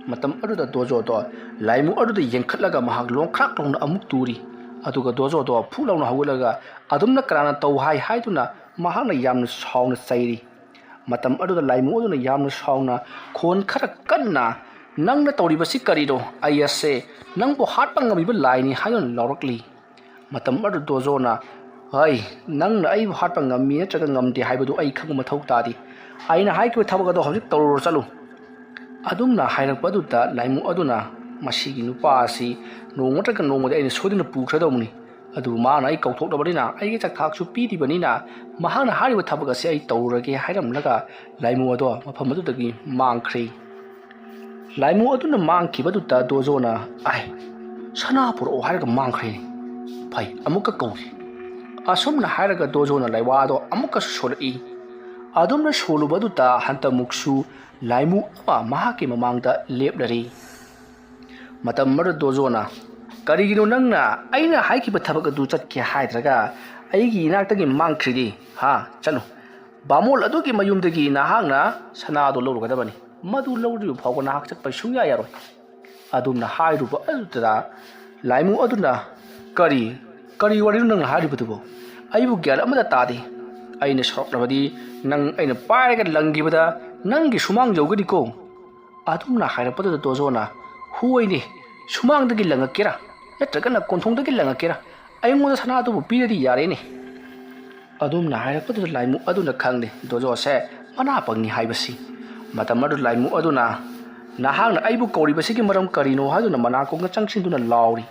ꯃꯇꯝ ꯑꯗꯨꯗ ꯗꯣꯖꯣꯗꯣ ꯂꯥꯏꯃꯨ ꯑꯗꯨꯗ ꯌꯦꯡꯈꯠꯂꯒ ꯃꯍꯥꯛ ꯂꯣꯡꯈ꯭ꯔꯥꯛ ꯂꯥꯎꯅ ꯑꯃꯨꯛ ꯇꯨꯔꯤ꯫ ꯑꯗꯨꯒ ꯗꯣꯖꯣꯗꯣ ꯐꯨꯛ ꯂꯥꯎꯅ ꯍꯧꯒꯠꯂꯒ ꯑꯗꯨꯝꯅ ꯀꯅꯥꯅ ꯇꯧ ꯍꯥꯏ ꯍꯥꯏꯗꯨꯅ ꯃꯍꯥꯛꯅ ꯌꯥꯝꯅ ꯁꯥꯎꯅ ꯆꯩꯔꯤ꯫ ꯃꯇꯝ ꯑꯗꯨꯗ ꯂꯥꯏꯃꯨ ꯑꯗꯨꯅ ꯌꯥꯝꯅ ꯁꯥꯎꯅ ꯈꯣꯟ ꯈꯔ ꯀꯟꯅ, "ꯅꯪꯅ ꯇꯧꯔꯤꯕꯁꯤ ꯀꯔꯤꯅꯣ? ꯑꯩ ꯑꯁꯦ ꯅꯪꯕꯨ ꯍꯥꯠꯄ ꯉꯝꯃꯤꯕ ꯂꯥꯏꯅꯤ" ꯍꯥꯏꯗꯨꯅ ꯂꯥꯎꯔꯛꯂꯤ꯫ ꯃꯇꯝ ꯑꯗꯨ ꯗꯣꯖꯣꯅ, "ꯍꯩ, ꯅꯪꯅ ꯑꯩꯕꯨ ꯍꯥꯠꯄ ꯉꯝꯃꯤ ꯅꯠꯇ꯭ꯔꯒ ꯉꯝꯗꯦ ꯍꯥꯏꯕꯗꯨ ꯑꯩ ꯈꯪꯕ ꯃꯊꯧ ꯇꯥꯗꯦ꯫ ꯑꯩꯅ ꯍꯥꯏꯈꯤꯕ ꯊꯕꯛ ꯑꯗꯣ ꯍꯧꯖꯤꯛ ꯇꯧꯔꯨꯔꯣ, ꯆꯠꯂꯨ"꯫ ꯑꯗꯨꯝꯅ ꯍꯥꯏꯔꯛꯄ ꯑꯗꯨꯗ ꯂꯥꯏꯃꯨ ꯑꯗꯨꯅ, "ꯃꯁꯤꯒꯤ ꯅꯨꯄꯥ ꯑꯁꯤ ꯅꯣꯡꯃ ꯅꯠꯇ꯭ꯔꯒ ꯅꯣꯡꯃꯗꯤ ꯑꯩꯅ ꯁꯣꯏꯗꯅ ꯄꯨꯈ꯭ꯔꯗꯧꯕꯅꯤ꯫ ꯑꯗꯨꯕꯨ ꯃꯥꯅ ꯑꯩ ꯀꯧꯊꯣꯛꯂꯕꯅꯤꯅ, ꯑꯩꯒꯤ ꯆꯥꯛꯊꯥꯛꯁꯨ ꯄꯤꯔꯤꯕꯅꯤꯅ, ꯃꯍꯥꯛꯅ ꯍꯥꯏꯔꯤꯕ ꯊꯕꯛ ꯑꯁꯤ ꯑꯩ ꯇꯧꯔꯒꯦ" ꯍꯥꯏꯔꯝꯂꯒ ꯂꯥꯏꯃꯨ ꯑꯗꯣ ꯃꯐꯝ ꯑꯗꯨꯗꯒꯤ ꯃꯥꯡꯈ꯭ꯔꯦ꯫ ꯂꯥꯏꯃꯨ ꯑꯗꯨꯅ ꯃꯥꯡꯈꯤꯕꯗꯨꯗ ꯗꯣꯖꯣꯅ, "ꯑꯥꯏ, ꯁꯅꯥ ꯄꯨꯔꯛꯑꯣ" ꯍꯥꯏꯔꯒ ꯃꯥꯡꯈ꯭ꯔꯦꯅꯦ꯫ ꯐꯩ, ꯑꯃꯨꯛꯀ ꯀꯧꯒꯦ꯫ ꯑꯁꯨꯝꯅ ꯍꯥꯏꯔꯒ ꯗꯣꯖꯣꯅ ꯂꯥꯏꯋꯥꯗꯣ ꯑꯃꯨꯛꯀꯁꯨ ꯁꯣꯜꯂꯛꯏ꯫ ꯑꯗꯨꯝꯅ ꯁꯣꯜꯂꯨꯕ ꯑꯗꯨꯗ ꯍꯟꯗꯛꯃꯨꯛꯁꯨ ꯂꯥꯏꯃꯨ ꯑꯃ ꯃꯍꯥꯛꯀꯤ ꯃꯃꯥꯡꯗ ꯂꯦꯞꯂꯔꯤ꯫ ꯃꯇꯝ ꯑꯗꯨꯗ ꯗꯣꯖꯣꯅ, "ꯀꯔꯤꯒꯤꯅꯣ ꯅꯪꯅ ꯑꯩꯅ ꯍꯥꯏꯈꯤꯕ ꯊꯕꯛ ꯑꯗꯨ ꯆꯠꯀꯦ ꯍꯥꯏꯗ꯭ꯔꯒ ꯑꯩꯒꯤ ꯏꯅꯥꯛꯇꯒꯤ ꯃꯥꯡꯈ꯭ꯔꯤꯗꯤ? ꯍꯥ? ꯆꯠꯂꯨ꯫ ꯕꯥꯃꯣꯜ ꯑꯗꯨꯒꯤ ꯃꯌꯨꯝꯗꯒꯤ ꯅꯍꯥꯛꯅ ꯁꯅꯥꯗꯣ ꯂꯧꯔꯨꯒꯗꯕꯅꯤ꯫ ꯃꯗꯨ ꯂꯧꯗ꯭ꯔꯤꯕ ꯐꯥꯎꯕ ꯅꯍꯥꯛ ꯆꯠꯄ ꯁꯨꯡꯌꯥ ꯌꯥꯔꯣꯏ"꯫ ꯑꯗꯨꯝꯅ ꯍꯥꯏꯔꯨꯕ ꯑꯗꯨꯗ ꯂꯥꯏꯃꯨ ꯑꯗꯨꯅ, "ꯀꯔꯤ, ꯀꯔꯤ ꯋꯥꯔꯤꯅꯣ ꯅꯪꯅ ꯍꯥꯏꯔꯤꯕꯗꯨꯕꯣ? ꯑꯩꯕꯨ ꯒ꯭ꯌꯥꯟ ꯑꯃꯠꯇ ꯇꯥꯗꯦ꯫ ꯑꯩꯅ ꯁꯥꯎꯔꯛꯂꯕꯗꯤ ꯅꯪ ꯑꯩꯅ ꯄꯥꯏꯔꯒ ꯂꯪꯈꯤꯕꯗ ꯅꯪꯒꯤ ꯁꯨꯃꯥꯡ ꯌꯧꯒꯅꯤꯀꯣ"꯫ ꯑꯗꯨꯝꯅ ꯍꯥꯏꯔꯛꯄꯗꯨꯗ ꯗꯣꯖꯣꯅ, "ꯍꯣꯏꯅꯦ, ꯁꯨꯃꯥꯡꯗꯒꯤ ꯂꯪꯉꯛꯀꯦꯔꯥ ꯅꯠꯇ꯭ꯔꯒꯅ ꯀꯣꯟꯊꯣꯡꯗꯒꯤ ꯂꯪꯉꯛꯀꯦꯔꯥ, ꯑꯩꯉꯣꯟꯗ ꯁꯅꯥꯗꯨꯕꯨ ꯄꯤꯔꯗꯤ ꯌꯥꯔꯦꯅꯦ"꯫ ꯑꯗꯨꯝꯅ ꯍꯥꯏꯔꯛꯄꯗꯨꯗ ꯂꯥꯏꯃꯨ ꯑꯗꯨꯅ ꯈꯪꯂꯦ ꯗꯣꯖꯣꯁꯦ ꯃꯅꯥꯄꯪꯅꯤ ꯍꯥꯏꯕꯁꯤ꯫ ꯃꯇꯝ ꯑꯗꯨ ꯂꯥꯏꯃꯨ ꯑꯗꯨꯅ, "ꯅꯍꯥꯛꯅ ꯑꯩꯕꯨ ꯀꯧꯔꯤꯕꯁꯤꯒꯤ ꯃꯔꯝ ꯀꯔꯤꯅꯣ?" ꯍꯥꯏꯗꯨꯅ ꯃꯅꯥꯀꯣꯡꯗ ꯆꯪꯁꯤꯟꯗꯨꯅ ꯂꯥꯎꯔꯤ꯫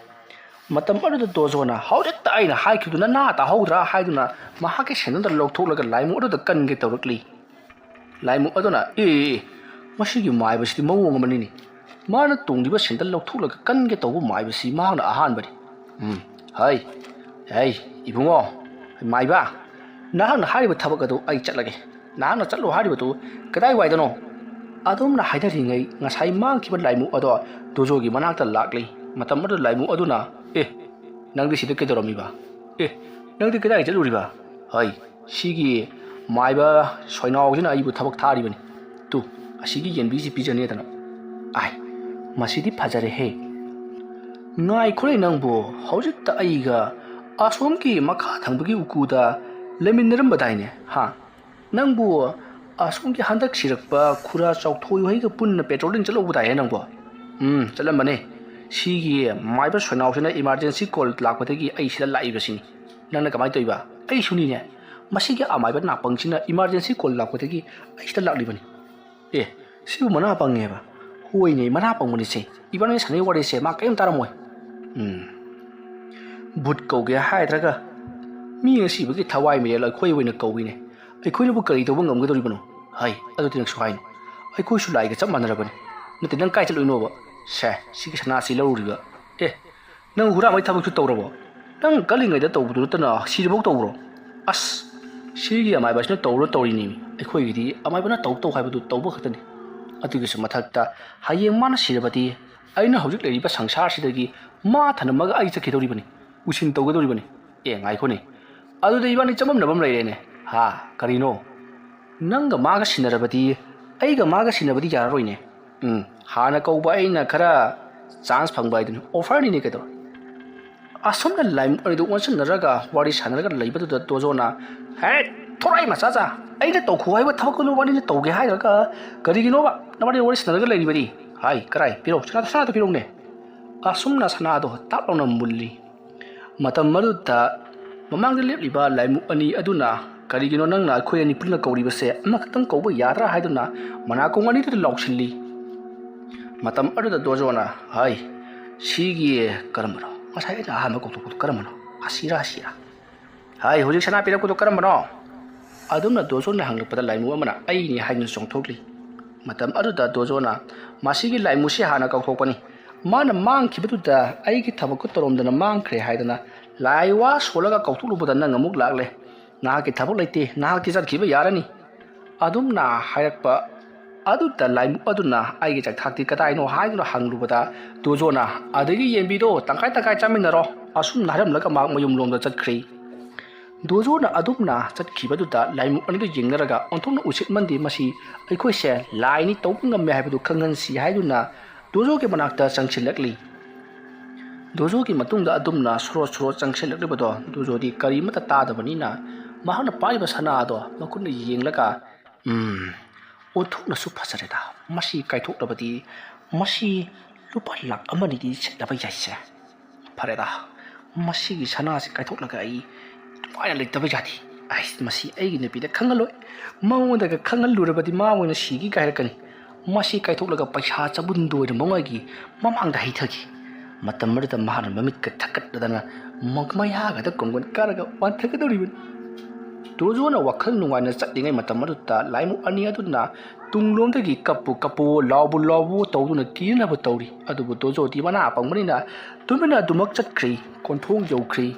ꯃꯇꯝ ꯑꯗꯨꯗ ꯗꯣꯖꯣꯅ, "ꯍꯧꯖꯤꯛꯇ ꯑꯩꯅ ꯍꯥꯏꯈꯤꯕꯗꯨ ꯅꯅꯥ ꯇꯥꯍꯧꯗ꯭ꯔꯥ?" ꯍꯥꯏꯗꯨꯅ ꯃꯍꯥꯛꯀꯤ ꯁꯦꯟꯗꯜꯗ ꯂꯧꯊꯣꯛꯂꯒ ꯂꯥꯏꯃꯨ ꯑꯗꯨꯗ ꯀꯟꯒꯦ ꯇꯧꯔꯛꯂꯤ꯫ ꯂꯥꯏꯃꯨ ꯑꯗꯨꯅ, "ꯑꯦ, ꯑꯦ, ꯑꯦ, ꯃꯁꯤꯒꯤ ꯃꯥꯏꯕꯁꯤꯗꯤ ꯃꯑꯣꯡ ꯑꯃꯅꯤꯅꯦ꯫ ꯃꯥꯅ ꯇꯣꯡꯂꯤꯕ ꯁꯦꯟꯗꯜ ꯂꯧꯊꯣꯛꯂꯒ ꯀꯟꯒꯦ ꯇꯧꯕ ꯃꯥꯏꯕꯁꯤ ꯃꯍꯥꯛꯅ ꯑꯍꯥꯟꯕꯅꯤ꯫ ꯎꯝ, ꯍꯩ, ꯍꯩ, ꯏꯕꯨꯡꯉꯣ, ꯃꯥꯏꯕ, ꯅꯍꯥꯛꯅ ꯍꯥꯏꯔꯤꯕ ꯊꯕꯛ ꯑꯗꯨ ꯑꯩ ꯆꯠꯂꯒꯦ꯫ ꯅꯍꯥꯛꯅ ꯆꯠꯂꯣ ꯍꯥꯏꯔꯤꯕꯗꯨ ꯀꯗꯥꯏꯋꯥꯏꯗꯅꯣ?" ꯑꯗꯨꯝꯅ ꯍꯥꯏꯅꯔꯤꯉꯩ ꯉꯁꯥꯏ ꯃꯥꯡꯈꯤꯕ ꯂꯥꯏꯃꯨ ꯑꯗꯣ ꯗꯣꯖꯣꯒꯤ ꯃꯅꯥꯛꯇ ꯂꯥꯛꯂꯤ꯫ ꯃꯇꯝ ꯑꯗꯨꯗ ꯂꯥꯏꯃꯨ ꯑꯗꯨꯅ, "ꯑꯦ, ꯅꯪꯗꯤ ꯁꯤꯗ ꯀꯩꯗꯧꯔꯝꯃꯤꯕ? ꯑꯦ, ꯅꯪꯗꯤ ꯀꯗꯥꯏ ꯆꯠꯂꯨꯔꯤꯕ? ꯍꯩ, ꯁꯤꯒꯤ ꯃꯥꯏꯕ ꯁꯣꯏꯅꯥꯎꯁꯤꯅ ꯑꯩꯕꯨ ꯊꯕꯛ ꯊꯥꯔꯤꯕꯅꯤ꯫ ꯇꯨ, ꯑꯁꯤꯒꯤ ꯌꯦꯟꯕꯤꯁꯤ ꯄꯤꯖꯅꯦꯗꯅ꯫ ꯑꯥꯏ, ꯃꯁꯤꯗꯤ ꯐꯖꯔꯦꯍꯦ꯫ ꯉꯥꯏꯈꯣꯅꯦ ꯅꯪꯕꯨ, ꯍꯧꯖꯤꯛꯇ ꯑꯩꯒ ꯑꯁꯣꯝꯒꯤ ꯃꯈꯥ ꯊꯪꯕꯒꯤ ꯎꯀꯨꯗ ꯂꯩꯃꯤꯟꯅꯔꯝꯕꯗꯥꯏꯅꯦ, ꯍꯥ? ꯅꯪꯕꯨ ꯑꯁꯣꯝꯒꯤ ꯍꯟꯗꯛ ꯁꯤꯔꯛꯄ ꯈꯨꯔꯥ ꯆꯥꯎꯊꯣꯏ ꯍꯣꯏꯒ ꯄꯨꯟꯅ patrolling ꯆꯠꯂꯧꯕꯗꯥꯏꯅꯦ ꯅꯪꯕꯣ?" "ꯎꯝ, ꯆꯠꯂꯝꯕꯅꯦ꯫ ꯁꯤꯒꯤ ꯃꯥꯏꯕ ꯁꯣꯏꯅꯥꯎꯁꯤꯅ emergency call ꯂꯥꯛꯄꯗꯒꯤ ꯑꯩ ꯁꯤꯗ ꯂꯥꯛꯏꯕꯁꯤꯅꯤ꯫ ꯅꯪꯅ ꯀꯃꯥꯏꯅ ꯇꯧꯔꯤꯕ?" "ꯑꯩꯁꯨꯅꯤꯅꯦ꯫ ꯃꯁꯤꯒꯤ ꯑꯃꯥꯏꯕ ꯅꯥꯄꯪꯁꯤꯅ emergency call ꯂꯥꯛꯄꯗꯒꯤ ꯑꯩ ꯁꯤꯗ ꯂꯥꯛꯂꯤꯕꯅꯤ꯫" "ꯑꯦ, ꯁꯤꯕꯨ ꯃꯅꯥ ꯄꯪꯉꯦꯕ?" "ꯍꯣꯏꯅꯦ, ꯃꯅꯥ ꯄꯪꯕꯅꯤꯁꯦ꯫ ꯏꯕꯥꯅꯤ ꯁꯥꯟꯅꯔꯤꯕ ꯋꯥꯔꯤꯁꯦ ꯃꯥ ꯀꯔꯤꯝ ꯇꯥꯔꯝꯃꯣꯏ꯫" "ꯎꯝ, ꯚꯨꯠ ꯀꯧꯒꯦ ꯍꯥꯏꯗ꯭ꯔꯒ ꯃꯤ ꯑꯁꯤꯕꯒꯤ ꯊꯋꯥꯏ ꯃꯤꯔꯦꯜ ꯑꯩꯈꯣꯏ ꯑꯣꯏꯅ ꯀꯧꯏꯅꯦ꯫ ꯑꯩꯈꯣꯏꯅꯕꯨ ꯀꯔꯤ ꯇꯧꯕ ꯉꯝꯒꯗꯧꯔꯤꯕꯅꯣ?" "ꯍꯩ, ꯑꯗꯨꯗꯤ ꯅꯪꯁꯨ ꯍꯥꯏꯅꯨ꯫ ꯑꯩꯈꯣꯏꯁꯨ ꯂꯥꯏꯒ ꯆꯞ ꯃꯥꯟꯅꯔꯕꯅꯤ꯫ ꯅꯠꯇꯦ, ꯅꯪ ꯀꯥꯏ ꯆꯠꯂꯨꯏꯅꯣꯕ?" "ꯁꯦ, ꯁꯤꯒꯤ ꯁꯅꯥꯁꯤ ꯂꯧꯔꯨꯔꯤꯕ꯫" "ꯑꯦ, ꯅꯪ ꯍꯨꯔꯥꯟꯕꯒꯤ ꯊꯕꯛꯁꯨ ꯇꯧꯔꯕꯣ?" ꯅꯪ ꯀꯜꯂꯤꯉꯩꯗ ꯇꯧꯕꯗꯨ ꯅꯠꯇꯅ ꯁꯤꯗ꯭ꯔꯤꯐꯥꯎ ꯇꯧꯕ꯭ꯔꯣ? ꯑꯁ, ꯁꯤꯒꯤ ꯑꯃꯥꯏꯕꯁꯤꯅ ꯇꯧꯔ ꯇꯧꯔꯤꯅꯤ꯫ ꯑꯩꯈꯣꯏꯒꯤꯗꯤ ꯑꯃꯥꯏꯕꯅ ꯇꯧ ꯇꯧ ꯍꯥꯏꯕꯗꯨ ꯇꯧꯕ ꯈꯛꯇꯅꯤ꯫ ꯑꯗꯨꯒꯤꯁꯨ ꯃꯊꯛꯇ ꯍꯌꯦꯡ ꯃꯥꯅ ꯁꯤꯔꯕꯗꯤ ꯑꯩꯅ ꯍꯧꯖꯤꯛ ꯂꯩꯔꯤꯕ ꯁꯪꯁꯥꯔꯁꯤꯗꯒꯤ ꯃꯥ ꯊꯅꯝꯃꯒ ꯑꯩ ꯆꯠꯈꯤꯗꯧꯔꯤꯕꯅꯤ, ꯎꯁꯤꯟ ꯇꯧꯒꯗꯧꯔꯤꯕꯅꯤ꯫ ꯑꯦ, ꯉꯥꯏꯈꯣꯅꯦ, ꯑꯗꯨꯗꯤ ꯏꯕꯥꯅꯤ ꯆꯃꯝꯅꯕ ꯑꯃ ꯂꯩꯔꯦꯅꯦ꯫ ꯍꯥ? ꯀꯔꯤꯅꯣ? ꯅꯪꯒ ꯃꯥꯒ ꯁꯤꯟꯅꯔꯕꯗꯤ ꯑꯩꯒ ꯃꯥꯒ ꯁꯤꯟꯅꯕꯗꯤ ꯌꯥꯔꯔꯣꯏꯅꯦ꯫ ꯎꯝ, ꯍꯥꯟꯅ ꯀꯧꯕ ꯑꯩꯅ ꯈꯔ ꯆꯥꯟꯁ ꯐꯪꯕ ꯍꯥꯏꯗꯨꯅꯤ, ꯑꯣꯐꯔꯅꯤꯅꯦ ꯀꯩꯗꯧꯔꯦ? ꯑꯁꯨꯝꯅ ꯂꯥꯏꯃꯨꯛ ꯑꯅꯤꯗꯨ ꯑꯣꯟꯁꯤꯟꯅꯔꯒ ꯋꯥꯔꯤ ꯁꯥꯟꯅꯔꯒ ꯂꯩꯕꯗꯨꯗ ꯗꯣꯖꯣꯅ, "ꯍꯦ, ꯊꯣꯔꯥꯏ ꯃꯆꯥ, ꯑꯩꯅ ꯇꯧꯈꯣ ꯍꯥꯏꯕ ꯊꯕꯛꯇꯨ ꯅꯕꯥꯅꯤꯅ ꯇꯧꯒꯦ ꯍꯥꯏꯔꯒ ꯀꯔꯤꯒꯤꯅꯣꯕ ꯅꯕꯥꯅꯤ ꯋꯥꯔꯤ ꯁꯥꯟꯅꯔꯒ ꯂꯩꯔꯤꯕꯗꯤ? ꯍꯥꯏ, ꯀꯔꯥꯏ, ꯄꯤꯔꯛꯎ, ꯁꯅꯥꯗꯣ, ꯁꯅꯥꯗꯣ ꯄꯤꯔꯛꯎꯅꯦ!" ꯑꯁꯨꯝꯅ ꯁꯅꯥꯗꯣ ꯇꯥꯞ ꯂꯥꯎꯅ ꯃꯨꯜꯂꯤ꯫ ꯃꯇꯝ ꯑꯗꯨꯗ ꯃꯃꯥꯡꯗ ꯂꯦꯞꯂꯤꯕ ꯂꯥꯏꯃꯨꯛ ꯑꯅꯤ ꯑꯗꯨꯅ, "ꯀꯔꯤꯒꯤꯅꯣ ꯅꯪꯅ ꯑꯩꯈꯣꯏ ꯑꯅꯤ ꯄꯨꯟꯅ ꯀꯧꯔꯤꯕꯁꯦ? ꯑꯃꯈꯛꯇꯪ ꯀꯧꯕ ꯌꯥꯗ꯭ꯔꯥ?" ꯍꯥꯏꯗꯨꯅ ꯃꯅꯥꯀꯣꯡ ꯑꯅꯤꯗꯨꯗ ꯂꯥꯎꯁꯤꯜꯂꯤ꯫ ꯃꯇꯝ ꯑꯗꯨꯗ ꯗꯣꯖꯣꯅ, "ꯍꯥꯏ, ꯁꯤꯒꯤ ꯀꯔꯝꯕꯅꯣ? ꯉꯁꯥꯏ ꯑꯩꯅ ꯑꯍꯥꯟꯕ ꯀꯧꯊꯣꯛꯄꯗꯨ ꯀꯔꯝꯕꯅꯣ? ꯑꯁꯤꯔꯥ, ꯑꯁꯤꯔꯥ? ꯍꯥꯏ, ꯍꯧꯖꯤꯛ ꯁꯅꯥ ꯄꯤꯔꯛꯄꯗꯨ ꯀꯔꯝꯕꯅꯣ?" ꯑꯗꯨꯝꯅ ꯗꯣꯖꯣꯅ ꯍꯪꯂꯛꯄꯗ ꯂꯥꯏꯃꯨ ꯑꯃꯅ "ꯑꯩꯅꯤ" ꯍꯥꯏꯗꯨꯅ ꯆꯣꯡꯊꯣꯛꯂꯤ꯫ ꯃꯇꯝ ꯑꯗꯨꯗ ꯗꯣꯖꯣꯅ, "ꯃꯁꯤꯒꯤ ꯂꯥꯏꯃꯨꯁꯤ ꯍꯥꯟꯅ ꯀꯧꯊꯣꯛꯄꯅꯤ꯫ ꯃꯥꯅ ꯃꯥꯡꯈꯤꯕꯗꯨꯗ ꯑꯩꯒꯤ ꯊꯕꯛꯇꯨ ꯇꯧꯔꯝꯗꯅ ꯃꯥꯡꯈ꯭ꯔꯦ ꯍꯥꯏꯗꯅ ꯂꯥꯏ ꯋꯥ ꯁꯣꯜꯂꯒ ꯀꯧꯊꯣꯛꯂꯨꯕꯗ ꯅꯪ ꯑꯃꯨꯛ ꯂꯥꯛꯂꯦ꯫ ꯅꯍꯥꯛꯀꯤ ꯊꯕꯛ ꯂꯩꯇꯦ, ꯅꯍꯥꯛꯇꯤ ꯆꯠꯈꯤꯕ ꯌꯥꯔꯅꯤ꯫" ꯑꯗꯨꯝꯅ ꯍꯥꯏꯔꯛꯄ ꯑꯗꯨꯗ ꯂꯥꯏꯃꯨꯛ ꯑꯗꯨꯅ, "ꯑꯩꯒꯤ ꯆꯥꯛꯊꯥꯛꯇꯤ ꯀꯗꯥꯏꯅꯣ?" ꯍꯥꯏꯗꯨꯅ ꯍꯪꯂꯨꯕꯗ ꯗꯣꯖꯣꯅ, "ꯑꯗꯒꯤ ꯌꯦꯟꯕꯤꯗꯣ ꯇꯪꯈꯥꯏ ꯇꯪꯈꯥꯏ ꯆꯥꯃꯤꯟꯅꯔꯣ꯫" ꯑꯁꯨꯝꯅ ꯍꯥꯏꯔꯝꯂꯒ ꯃꯍꯥꯛ ꯃꯌꯨꯝꯂꯣꯝꯗ ꯆꯠꯈ꯭ꯔꯤ꯫ ꯗꯣꯖꯣꯅ ꯑꯗꯨꯝꯅ ꯆꯠꯈꯤꯕꯗꯨꯗ ꯂꯥꯏꯃꯨꯛ ꯑꯅꯤꯗꯨ ꯌꯦꯡꯅꯔꯒ, "ꯑꯣꯟꯊꯣꯛꯅ ꯎꯁꯤꯠꯃꯟꯗꯦ, ꯃꯁꯤ ꯑꯩꯈꯣꯏꯁꯦ ꯂꯥꯏꯅꯤ, ꯇꯧꯕ ꯉꯝꯃꯦ ꯍꯥꯏꯕꯗꯨ ꯈꯪꯍꯟꯁꯤ" ꯍꯥꯏꯗꯨꯅ ꯗꯣꯖꯣꯒꯤ ꯃꯅꯥꯛꯇ ꯆꯪꯁꯤꯜꯂꯛꯂꯤ꯫ ꯗꯣꯖꯣꯒꯤ ꯃꯇꯨꯡꯗ ꯑꯗꯨꯝꯅ ꯁꯣꯔꯣ ꯁꯣꯔꯣ ꯆꯪꯁꯤꯜꯂꯛꯂꯤꯕꯗꯣ ꯗꯣꯖꯣꯗꯤ ꯀꯔꯤꯃꯠꯇ ꯇꯥꯗꯕꯅꯤꯅ ꯃꯍꯥꯛꯅ ꯄꯥꯏꯔꯤꯕ ꯁꯅꯥ ꯑꯗꯣ ꯃꯈꯨꯠꯅ ꯌꯦꯡꯂꯒ, "ꯎꯝ, ꯑꯣꯟꯊꯣꯛꯅꯁꯨ ꯐꯖꯔꯦꯗ꯫ ꯃꯁꯤ ꯀꯥꯏꯊꯣꯛꯂꯕꯗꯤ ꯃꯁꯤ ꯂꯨꯄꯥ ꯂꯥꯛ ꯑꯃꯅꯤꯗꯤ ꯁꯤꯠꯅꯕ ꯌꯥꯏꯁꯦ꯫ ꯐꯔꯦꯗ, ꯃꯁꯤꯒꯤ ꯁꯅꯥꯁꯤ ꯀꯥꯏꯊꯣꯛꯂꯒ ꯑꯩ ꯅꯨꯡꯉꯥꯏꯅ ꯂꯩꯇꯕ ꯌꯥꯗꯦ꯫ ꯑꯩꯁ, ꯃꯁꯤ ꯑꯩꯒꯤ ꯅꯨꯄꯤꯗ ꯈꯪꯍꯜꯂꯣꯏ꯫ ꯃꯉꯣꯟꯗꯒ ꯈꯪꯍꯜꯂꯨꯔꯕꯗꯤ ꯃꯥ ꯑꯣꯏꯅ ꯁꯤꯒꯦ ꯀꯥꯏꯔꯛꯀꯅꯤ꯫ ꯃꯁꯤ ꯀꯥꯏꯊꯣꯛꯂꯒ ꯄꯩꯁꯥ ꯆꯕꯨꯟꯗꯣ ꯑꯣꯏꯅ ꯃꯉꯣꯏꯒꯤ ꯃꯃꯥꯡꯗ ꯍꯩꯊꯈꯤ꯫" ꯃꯇꯝ ꯑꯗꯨꯗ ꯃꯍꯥꯛꯅ ꯃꯃꯤꯠꯀ ꯊꯛꯀꯠꯂꯗꯅ ꯃ-, ꯃꯌꯥꯒꯗ ꯀꯣꯡꯒꯣꯟ ꯀꯥꯔꯒ ꯋꯥꯟꯊꯒꯗꯧꯔꯤꯕꯅꯤ꯫ ꯗꯣꯖꯣꯅ ꯋꯥꯈꯜ ꯅꯨꯡꯉꯥꯏꯅ ꯆꯠꯂꯤꯉꯩ ꯃꯇꯝ ꯑꯗꯨꯗ ꯂꯥꯏꯃꯨ ꯑꯅꯤ ꯑꯗꯨꯅ ꯇꯨꯡꯂꯣꯝꯗꯒꯤ "ꯀꯞꯄꯨ ꯀꯞꯄꯨ, ꯂꯥꯎꯕꯨ ꯂꯥꯎꯕꯨ" ꯇꯧꯗꯨꯅ ꯀꯤꯅꯕ ꯇꯧꯔꯤ꯫ ꯑꯗꯨꯕꯨ ꯗꯣꯖꯣꯗꯤ ꯃꯅꯥ ꯄꯪꯕꯅꯤꯅ ꯇꯨꯃꯤꯟꯅ ꯑꯗꯨꯃꯛ ꯆꯠꯈ꯭ꯔꯤ꯫ ꯀꯣꯟꯊꯣꯡ ꯌꯧꯈ꯭ꯔꯤ꯫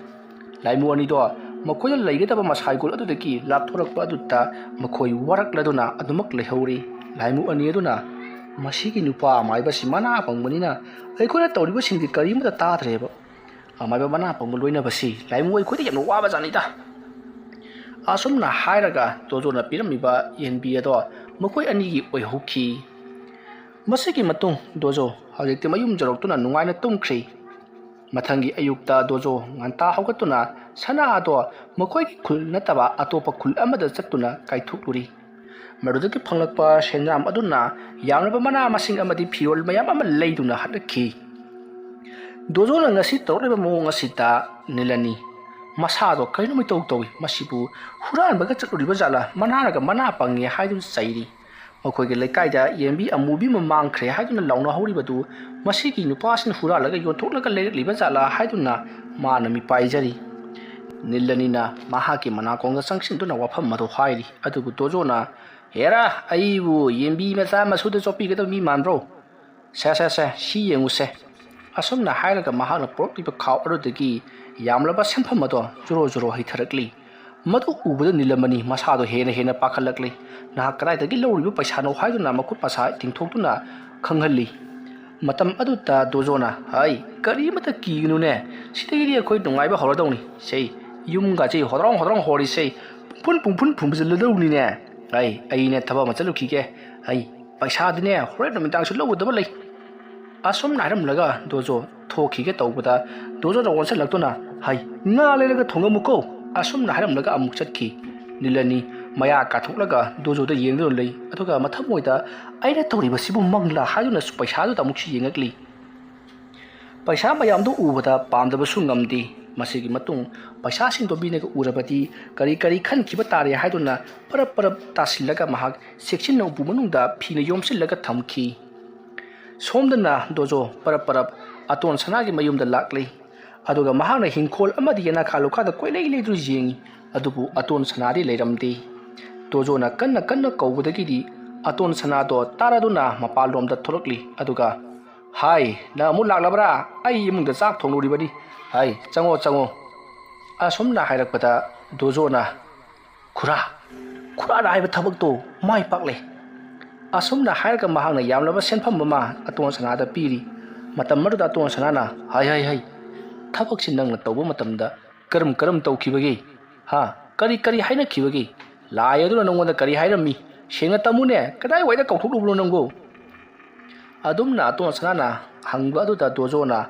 ꯂꯥꯏꯃꯨ ꯑꯅꯤꯗꯣ ꯃꯈꯣꯏꯅ ꯂꯩꯒꯗꯕ ꯃꯁꯥꯏꯒꯨꯜ ꯑꯗꯨꯗꯒꯤ ꯂꯥꯞꯊꯣꯔꯛꯄ ꯑꯗꯨꯗ ꯃꯈꯣꯏ ꯋꯥꯔꯛꯂꯗꯨꯅ ꯑꯗꯨꯃꯛ ꯂꯩꯍꯧꯔꯤ꯫ ꯂꯥꯏꯃꯨ ꯑꯅꯤ ꯑꯗꯨꯅ, "ꯃꯁꯤꯒꯤ ꯅꯨꯄꯥ ꯑꯃꯥꯏꯕꯁꯤ ꯃꯅꯥ ꯄꯪꯕꯅꯤꯅ ꯑꯩꯈꯣꯏꯅ ꯇꯧꯔꯤꯕꯁꯤꯡꯗꯤ ꯀꯔꯤꯃꯠꯇ ꯇꯥꯗ꯭ꯔꯦꯕ꯫ ꯑꯃꯥꯏꯕ ꯃꯅꯥ ꯄꯪꯕ ꯂꯣꯏꯅꯕꯁꯤ ꯂꯥꯏꯃꯨ ꯑꯩꯈꯣꯏꯗ ꯌꯥꯝꯅ ꯋꯥꯕ ꯖꯥꯠꯅꯤꯗ"꯫ ꯑꯁꯨꯝꯅ ꯍꯥꯏꯔꯒ ꯗꯣꯖꯣꯅ ꯄꯤꯔꯝꯃꯤꯕ ꯌꯦꯟꯕꯤ ꯑꯗꯣ ꯃꯈꯣꯏ ꯑꯅꯤꯒꯤ ꯑꯣꯏꯍꯧꯈꯤ꯫ ꯃꯁꯤꯒꯤ ꯃꯇꯨꯡ ꯗꯣꯖꯣ ꯍꯧꯖꯤꯛꯇꯤ ꯃꯌꯨꯝ ꯌꯧꯔꯛꯇꯨꯅ ꯅꯨꯡꯉꯥꯏꯅ ꯇꯨꯝꯈ꯭ꯔꯤ꯫ ꯃꯊꯪꯒꯤ ꯑꯌꯨꯛꯇ ꯗꯣꯖꯣ ꯉꯟꯇꯥ ꯍꯧꯒꯠꯇꯨꯅ ꯁꯅꯥ ꯑꯗꯣ ꯃꯈꯣꯏꯒꯤ ꯈꯨꯜ ꯅꯠꯇꯕ ꯑꯇꯣꯞꯄ ꯈꯨꯜ ꯑꯃꯗ ꯆꯠꯇꯨꯅ ꯀꯥꯏꯊꯣꯛꯂꯨꯔꯤ꯫ ꯃꯗꯨꯗꯒꯤ ꯐꯪꯂꯛꯄ ꯁꯦꯟꯖꯥꯝ ꯑꯗꯨꯅ ꯌꯥꯝꯂꯕ ꯃꯅꯥ ꯃꯁꯤꯡ ꯑꯃꯗꯤ ꯐꯤꯔꯣꯜ ꯃꯌꯥꯝ ꯑꯃ ꯂꯩꯗꯨꯅ ꯍꯜꯂꯛꯈꯤ꯫ ꯗꯣꯖꯣꯅ ꯉꯁꯤ ꯇꯧꯔꯛꯂꯤꯕ ꯃꯑꯣꯡ ꯑꯁꯤꯗ ꯅꯤꯂꯅꯤ ꯃꯁꯥꯗꯣ ꯀꯔꯤꯅꯣ ꯃꯤꯇꯧ ꯇꯧꯏ, ꯃꯁꯤꯕꯨ ꯍꯨꯔꯥꯟꯕꯒ ꯆꯠꯂꯨꯔꯤꯕ ꯖꯥꯠꯂꯥ, ꯃꯅꯥꯅꯒ ꯃꯅꯥ ꯄꯪꯉꯦ ꯍꯥꯏꯗꯨꯅ ꯆꯩꯔꯤ꯫ ꯃꯈꯣꯏꯒꯤ ꯂꯩꯀꯥꯏꯗ ꯌꯦꯟꯕꯤ ꯑꯃꯨꯕꯤ ꯑꯃ ꯃꯥꯡꯈ꯭ꯔꯦ ꯍꯥꯏꯗꯨꯅ ꯂꯥꯎꯅꯍꯧꯔꯤꯕꯗꯨ ꯃꯁꯤꯒꯤ ꯅꯨꯄꯥꯁꯤꯅ ꯍꯨꯔꯥꯜꯂꯒ ꯌꯣꯟꯊꯣꯛꯂꯒ ꯂꯩꯔꯛꯂꯤꯕ ꯖꯥꯠꯂꯥ ꯍꯥꯏꯗꯨꯅ ꯃꯥꯅ ꯃꯤꯄꯥꯏꯖꯔꯤ꯫ ꯅꯤꯂꯅꯤꯅ ꯃꯍꯥꯛꯀꯤ ꯃꯅꯥꯀꯣꯡꯗ ꯆꯪꯁꯤꯟꯗꯨꯅ ꯋꯥꯐꯝ ꯑꯗꯨ ꯍꯥꯏꯔꯤ꯫ ꯑꯗꯨꯕꯨ ꯗꯣꯖꯣꯅ, "ꯍꯦꯔꯥ, ꯑꯩꯕꯨ ꯌꯦꯟꯕꯤ ꯃꯆꯥ ꯃꯁꯨꯗ ꯆꯣꯞꯄꯤꯒꯗꯕ ꯃꯤ ꯃꯥꯟꯕ꯭ꯔꯣ? ꯁꯦ, ꯁꯦ, ꯁꯦ, ꯁꯤ ꯌꯦꯡꯉꯨꯁꯦ"꯫ ꯑꯁꯨꯝꯅ ꯍꯥꯏꯔꯒ ꯃꯍꯥꯛꯅ ꯄꯨꯔꯛꯂꯤꯕ ꯈꯥꯎ ꯑꯗꯨꯗꯒꯤ ꯌꯥꯝꯂꯕ ꯁꯦꯟꯐꯝ ꯑꯗꯣ ꯖꯣꯔꯣ ꯖꯣꯔꯣ ꯍꯩꯊꯔꯛꯂꯤ꯫ ꯃꯗꯨ ꯎꯕꯗ ꯅꯤꯂꯃꯅꯤ ꯃꯁꯥꯗꯣ ꯍꯦꯟꯅ ꯍꯦꯟꯅ ꯄꯥꯈꯠꯂꯛꯂꯤ꯫ ꯅꯍꯥꯛ ꯀꯗꯥꯏꯗꯒꯤ ꯂꯧꯔꯤꯕ ꯄꯩꯁꯥꯅꯣ ꯍꯥꯏꯗꯨꯅ ꯃꯈꯨꯠ ꯃꯁꯥ ꯇꯤꯡꯊꯣꯛꯇꯨꯅ ꯈꯪꯍꯜꯂꯤ꯫ ꯃꯇꯝ ꯑꯗꯨꯗ ꯗꯣꯖꯣꯅ, "ꯍꯩ, ꯀꯔꯤꯃꯇ ꯀꯤꯒꯅꯨꯅꯦ, ꯁꯤꯗꯒꯤꯗꯤ ꯑꯩꯈꯣꯏ ꯅꯨꯡꯉꯥꯏꯕ ꯍꯧꯔꯗꯧꯅꯤ꯫ ꯁꯦ, ꯌꯨꯝꯒꯁꯦ ꯍꯣꯗ꯭ꯔꯣꯡ ꯍꯣꯗ꯭ꯔꯣꯡ ꯍꯣꯔꯤꯁꯦ, ꯄꯨꯝꯐꯨꯟ ꯄꯨꯝꯐꯨꯟ ꯐꯨꯝꯖꯤꯜꯂꯗꯧꯅꯤꯅꯦ꯫ ꯑꯩ, ꯑꯩꯅꯦ ꯊꯕꯛ ꯑꯃ ꯆꯠꯂꯨꯈꯤꯒꯦ꯫ ꯑꯩ, ꯄꯩꯁꯥꯗꯨꯅꯦ ꯍꯣꯔꯦꯟ ꯅꯨꯃꯤꯗꯥꯡꯁꯨ ꯂꯧꯒꯗꯕ ꯂꯩ"꯫ ꯑꯁꯨꯝꯅ ꯍꯥꯏꯔꯝꯂꯒ ꯗꯣꯖꯣ ꯊꯣꯛꯈꯤꯒꯦ ꯇꯧꯕꯗ ꯗꯣꯖꯣꯅ ꯑꯣꯟꯁꯤꯜꯂꯛꯇꯨꯅ, "ꯍꯩ, ꯉꯥ ꯂꯩꯔꯒ ꯊꯣꯡꯉꯝꯃꯨꯀꯣ"꯫ ꯑꯁꯨꯝꯅ ꯍꯥꯏꯔꯝꯂꯒ ꯑꯃꯨꯛ ꯆꯠꯈꯤ꯫ ꯅꯤꯂꯅꯤ ꯃꯌꯥ ꯀꯥꯊꯣꯛꯂꯒ ꯗꯣꯖꯣꯗ ꯌꯦꯡꯗꯨꯅ ꯂꯩ꯫ ꯑꯗꯨꯒ ꯃꯊꯃꯣꯏꯗ, "ꯑꯩꯅ ꯇꯧꯔꯤꯕꯁꯤꯕꯨ ꯃꯪꯂꯥ?" ꯍꯥꯏꯗꯨꯅꯁꯨ ꯄꯩꯁꯥꯗꯨꯗ ꯑꯃꯨꯛꯁꯨ ꯌꯦꯡꯉꯛꯂꯤ꯫ ꯄꯩꯁꯥ ꯃꯌꯥꯝꯗꯨ ꯎꯕꯗ ꯄꯥꯝꯗꯕꯁꯨ ꯉꯝꯗꯦ꯫ ꯃꯁꯤꯒꯤ ꯃꯇꯨꯡ ꯄꯩꯁꯥꯁꯤꯡꯗꯣ ꯃꯤꯅꯒ ꯎꯔꯕꯗꯤ ꯀꯔꯤ ꯀꯔꯤ ꯈꯟꯈꯤꯕ ꯇꯥꯔꯦ ꯍꯥꯏꯗꯨꯅ ꯄꯔꯞ ꯄꯔꯞ ꯇꯥꯁꯤꯜꯂꯒ ꯃꯍꯥꯛ ꯆꯦꯛꯁꯤꯟꯅ ꯎꯄꯨ ꯃꯅꯨꯡꯗ ꯐꯤꯅ ꯌꯣꯝꯁꯤꯜꯂꯒ ꯊꯝꯈꯤ꯫ ꯁꯣꯝꯗꯅ ꯗꯣꯖꯣ ꯄꯔꯞ ꯄꯔꯞ ꯑꯇꯣꯟ ꯁꯅꯥꯒꯤ ꯃꯌꯨꯝꯗ ꯂꯥꯛꯂꯤ꯫ ꯑꯗꯨꯒ ꯃꯍꯥꯛꯅ ꯍꯤꯡꯈꯣꯜ ꯑꯃꯗꯤ ꯌꯦꯅꯈꯥ ꯂꯨꯈꯥꯗ ꯀꯣꯏꯂꯩ ꯂꯩꯗꯨꯅ ꯌꯦꯡꯉꯤ꯫ ꯑꯗꯨꯕꯨ ꯑꯇꯣꯟ ꯁꯅꯥꯗꯤ ꯂꯩꯔꯝꯗꯦ꯫ ꯗꯣꯖꯣꯅ ꯀꯟꯅ ꯀꯟꯅ ꯀꯧꯕꯗꯒꯤꯗꯤ ꯑꯇꯣꯟ ꯁꯅꯥꯗꯣ ꯇꯥꯔꯗꯨꯅ ꯃꯄꯥꯟꯂꯣꯝꯗ ꯊꯣꯛꯂꯛꯂꯤ꯫ ꯑꯗꯨꯒ, "ꯍꯥꯏ, ꯅꯪ ꯑꯃꯨꯛ ꯂꯥꯛꯂꯕ꯭ꯔꯥ? ꯑꯩ ꯏꯃꯨꯡꯗ ꯆꯥꯛ ꯊꯣꯡꯂꯨꯔꯤꯕꯅꯤ꯫ ꯍꯥꯏ, ꯆꯪꯉꯣ, ꯆꯪꯉꯣ"꯫ ꯑꯁꯨꯝꯅ ꯍꯥꯏꯔꯛꯄꯗ ꯗꯣꯖꯣꯅ, "ꯈꯨꯔꯥ, ꯈꯨꯔꯥꯅ ꯍꯥꯏꯕ ꯊꯕꯛꯇꯣ ꯃꯥꯏ ꯄꯥꯛꯂꯦ"꯫ ꯑꯁꯨꯝꯅ ꯍꯥꯏꯔꯒ ꯃꯍꯥꯛꯅ ꯌꯥꯝꯂꯕ ꯁꯦꯟꯐꯝ ꯑꯃ ꯑꯇꯣꯟ ꯁꯅꯥꯗ ꯄꯤꯔꯤ꯫ ꯃꯇꯝ ꯑꯗꯨꯗ ꯑꯇꯣꯟ ꯁꯅꯥꯅ, "ꯍꯥꯏ, ꯍꯥꯏ, ꯍꯥꯏ, ꯊꯕꯛꯁꯤ ꯅꯪꯅ ꯇꯧꯕ ꯃꯇꯝꯗ ꯀꯔꯝ ꯀꯔꯝ ꯇꯧꯈꯤꯕꯒꯦ? ꯍꯥ? ꯀꯔꯤ ꯀꯔꯤ ꯍꯥꯏꯅꯈꯤꯕꯒꯦ? ꯂꯥꯏ ꯑꯗꯨꯅ ꯅꯪꯉꯣꯟꯗ ꯀꯔꯤ ꯍꯥꯏꯔꯝꯃꯤ? ꯁꯦꯡꯅ ꯇꯝꯃꯨꯅꯦ, ꯀꯗꯥꯏꯋꯥꯏꯗ ꯀꯥꯎꯊꯣꯛꯂꯨꯕꯅꯣ ꯅꯪꯕꯨ?" ꯑꯗꯨꯝꯅ ꯑꯇꯣꯟ ꯁꯅꯥꯅ ꯍꯪꯕ ꯑꯗꯨꯗ ꯗꯣꯖꯣꯅ,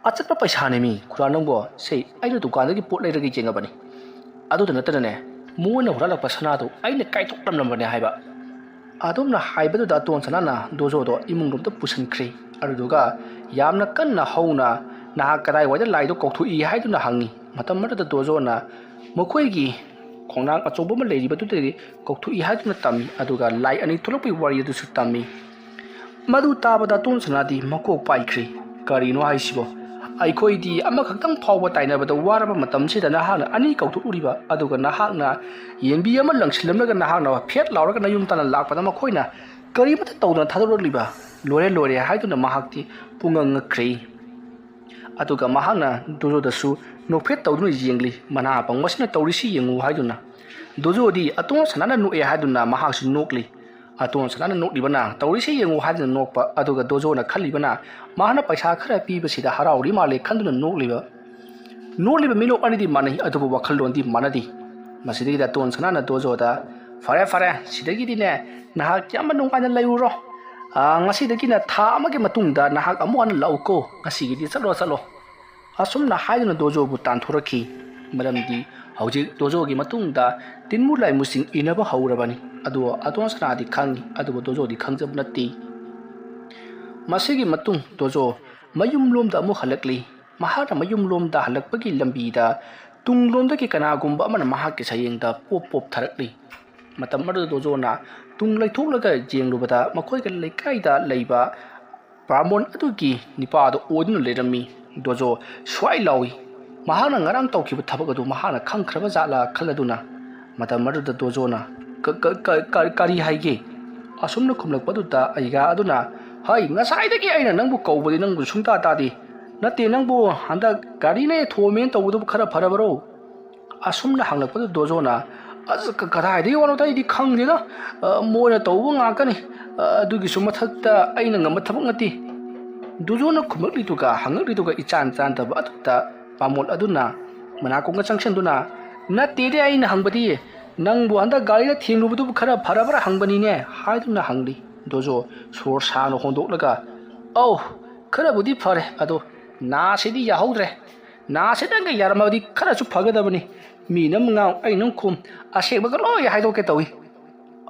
"ꯑꯆꯠꯄ ꯄꯩꯁꯥꯅꯦꯃꯤ, ꯈꯨꯔꯥ ꯅꯪꯕꯣ꯫ ꯁꯦ, ꯑꯩꯅ ꯗꯨꯀꯥꯟꯗꯒꯤ ꯄꯣꯠ ꯂꯩꯔꯒ ꯌꯦꯡꯉꯕꯅꯤ꯫ ꯑꯗꯨꯗ ꯅꯠꯇꯅꯅꯦ, ꯃꯣꯏꯅ ꯍꯨꯔꯥꯜꯂꯛꯄ ꯁꯅꯥꯗꯣ ꯑꯩꯅ ꯀꯥꯏꯊꯣꯛꯂꯝꯂꯝꯕꯅꯦ" ꯍꯥꯏꯕ꯫ ꯑꯗꯨꯝꯅ ꯍꯥꯏꯕꯗꯨꯗ ꯑꯇꯣꯟ ꯁꯅꯥꯅ ꯗꯣꯖꯣꯗꯣ ꯏꯃꯨꯡꯂꯣꯝꯗ ꯄꯨꯁꯤꯟꯈ꯭ꯔꯦ꯫ ꯑꯗꯨꯗꯨꯒ ꯌꯥꯝꯅ ꯀꯟꯅ ꯍꯧꯅ, "ꯅꯍꯥꯛ ꯀꯗꯥꯏꯋꯥꯏꯗ ꯂꯥꯏꯗꯣ ꯀꯧꯊꯣꯛꯏ?" ꯍꯥꯏꯗꯨꯅ ꯍꯪꯉꯤ꯫ ꯃꯇꯝ ꯑꯗꯨꯗ ꯗꯣꯖꯣꯅ ꯃꯈꯣꯏꯒꯤ ꯈꯣꯡꯅꯥꯡ ꯑꯆꯧꯕ ꯑꯃ ꯂꯩꯔꯤꯕꯗꯨꯗꯒꯤ ꯀꯧꯊꯣꯛꯏ ꯍꯥꯏꯗꯨꯅ ꯇꯝꯃꯤ꯫ ꯑꯗꯨꯒ ꯂꯥꯏ ꯑꯅꯤ ꯊꯣꯛꯂꯛꯄꯒꯤ ꯋꯥꯔꯤ ꯑꯗꯨꯁꯨ ꯇꯝꯃꯤ꯫ ꯃꯗꯨ ꯇꯥꯕꯗ ꯑꯇꯣꯟ ꯁꯅꯥꯗꯤ ꯃꯀꯣꯛ ꯄꯥꯏꯈ꯭ꯔꯦ꯫ "ꯀꯔꯤꯅꯣ ꯍꯥꯏꯁꯤꯕꯣ? ꯑꯩꯈꯣꯏꯗꯤ ꯑꯃꯈꯛꯇꯪ ꯐꯥꯎꯕ ꯇꯥꯏꯅꯕꯗ ꯋꯥꯔꯕ ꯃꯇꯝꯁꯤꯗ ꯅꯍꯥꯛꯅ ꯑꯅꯤ ꯀꯧꯊꯣꯛꯂꯨꯔꯤꯕ, ꯑꯗꯨꯒ ꯅꯍꯥꯛꯅ ꯌꯦꯟꯕꯤ ꯑꯃ ꯂꯪꯁꯤꯜꯂꯝꯂꯒ ꯅꯍꯥꯛꯅ ꯐꯦꯠ ꯂꯥꯎꯔꯒ ꯅꯌꯨꯝ ꯇꯥꯟꯅ ꯂꯥꯛꯄꯗ ꯃꯈꯣꯏꯅ ꯀꯔꯤꯃꯠꯇ ꯇꯧꯗꯅ ꯊꯥꯗꯣꯔꯛꯂꯤꯕ? ꯂꯣꯏꯔꯦ, ꯂꯣꯏꯔꯦ" ꯍꯥꯏꯗꯨꯅ ꯃꯍꯥꯛꯇꯤ ꯄꯨꯡꯉꯛ ꯉꯛꯈ꯭ꯔꯦ꯫ ꯑꯗꯨꯒ ꯃꯍꯥꯛꯅ ꯗꯣꯖꯣꯗꯁꯨ ꯅꯣꯛꯐꯦꯠ ꯇꯧꯗꯨꯅ ꯌꯦꯡꯂꯤ꯫ "ꯃꯅꯥ ꯄꯪꯕꯁꯤꯅ ꯇꯧꯔꯤꯁꯤ ꯌꯦꯡꯉꯨ" ꯍꯥꯏꯗꯨꯅ꯫ ꯗꯣꯖꯣꯗꯤ ꯑꯇꯣꯟ ꯁꯅꯥꯅ ꯅꯣꯛꯑꯦ ꯍꯥꯏꯗꯨꯅ ꯃꯍꯥꯛꯁꯨ ꯅꯣꯛꯂꯤ꯫ ꯑꯇꯣꯟ ꯁꯅꯥꯅ ꯅꯣꯛꯂꯤꯕꯅ "ꯇꯧꯔꯤꯁꯤ ꯌꯦꯡꯉꯨ" ꯍꯥꯏꯗꯨꯅ ꯅꯣꯛꯄ꯫ ꯑꯗꯨꯒ ꯗꯣꯖꯣꯅ ꯈꯜꯂꯤꯕꯅ, "ꯃꯍꯥꯛꯅ ꯄꯩꯁꯥ ꯈꯔ ꯄꯤꯕꯁꯤꯗ ꯍꯔꯥꯎꯔꯤ ꯃꯥꯜꯂꯦ" ꯈꯟꯗꯨꯅ ꯅꯣꯛꯂꯤꯕ꯫ ꯅꯣꯛꯂꯤꯕ ꯃꯤꯅꯣꯛ ꯑꯅꯤꯗꯤ ꯃꯥꯟꯅꯩ, ꯑꯗꯨꯕꯨ ꯋꯥꯈꯜꯂꯣꯟꯗꯤ ꯃꯥꯟꯅꯗꯦ꯫ ꯃꯁꯤꯗꯒꯤꯗꯤ ꯑꯇꯣꯟ ꯁꯅꯥꯅ ꯗꯣꯖꯣꯗ, "ꯐꯔꯦ, ꯐꯔꯦ, ꯁꯤꯗꯒꯤꯗꯤꯅꯦ, ꯅꯍꯥꯛ ꯌꯥꯝꯅ ꯅꯨꯡꯉꯥꯏꯅ ꯂꯩꯔꯨꯔꯣ꯫ ꯑꯥ, ꯉꯁꯤꯗꯒꯤꯅ ꯊꯥ ꯑꯃꯒꯤ ꯃꯇꯨꯡꯗ ꯅꯍꯥꯛ ꯑꯃꯨꯛ ꯍꯟꯅ ꯂꯥꯛꯎꯀꯣ꯫ ꯉꯁꯤꯒꯤꯗꯤ ꯆꯠꯂꯣ, ꯆꯠꯂꯣ"꯫ ꯑꯁꯨꯝꯅ ꯍꯥꯏꯗꯨꯅ ꯗꯣꯖꯣꯕꯨ ꯇꯥꯟꯊꯣꯔꯛꯈꯤ꯫ ꯃꯔꯝꯗꯤ ꯍꯧꯖꯤꯛ ꯗꯣꯖꯣꯒꯤ ꯃꯇꯨꯡꯗ ꯇꯤꯟꯃꯨ ꯂꯥꯏꯃꯨꯁꯤꯡ ꯏꯟꯅꯕ ꯍꯧꯔꯕꯅꯤ꯫ ꯑꯗꯨ ꯑꯇꯣꯟ ꯁꯅꯥꯗꯤ ꯈꯪꯏ, ꯑꯗꯨꯕꯨ ꯗꯣꯖꯣꯗꯤ ꯈꯪꯖꯕ ꯅꯠꯇꯦ꯫ ꯃꯁꯤꯒꯤ ꯃꯇꯨꯡ ꯗꯣꯖꯣ ꯃꯌꯨꯝꯂꯣꯝꯗ ꯑꯃꯨꯛ ꯍꯜꯂꯛꯂꯤ꯫ ꯃꯍꯥꯛꯅ ꯃꯌꯨꯝꯂꯣꯝꯗ ꯍꯜꯂꯛꯄꯒꯤ ꯂꯝꯕꯤꯗ ꯇꯨꯡꯂꯣꯝꯗꯒꯤ ꯀꯅꯥꯒꯨꯝꯕ ꯑꯃꯅ ꯃꯍꯥꯛꯀꯤ ꯁꯌꯦꯡꯗ ꯄꯣꯞ ꯄꯣꯞ ꯊꯥꯔꯛꯂꯤ꯫ ꯃꯇꯝ ꯑꯗꯨꯗ ꯗꯣꯖꯣꯅ ꯇꯨꯡ ꯂꯩꯊꯣꯛꯂꯒ ꯌꯦꯡꯂꯨꯕꯗ ꯃꯈꯣꯏꯒꯤ ꯂꯩꯀꯥꯏꯗ ꯂꯩꯕ ꯕ꯭ꯔꯥꯃꯣꯟ ꯑꯗꯨꯒꯤ ꯅꯤꯄꯥꯗꯨ ꯑꯣꯏꯗꯨꯅ ꯂꯩꯔꯝꯃꯤ꯫ ꯗꯣꯖꯣ ꯁ꯭ꯋꯥꯏ ꯂꯥꯎꯏ꯫ ꯃꯍꯥꯛꯅ ꯉꯔꯥꯡ ꯇꯧꯈꯤꯕ ꯊꯕꯛ ꯑꯗꯨ ꯃꯍꯥꯛꯅ ꯈꯪꯈ꯭ꯔꯕ ꯖꯥꯠꯂꯥ ꯈꯜꯂꯗꯨꯅ, ꯃꯇꯝ ꯑꯗꯨꯗ ꯗꯣꯖꯣꯅ, "ꯀ- ꯀ- ꯀ- ꯀ- ꯀꯔꯤ ꯍꯥꯏꯒꯦ?" ꯑꯁꯨꯝꯅ ꯈꯨꯝꯂꯛꯄꯗꯨꯗ ꯑꯩꯒꯥ ꯑꯗꯨꯅ, "ꯍꯩ, ꯉꯁꯥꯏꯗꯒꯤ ꯑꯩꯅ ꯅꯪꯕꯨ ꯀꯧꯕꯗꯤ ꯅꯪꯕꯨ ꯁꯨꯡꯇꯥ ꯇꯥꯗꯦ꯫ ꯅꯠꯇꯦ, ꯅꯪꯕꯨ ꯍꯟꯗꯛ ꯒꯥꯔꯤꯅ ꯊꯣꯝꯃꯦꯅ ꯇꯧꯕꯗꯨꯕꯨ ꯈꯔ ꯐꯔꯕꯔꯣ?" ꯑꯁꯨꯝꯅ ꯍꯪꯂꯛꯄꯗꯨ ꯗꯣꯖꯣꯅ, "ꯑꯁ, ꯀ- ꯀꯗꯥꯏꯗꯒꯤ ꯋꯥꯅꯣꯗ, ꯑꯩꯗꯤ ꯈꯪꯗꯦꯗ꯫ ꯑ, ꯃꯣꯏꯅ ꯇꯧꯕ ꯉꯥꯛꯇꯅꯤ꯫ ꯑ, ꯑꯗꯨꯒꯤꯁꯨ ꯃꯊꯛꯇ ꯑꯩꯅ ꯉꯝꯕ ꯊꯕꯛ ꯅꯠꯇꯦ꯫" ꯗꯣꯖꯣꯅ ꯈꯨꯝꯂꯛꯂꯤꯗꯨꯒ ꯍꯪꯂꯛꯂꯤꯗꯨꯒ ꯏꯆꯥꯟ ꯆꯥꯟꯗꯕ ꯑꯗꯨꯗ ꯄꯥꯃꯣꯜ ꯑꯗꯨꯅ ꯃꯅꯥꯀꯣꯡꯒ ꯆꯪꯁꯤꯟꯗꯨꯅ, "ꯅꯠꯇꯦꯗꯤ, ꯑꯩꯅ ꯍꯪꯕꯗꯤ ꯅꯪꯕꯨ ꯍꯟꯗꯛ ꯒꯥꯔꯤꯅ ꯊꯦꯡꯂꯨꯕꯗꯨꯕꯨ ꯈꯔ ꯐꯔꯕ꯭ꯔꯥ ꯍꯪꯕꯅꯤꯅꯦ" ꯍꯥꯏꯗꯨꯅ ꯍꯪꯂꯤ꯫ ꯗꯣꯖꯣ ꯁꯣꯔ ꯁꯥꯡꯅ ꯍꯣꯟꯗꯣꯛꯂꯒ, "ꯑꯧ, ꯈꯔꯕꯨꯗꯤ ꯐꯔꯦ, ꯑꯗꯣ ꯅꯥꯁꯤꯗꯤ ꯌꯥꯍꯧꯗ꯭ꯔꯦ꯫ ꯅꯥꯁꯤꯗꯪꯒ ꯌꯥꯔꯝꯃꯕꯗꯤ ꯈꯔꯁꯨ ꯐꯒꯗꯕꯅꯤ꯫ ꯃꯤꯅ ꯑꯃ ꯉꯥꯡ, ꯑꯩꯅ ꯑꯃ ꯈꯨꯝ, ꯑꯁꯦꯡꯕꯒ ꯂꯣꯏ ꯍꯥꯏꯗꯣꯛꯀꯦ ꯇꯧꯏ꯫"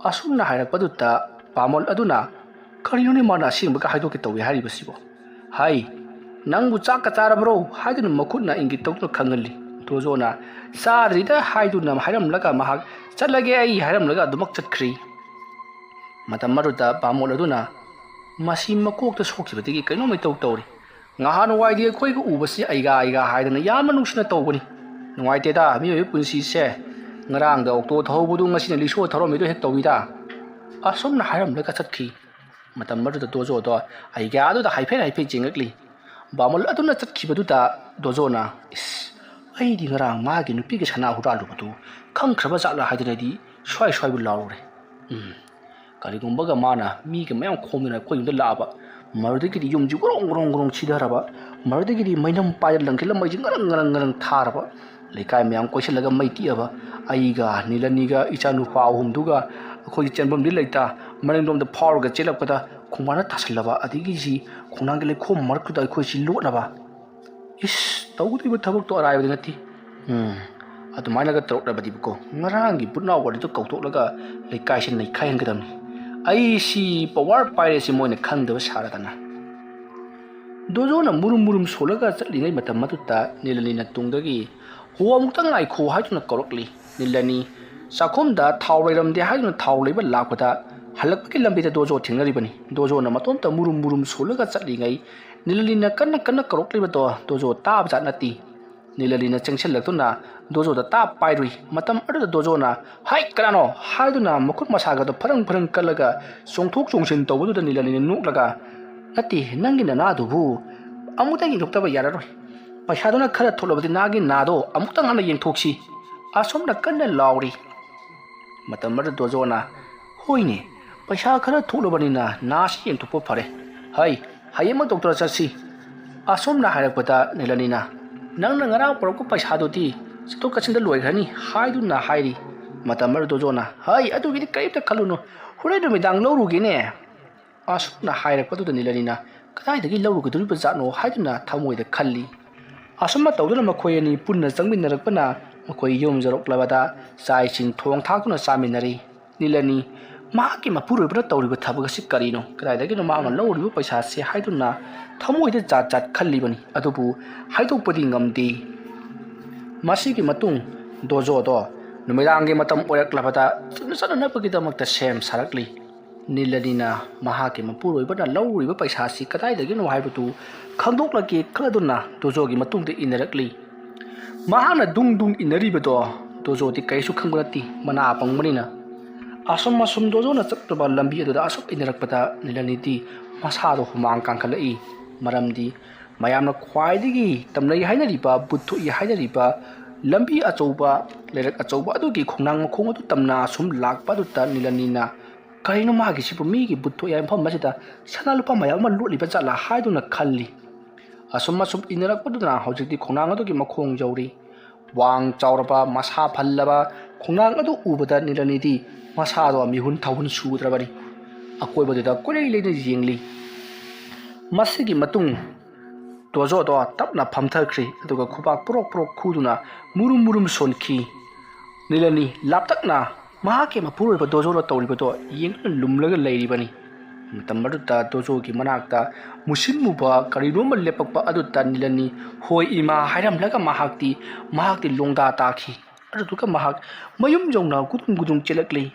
ꯑꯁꯨꯝꯅ ꯍꯥꯏꯔꯛꯄꯗꯨꯗ ꯄꯥꯃꯣꯜ ꯑꯗꯨꯅ, "ꯀꯔꯤꯅꯣꯅꯦ ꯃꯥꯅ ꯑꯁꯦꯡꯕꯒ ꯍꯥꯏꯗꯣꯛꯀꯦ ꯇꯧꯏ ꯍꯥꯏꯔꯤꯕꯁꯤꯕꯣ? ꯍꯥꯏ, ꯅꯪꯕꯨ ꯆꯥꯛꯀ ꯆꯥꯔꯕ꯭ꯔꯣ?" ꯍꯥꯏꯗꯨꯅ ꯃꯈꯨꯠꯅ ꯏꯪꯒꯤꯠ ꯇꯧꯗꯨꯅ ꯈꯪꯍꯜꯂꯤ꯫ ꯗꯣꯖꯣꯅ, "ꯆꯥꯗ꯭ꯔꯤꯗ" ꯍꯥꯏꯗꯨꯅ ꯍꯥꯏꯔꯝꯂꯒ ꯃꯍꯥꯛ, "ꯆꯠꯂꯒꯦ ꯑꯩ" ꯍꯥꯏꯔꯝꯂꯒ ꯑꯗꯨꯃꯛ ꯆꯠꯈ꯭ꯔꯤ꯫ ꯃꯇꯝ ꯑꯗꯨꯗ ꯄꯥꯃꯣꯜ ꯑꯗꯨꯅ, "ꯃꯁꯤ ꯃꯀꯣꯛꯇ ꯁꯣꯛꯈꯤꯕꯗꯒꯤ ꯀꯩꯅꯣꯝ ꯏꯇꯧ ꯇꯧꯔꯤ꯫ ꯉꯍꯥꯟꯋꯥꯏꯗꯤ ꯑꯩꯈꯣꯏꯒ ꯎꯕꯁꯤ ꯑꯩꯒꯥ ꯑꯩꯒꯥ ꯍꯥꯏꯗꯅ ꯌꯥꯝꯅ ꯅꯨꯡꯁꯤꯅ ꯇꯧꯕꯅꯤ꯫ ꯅꯨꯡꯉꯥꯏꯇꯦꯗ ꯃꯤꯑꯣꯏꯕ ꯄꯨꯟꯁꯤꯁꯦ꯫ ꯉꯔꯥꯡꯗ ꯑꯣꯛꯇꯣ ꯊꯧꯍꯧꯕꯗꯨ ꯉꯁꯤꯅ ꯂꯤꯁꯣ ꯊꯧꯔꯝꯃꯤꯗꯣ ꯍꯦꯛ ꯇꯧꯏꯗ꯫" ꯑꯁꯨꯝꯅ ꯍꯥꯏꯔꯝꯂꯒ ꯆꯠꯈꯤ꯫ ꯃꯇꯝ ꯑꯗꯨꯗ ꯗꯣꯖꯣꯗꯣ ꯑꯩꯒꯥ ꯑꯗꯨꯗ ꯍꯥꯏꯐꯦꯠ ꯍꯥꯏꯐꯦꯠ ꯌꯦꯡꯉꯛꯂꯤ꯫ ꯄꯥꯃꯣꯜ ꯑꯗꯨꯅ ꯆꯠꯈꯤꯕꯗꯨꯗ ꯗꯣꯖꯣꯅ, "ꯏꯁ, ꯑꯩꯗꯤ ꯉꯔꯥꯡ ꯃꯥꯒꯤ ꯅꯨꯄꯤꯒꯤ ꯁꯅꯥ ꯍꯨꯔꯥꯜꯂꯨꯕꯗꯨ ꯈꯪꯈ꯭ꯔꯕ ꯖꯥꯠꯂꯥ ꯍꯥꯏꯗꯅ ꯑꯩꯗꯤ ꯁ꯭ꯋꯥꯏ ꯁ꯭ꯋꯥꯏꯕꯨ ꯂꯥꯎꯔꯨꯔꯦ꯫ ꯎꯝ, ꯀꯔꯤꯒꯨꯝꯕꯒ ꯃꯥꯅ ꯃꯤꯒ ꯃꯌꯥꯝ ꯈꯣꯝꯗꯨꯅ ꯑꯩꯈꯣꯏ ꯌꯨꯝꯗ ꯂꯥꯛꯑꯕ, ꯃꯗꯨꯗꯒꯤꯗꯤ ꯌꯨꯝꯁꯤ ꯒ꯭ꯔꯣꯡ ꯒ꯭ꯔꯣꯡ ꯒ꯭ꯔꯣꯡ ꯁꯤꯊꯔꯕ, ꯃꯗꯨꯗꯒꯤꯗꯤ ꯃꯩꯅꯝ ꯄꯥꯏꯔ ꯂꯪꯈꯤꯜꯂ ꯃꯩꯁꯤ ꯉꯔꯪ ꯉꯔꯪ ꯉꯔꯪ ꯊꯥꯔꯕ, ꯂꯩꯀꯥꯏ ꯃꯌꯥꯝ ꯀꯣꯏꯁꯤꯜꯂꯒ ꯃꯩ ꯇꯤꯛꯑꯕ, ꯑꯩꯒ ꯅꯤꯂꯅꯤꯒ ꯏꯆꯥꯅꯨꯄꯥ ꯑꯍꯨꯝꯗꯨꯒ ꯑꯩꯈꯣꯏꯒꯤ ꯆꯦꯟꯐꯝꯗꯤ ꯂꯩꯇ, ꯃꯅꯤꯡꯂꯣꯝꯗ ꯐꯥꯎꯔꯒ ꯆꯦꯜꯂꯛꯄꯗ ꯈꯣꯡꯕꯥꯟꯗ ꯇꯥꯁꯜꯂꯕ, ꯑꯗꯒꯤꯗꯤ ꯈꯣꯡꯅꯥꯡꯒꯤ ꯂꯩꯈꯣꯝ ꯃꯔꯛꯇꯨꯗ ꯑꯩꯈꯣꯏꯁꯤ ꯂꯣꯠꯂꯕ꯫" ꯏꯁ, ꯇꯧꯒꯗꯧꯔꯤꯕ ꯊꯕꯛꯇꯣ ꯑꯔꯥꯏꯕꯗꯤ ꯅꯠꯇꯦ꯫ ꯎꯝ, ꯑꯗꯨꯃꯥꯏꯅꯒ ꯇꯧꯔꯛꯂꯕꯗꯤꯕꯀꯣ, ꯉꯔꯥꯡꯒꯤ ꯕꯨꯠꯅꯥꯎ ꯋꯥꯔꯤꯗꯣ ꯀꯧꯊꯣꯛꯂꯒ ꯂꯩꯀꯥꯏꯁꯤ ꯅꯩꯈꯥꯏꯍꯟꯒꯗꯕꯅꯤ꯫ ꯑꯩꯁꯤ ꯄꯋꯥꯔ ꯄꯥꯏꯔꯦꯁꯤ ꯃꯣꯏꯅ ꯈꯪꯗꯕ ꯁꯥꯔꯗꯅ꯫ ꯗꯣꯖꯣꯅ ꯃꯨꯔꯨꯝ ꯃꯨꯔꯨꯝ ꯁꯣꯜꯂꯒ ꯆꯠꯂꯤꯉꯩ ꯃꯇꯝ ꯑꯗꯨꯗ ꯅꯤꯂꯅꯤꯅ ꯇꯨꯡꯗꯒꯤ, "ꯍꯣ, ꯑꯃꯨꯛꯇ ꯉꯥꯏꯈꯣ" ꯍꯥꯏꯗꯨꯅ ꯀꯧꯔꯛꯂꯤ꯫ ꯅꯤꯂꯅꯤ ꯆꯥꯛꯈꯨꯝꯗ ꯊꯥꯎ ꯂꯩꯔꯝꯗꯦ ꯍꯥꯏꯗꯨꯅ ꯊꯥꯎ ꯂꯩꯕ ꯂꯥꯛꯄꯗ ꯍꯜꯂꯛꯄꯒꯤ ꯂꯝꯕꯤꯗ ꯗꯣꯖꯣ ꯊꯦꯡꯅꯔꯤꯕꯅꯤ꯫ ꯗꯣꯖꯣꯅ ꯃꯇꯣꯝꯇ ꯃꯨꯔꯨꯝ ꯃꯨꯔꯨꯝ ꯁꯣꯜꯂꯒ ꯆꯠꯂꯤꯉꯩ ꯅꯤꯂꯅꯤꯅ ꯀꯟꯅ ꯀꯟꯅ ꯀꯧꯔꯛꯂꯤꯕꯗꯣ ꯗꯣꯖꯣ ꯇꯥꯕ ꯖꯥꯠ ꯅꯠꯇꯦ꯫ ꯅꯤꯂꯅꯤꯅ ꯆꯪꯁꯤꯜꯂꯛꯇꯨꯅ ꯗꯣꯖꯣꯗ ꯇꯥꯞ ꯄꯥꯏꯔꯨꯏ꯫ ꯃꯇꯝ ꯑꯗꯨꯗ ꯗꯣꯖꯣꯅ, "ꯍꯥꯏ, ꯀꯅꯥꯅꯣ?" ꯍꯥꯏꯗꯨꯅ ꯃꯈꯨꯠ ꯃꯁꯥꯒꯗꯣ ꯐꯔꯪ ꯐꯔꯪ ꯀꯜꯂꯒ ꯆꯣꯡꯊꯣꯛ ꯆꯣꯡꯁꯤꯟ ꯇꯧꯕꯗꯨꯗ ꯅꯤꯂꯅꯤꯅ ꯅꯣꯛꯂꯒ, "ꯅꯠꯇꯦ, ꯅꯪꯒꯤ ꯅꯅꯥꯗꯨꯕꯨ ꯑꯃꯨꯛꯇꯪ ꯌꯦꯡꯊꯣꯛꯇꯕ ꯌꯥꯔꯔꯣꯏ꯫ ꯄꯩꯁꯥꯗꯨꯅ ꯈꯔ ꯊꯣꯛꯂꯕꯗꯤ ꯅꯥꯒꯤ ꯅꯥꯗꯣ ꯑꯃꯨꯛꯇꯪ ꯍꯥꯟꯅ ꯌꯦꯡꯊꯣꯛꯁꯤ," ꯑꯁꯣꯝꯅ ꯀꯟꯅ ꯂꯥꯎꯔꯤ꯫ ꯃꯇꯝ ꯑꯗꯨꯗ ꯗꯣꯖꯣꯅ, "ꯍꯣꯏꯅꯦ, ꯄꯩꯁꯥ ꯈꯔ ꯊꯣꯛꯂꯕꯅꯤꯅ ꯅꯥꯁꯤ ꯌꯦꯡꯊꯣꯛꯄ ꯐꯔꯦ꯫ ꯍꯩ, ꯍꯌꯦꯡꯃꯛ ꯗꯣꯛꯇꯔ ꯆꯠꯁꯤ," ꯑꯁꯣꯝꯅ ꯍꯥꯏꯔꯛꯄꯗ ꯅꯤꯂꯅꯤꯅ, "ꯅꯪꯅ ꯉꯔꯥꯡ ꯄꯨꯔꯛꯄ ꯄꯩꯁꯥꯗꯨꯗꯤ ꯆꯠꯊꯣꯛ ꯆꯠꯁꯤꯟꯗ ꯂꯣꯏꯈ꯭ꯔꯅꯤ," ꯍꯥꯏꯗꯨꯅ ꯍꯥꯏꯔꯤ꯫ ꯃꯇꯝ ꯑꯗꯨꯗ ꯗꯣꯖꯣꯅ, "ꯍꯩ, ꯑꯗꯨꯒꯤꯗꯤ ꯀꯔꯤꯝꯇ ꯈꯜꯂꯨꯅꯨ, ꯍꯣꯔꯦꯟ ꯅꯨꯃꯤꯗꯥꯡ ꯂꯧꯔꯨꯒꯦꯅꯦ," ꯑꯁꯨꯝꯅ ꯍꯥꯏꯔꯛꯄꯗꯨꯗ ꯅꯤꯂꯅꯤꯅ, "ꯀꯗꯥꯏꯗꯒꯤ ꯂꯧꯔꯨꯒꯗꯧꯔꯤꯕ ꯖꯥꯠꯅꯣ?" ꯍꯥꯏꯗꯨꯅ ꯊꯃꯣꯏꯗ ꯈꯜꯂꯤ꯫ ꯑꯁꯨꯝꯅ ꯇꯧꯗꯨꯅ ꯃꯈꯣꯏ ꯑꯅꯤ ꯄꯨꯟꯅ ꯆꯪꯃꯤꯟꯅꯔꯛꯄꯅ ꯃꯈꯣꯏ ꯌꯨꯝ ꯌꯧꯔꯛꯂꯕꯗ ꯆꯥꯛ ꯏꯁꯤꯡ ꯊꯣꯡ ꯊꯥꯛꯇꯨꯅ ꯆꯥꯃꯤꯟꯅꯔꯤ꯫ ꯅꯤꯂꯅꯤ, ꯃꯍꯥꯛꯀꯤ ꯃꯄꯨꯔꯣꯏꯕꯅ ꯇꯧꯔꯤꯕ ꯊꯕꯛ ꯑꯁꯤ ꯀꯔꯤꯅꯣ? ꯀꯗꯥꯏꯗꯒꯤꯅꯣ ꯃꯍꯥꯛꯅ ꯂꯧꯔꯤꯕ ꯄꯩꯁꯥꯁꯤ ꯍꯥꯏꯗꯨꯅ ꯊꯃꯣꯏꯗ ꯖꯥꯠ ꯖꯥꯠ ꯈꯜꯂꯤꯕꯅꯤ, ꯑꯗꯨꯕꯨ ꯍꯥꯏꯗꯣꯛꯄꯗꯤ ꯉꯝꯗꯦ꯫ ꯃꯁꯤꯒꯤ ꯃꯇꯨꯡ ꯗꯣꯖꯣꯗꯣ ꯅꯨꯃꯤꯗꯥꯡꯒꯤ ꯃꯇꯝ ꯑꯣꯏꯔꯛꯂꯕꯗ ꯆꯠꯅ ꯆꯠꯅꯅꯕꯒꯤꯗꯃꯛꯇ ꯁꯦꯝ ꯁꯥꯔꯛꯂꯤ꯫ ꯅꯤꯂꯅꯤꯅ ꯃꯍꯥꯛꯀꯤ ꯃꯄꯨꯔꯣꯏꯕꯅ ꯂꯧꯔꯤꯕ ꯄꯩꯁꯥꯁꯤ ꯀꯗꯥꯏꯗꯒꯤꯅꯣ ꯍꯥꯏꯕꯗꯨ ꯈꯪꯗꯣꯛꯂꯒꯦ ꯈꯜꯂꯗꯨꯅ ꯗꯣꯖꯣꯒꯤ ꯃꯇꯨꯡꯗ ꯏꯟꯅꯔꯛꯂꯤ꯫ ꯃꯍꯥꯛꯅ ꯗꯨꯡ ꯗꯨꯡ ꯏꯟꯅꯔꯤꯕꯗꯣ ꯗꯣꯖꯣꯗꯤ ꯀꯔꯤꯁꯨ ꯈꯪꯕ ꯅꯠꯇꯦ, ꯃꯅꯥ ꯄꯪꯕꯅꯤꯅ꯫ ꯑꯁꯨꯝ ꯑꯁꯨꯝ ꯗꯣꯖꯣꯅ ꯆꯠꯇ꯭ꯔꯕ ꯂꯝꯕꯤ ꯑꯗꯨꯗ ꯑꯁꯨꯝ ꯏꯟꯅꯔꯛꯄꯗ ꯅꯤꯂꯅꯤꯗꯤ ꯃꯁꯥꯗꯣ ꯍꯨꯃꯥꯡ ꯀꯥꯡꯈꯠꯂꯛꯏ꯫ ꯃꯔꯝꯗꯤ ꯃꯌꯥꯝꯅ ꯈ꯭ꯋꯥꯏꯗꯒꯤ ꯇꯝꯅꯩ ꯍꯥꯏꯅꯔꯤꯕ, ꯕꯨꯠ ꯊꯣꯛꯏ ꯍꯥꯏꯅꯔꯤꯕ ꯂꯝꯕꯤ ꯑꯆꯧꯕ, ꯂꯩꯔꯛ ꯑꯆꯧꯕ ꯑꯗꯨꯒꯤ ꯈꯣꯡꯅꯥꯡ ꯃꯈꯣꯡ ꯑꯗꯨ ꯇꯝꯅ ꯑꯁꯨꯝ ꯂꯥꯛꯄ ꯑꯗꯨꯗ ꯅꯤꯂꯅꯤꯅ, "ꯀꯔꯤꯅꯣ ꯃꯥꯒꯤꯁꯤꯕꯨ? ꯃꯤꯒꯤ ꯕꯨꯠ ꯊꯣꯛꯏ ꯍꯥꯏꯕ ꯃꯐꯝ ꯑꯁꯤꯗ ꯁꯅꯥ ꯂꯨꯄꯥ ꯃꯌꯥꯝ ꯑꯃ ꯂꯣꯠꯂꯤꯕ ꯖꯥꯠꯂꯥ?" ꯍꯥꯏꯗꯨꯅ ꯈꯜꯂꯤ꯫ ꯑꯁꯨꯝ ꯑꯁꯨꯝ ꯏꯟꯅꯔꯛꯄꯗꯨꯅ ꯍꯧꯖꯤꯛꯇꯤ ꯈꯣꯡꯅꯥꯡ ꯑꯗꯨꯒꯤ ꯃꯈꯣꯡ ꯌꯧꯔꯤ꯫ ꯋꯥꯡ ꯆꯥꯎꯔꯕ, ꯃꯁꯥ ꯐꯜꯂꯕ ꯈꯣꯡꯅꯥꯡ ꯑꯗꯨ ꯎꯕꯗ ꯅꯤꯂꯅꯤꯗꯤ ꯃꯁꯥꯗꯣ ꯃꯤꯍꯨꯟ ꯊꯥꯍꯨꯟ ꯁꯨꯗ꯭ꯔꯕꯅꯤ꯫ ꯑꯀꯣꯏꯕꯗꯨꯗ ꯀꯣꯏꯂꯩ ꯂꯩꯅ ꯌꯦꯡꯂꯤ꯫ ꯃꯁꯤꯒꯤ ꯃꯇꯨꯡ ꯗꯣꯖꯣꯗꯣ ꯇꯞꯅ ꯐꯝꯊꯈ꯭ꯔꯤ, ꯑꯗꯨꯒ ꯈꯨꯕꯥꯛ ꯄꯨꯔꯣꯛ ꯄꯨꯔꯣꯛ ꯈꯨꯗꯨꯅ ꯃꯨꯔꯨꯝ ꯃꯨꯔꯨꯝ ꯁꯣꯟꯈꯤ꯫ ꯅꯤꯂꯅꯤ ꯂꯥꯞꯇꯛꯅ ꯃꯍꯥꯛꯀꯤ ꯃꯄꯨꯔꯣꯏꯕ ꯗꯣꯖꯣꯅ ꯇꯧꯔꯤꯕꯗꯣ ꯌꯦꯡꯗꯨꯅ ꯂꯨꯝꯂꯒ ꯂꯩꯔꯤꯕꯅꯤ꯫ ꯃꯇꯝ ꯑꯗꯨꯗ ꯗꯣꯖꯣꯒꯤ ꯃꯅꯥꯛꯇ ꯃꯨꯁꯤꯟ ꯃꯨꯕ ꯀꯔꯤꯅꯣꯝꯃ ꯂꯦꯞꯄꯛꯄ ꯑꯗꯨꯗ ꯅꯤꯂꯅꯤ, "ꯍꯣꯏ, ꯏꯃꯥ," ꯍꯥꯏꯔꯝꯂꯒ ꯃꯍꯥꯛꯇꯤ, ꯃꯍꯥꯛꯇꯤ ꯂꯣꯡꯗꯥ ꯇꯥꯈꯤ꯫ ꯑꯗꯨꯗꯨꯒ ꯃꯍꯥꯛ ꯃꯌꯨꯝ ꯌꯧꯅ ꯒꯨꯗꯨꯡ ꯒꯨꯗꯨꯡ ꯆꯦꯜꯂꯛꯂꯤ꯫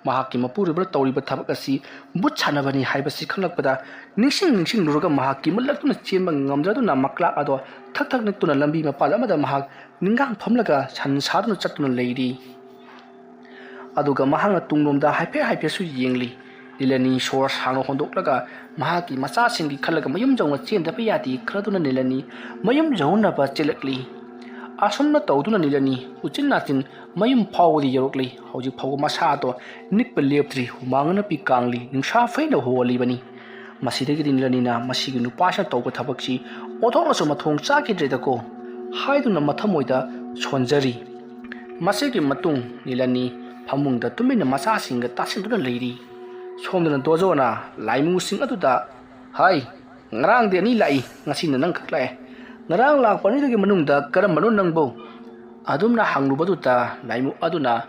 ꯃꯍꯥꯛꯀꯤ ꯃꯄꯨꯔꯣꯏꯕꯅ ꯇꯧꯔꯤꯕ ꯊꯕꯛ ꯑꯁꯤ ꯚꯨꯠ ꯁꯥꯟꯅꯕꯅꯤ ꯍꯥꯏꯕꯁꯤ ꯈꯪꯂꯛꯄꯗ, ꯅꯤꯡꯁꯤꯡ ꯅꯤꯡꯁꯤꯡꯂꯨꯔꯒ ꯃꯍꯥꯛ ꯀꯤꯃꯜꯂꯛꯇꯨꯅ ꯆꯦꯟꯕ ꯉꯝꯗ꯭ꯔꯗꯨꯅ ꯃꯀ꯭ꯂꯥꯛ ꯑꯗꯣ ꯊꯛ ꯊꯛ ꯅꯤꯛꯇꯨꯅ ꯂꯝꯕꯤ ꯃꯄꯥꯟ ꯑꯃꯗ ꯃꯍꯥꯛ ꯅꯤꯡꯒꯥꯡ ꯐꯝꯂꯒ ꯁꯟ ꯁꯥꯗꯨꯅ ꯆꯠꯇꯨꯅ ꯂꯩꯔꯤ꯫ ꯑꯗꯨꯒ ꯃꯍꯥꯛꯅ ꯇꯨꯡꯂꯣꯝꯗ ꯍꯥꯏꯐꯦꯠ ꯍꯥꯏꯐꯦꯠꯁꯨ ꯌꯦꯡꯂꯤ꯫ ꯅꯤꯂꯅꯤ ꯁꯣꯔ ꯁꯥꯡꯅ ꯍꯣꯟꯗꯣꯛꯂꯒ ꯃꯍꯥꯛꯀꯤ ꯃꯆꯥꯁꯤꯡꯒꯤ ꯈꯜꯂꯒ ꯃꯌꯨꯝ ꯌꯧꯅ ꯆꯦꯟꯗꯕ ꯌꯥꯗꯦ ꯈꯜꯂꯗꯨꯅ ꯅꯤꯂꯅꯤ ꯃꯌꯨꯝ ꯌꯧꯅꯕ ꯆꯦꯜꯂꯛꯂꯤ꯫ ꯑꯁꯨꯝꯅ ꯇꯧꯗꯨꯅ ꯅꯤꯂꯅꯤ ꯎꯆꯤꯟ ꯅꯥꯆꯤꯟ ꯃꯌꯨꯝ ꯐꯥꯎꯕꯗꯤ ꯌꯧꯔꯛꯂꯤ꯫ ꯍꯧꯖꯤꯛ ꯐꯥꯎꯕ ꯃꯁꯥꯗꯣ ꯅꯤꯛꯄ ꯂꯦꯞꯇ꯭ꯔꯤ, ꯍꯨꯃꯥꯡ ꯑꯅꯞꯄꯤ ꯀꯥꯡꯂꯤ, ꯅꯨꯡꯁꯥ ꯐꯩꯅ ꯍꯣꯜꯂꯤꯕꯅꯤ꯫ ꯃꯁꯤꯗꯒꯤꯗꯤ ꯅꯤꯂꯅꯤꯅ ꯃꯁꯤꯒꯤ ꯅꯨꯄꯥꯁꯤꯅ ꯇꯧꯕ ꯊꯕꯛꯁꯤ ꯑꯣꯟꯊꯣꯛꯅꯁꯨ ꯃꯊꯣꯡ ꯆꯥꯈꯤꯗ꯭ꯔꯦꯗꯀꯣ ꯍꯥꯏꯗꯨꯅ ꯃꯊꯃꯣꯏꯗ ꯁꯣꯟꯖꯔꯤ꯫ ꯃꯁꯤꯒꯤ ꯃꯇꯨꯡ ꯅꯤꯂꯅꯤ ꯐꯃꯨꯡꯗ ꯇꯨꯃꯤꯟꯅ ꯃꯆꯥꯁꯤꯡꯒ ꯇꯥꯁꯤꯟꯗꯨꯅ ꯂꯩꯔꯤ꯫ ꯁꯣꯝꯗꯅ ꯗꯣꯖꯣꯅ ꯂꯥꯏꯃꯨꯁꯤꯡ ꯑꯗꯨꯗ, "ꯍꯥꯏ, ꯉꯔꯥꯡꯗꯤ ꯑꯅꯤ ꯂꯥꯛꯏ, ꯉꯁꯤꯅ ꯅꯪꯈꯛ ꯂꯥꯛꯑꯦ꯫ ꯉꯔꯥꯡ ꯂꯥꯛꯄ ꯑꯅꯤꯗꯨꯒꯤ ꯃꯅꯨꯡꯗ ꯀꯔꯝꯕꯅꯣ ꯅꯪꯕꯨ?" ꯑꯗꯨꯝꯅ ꯍꯪꯂꯨꯕꯗꯨꯗ ꯂꯥꯏꯃꯨ ꯑꯗꯨꯅ,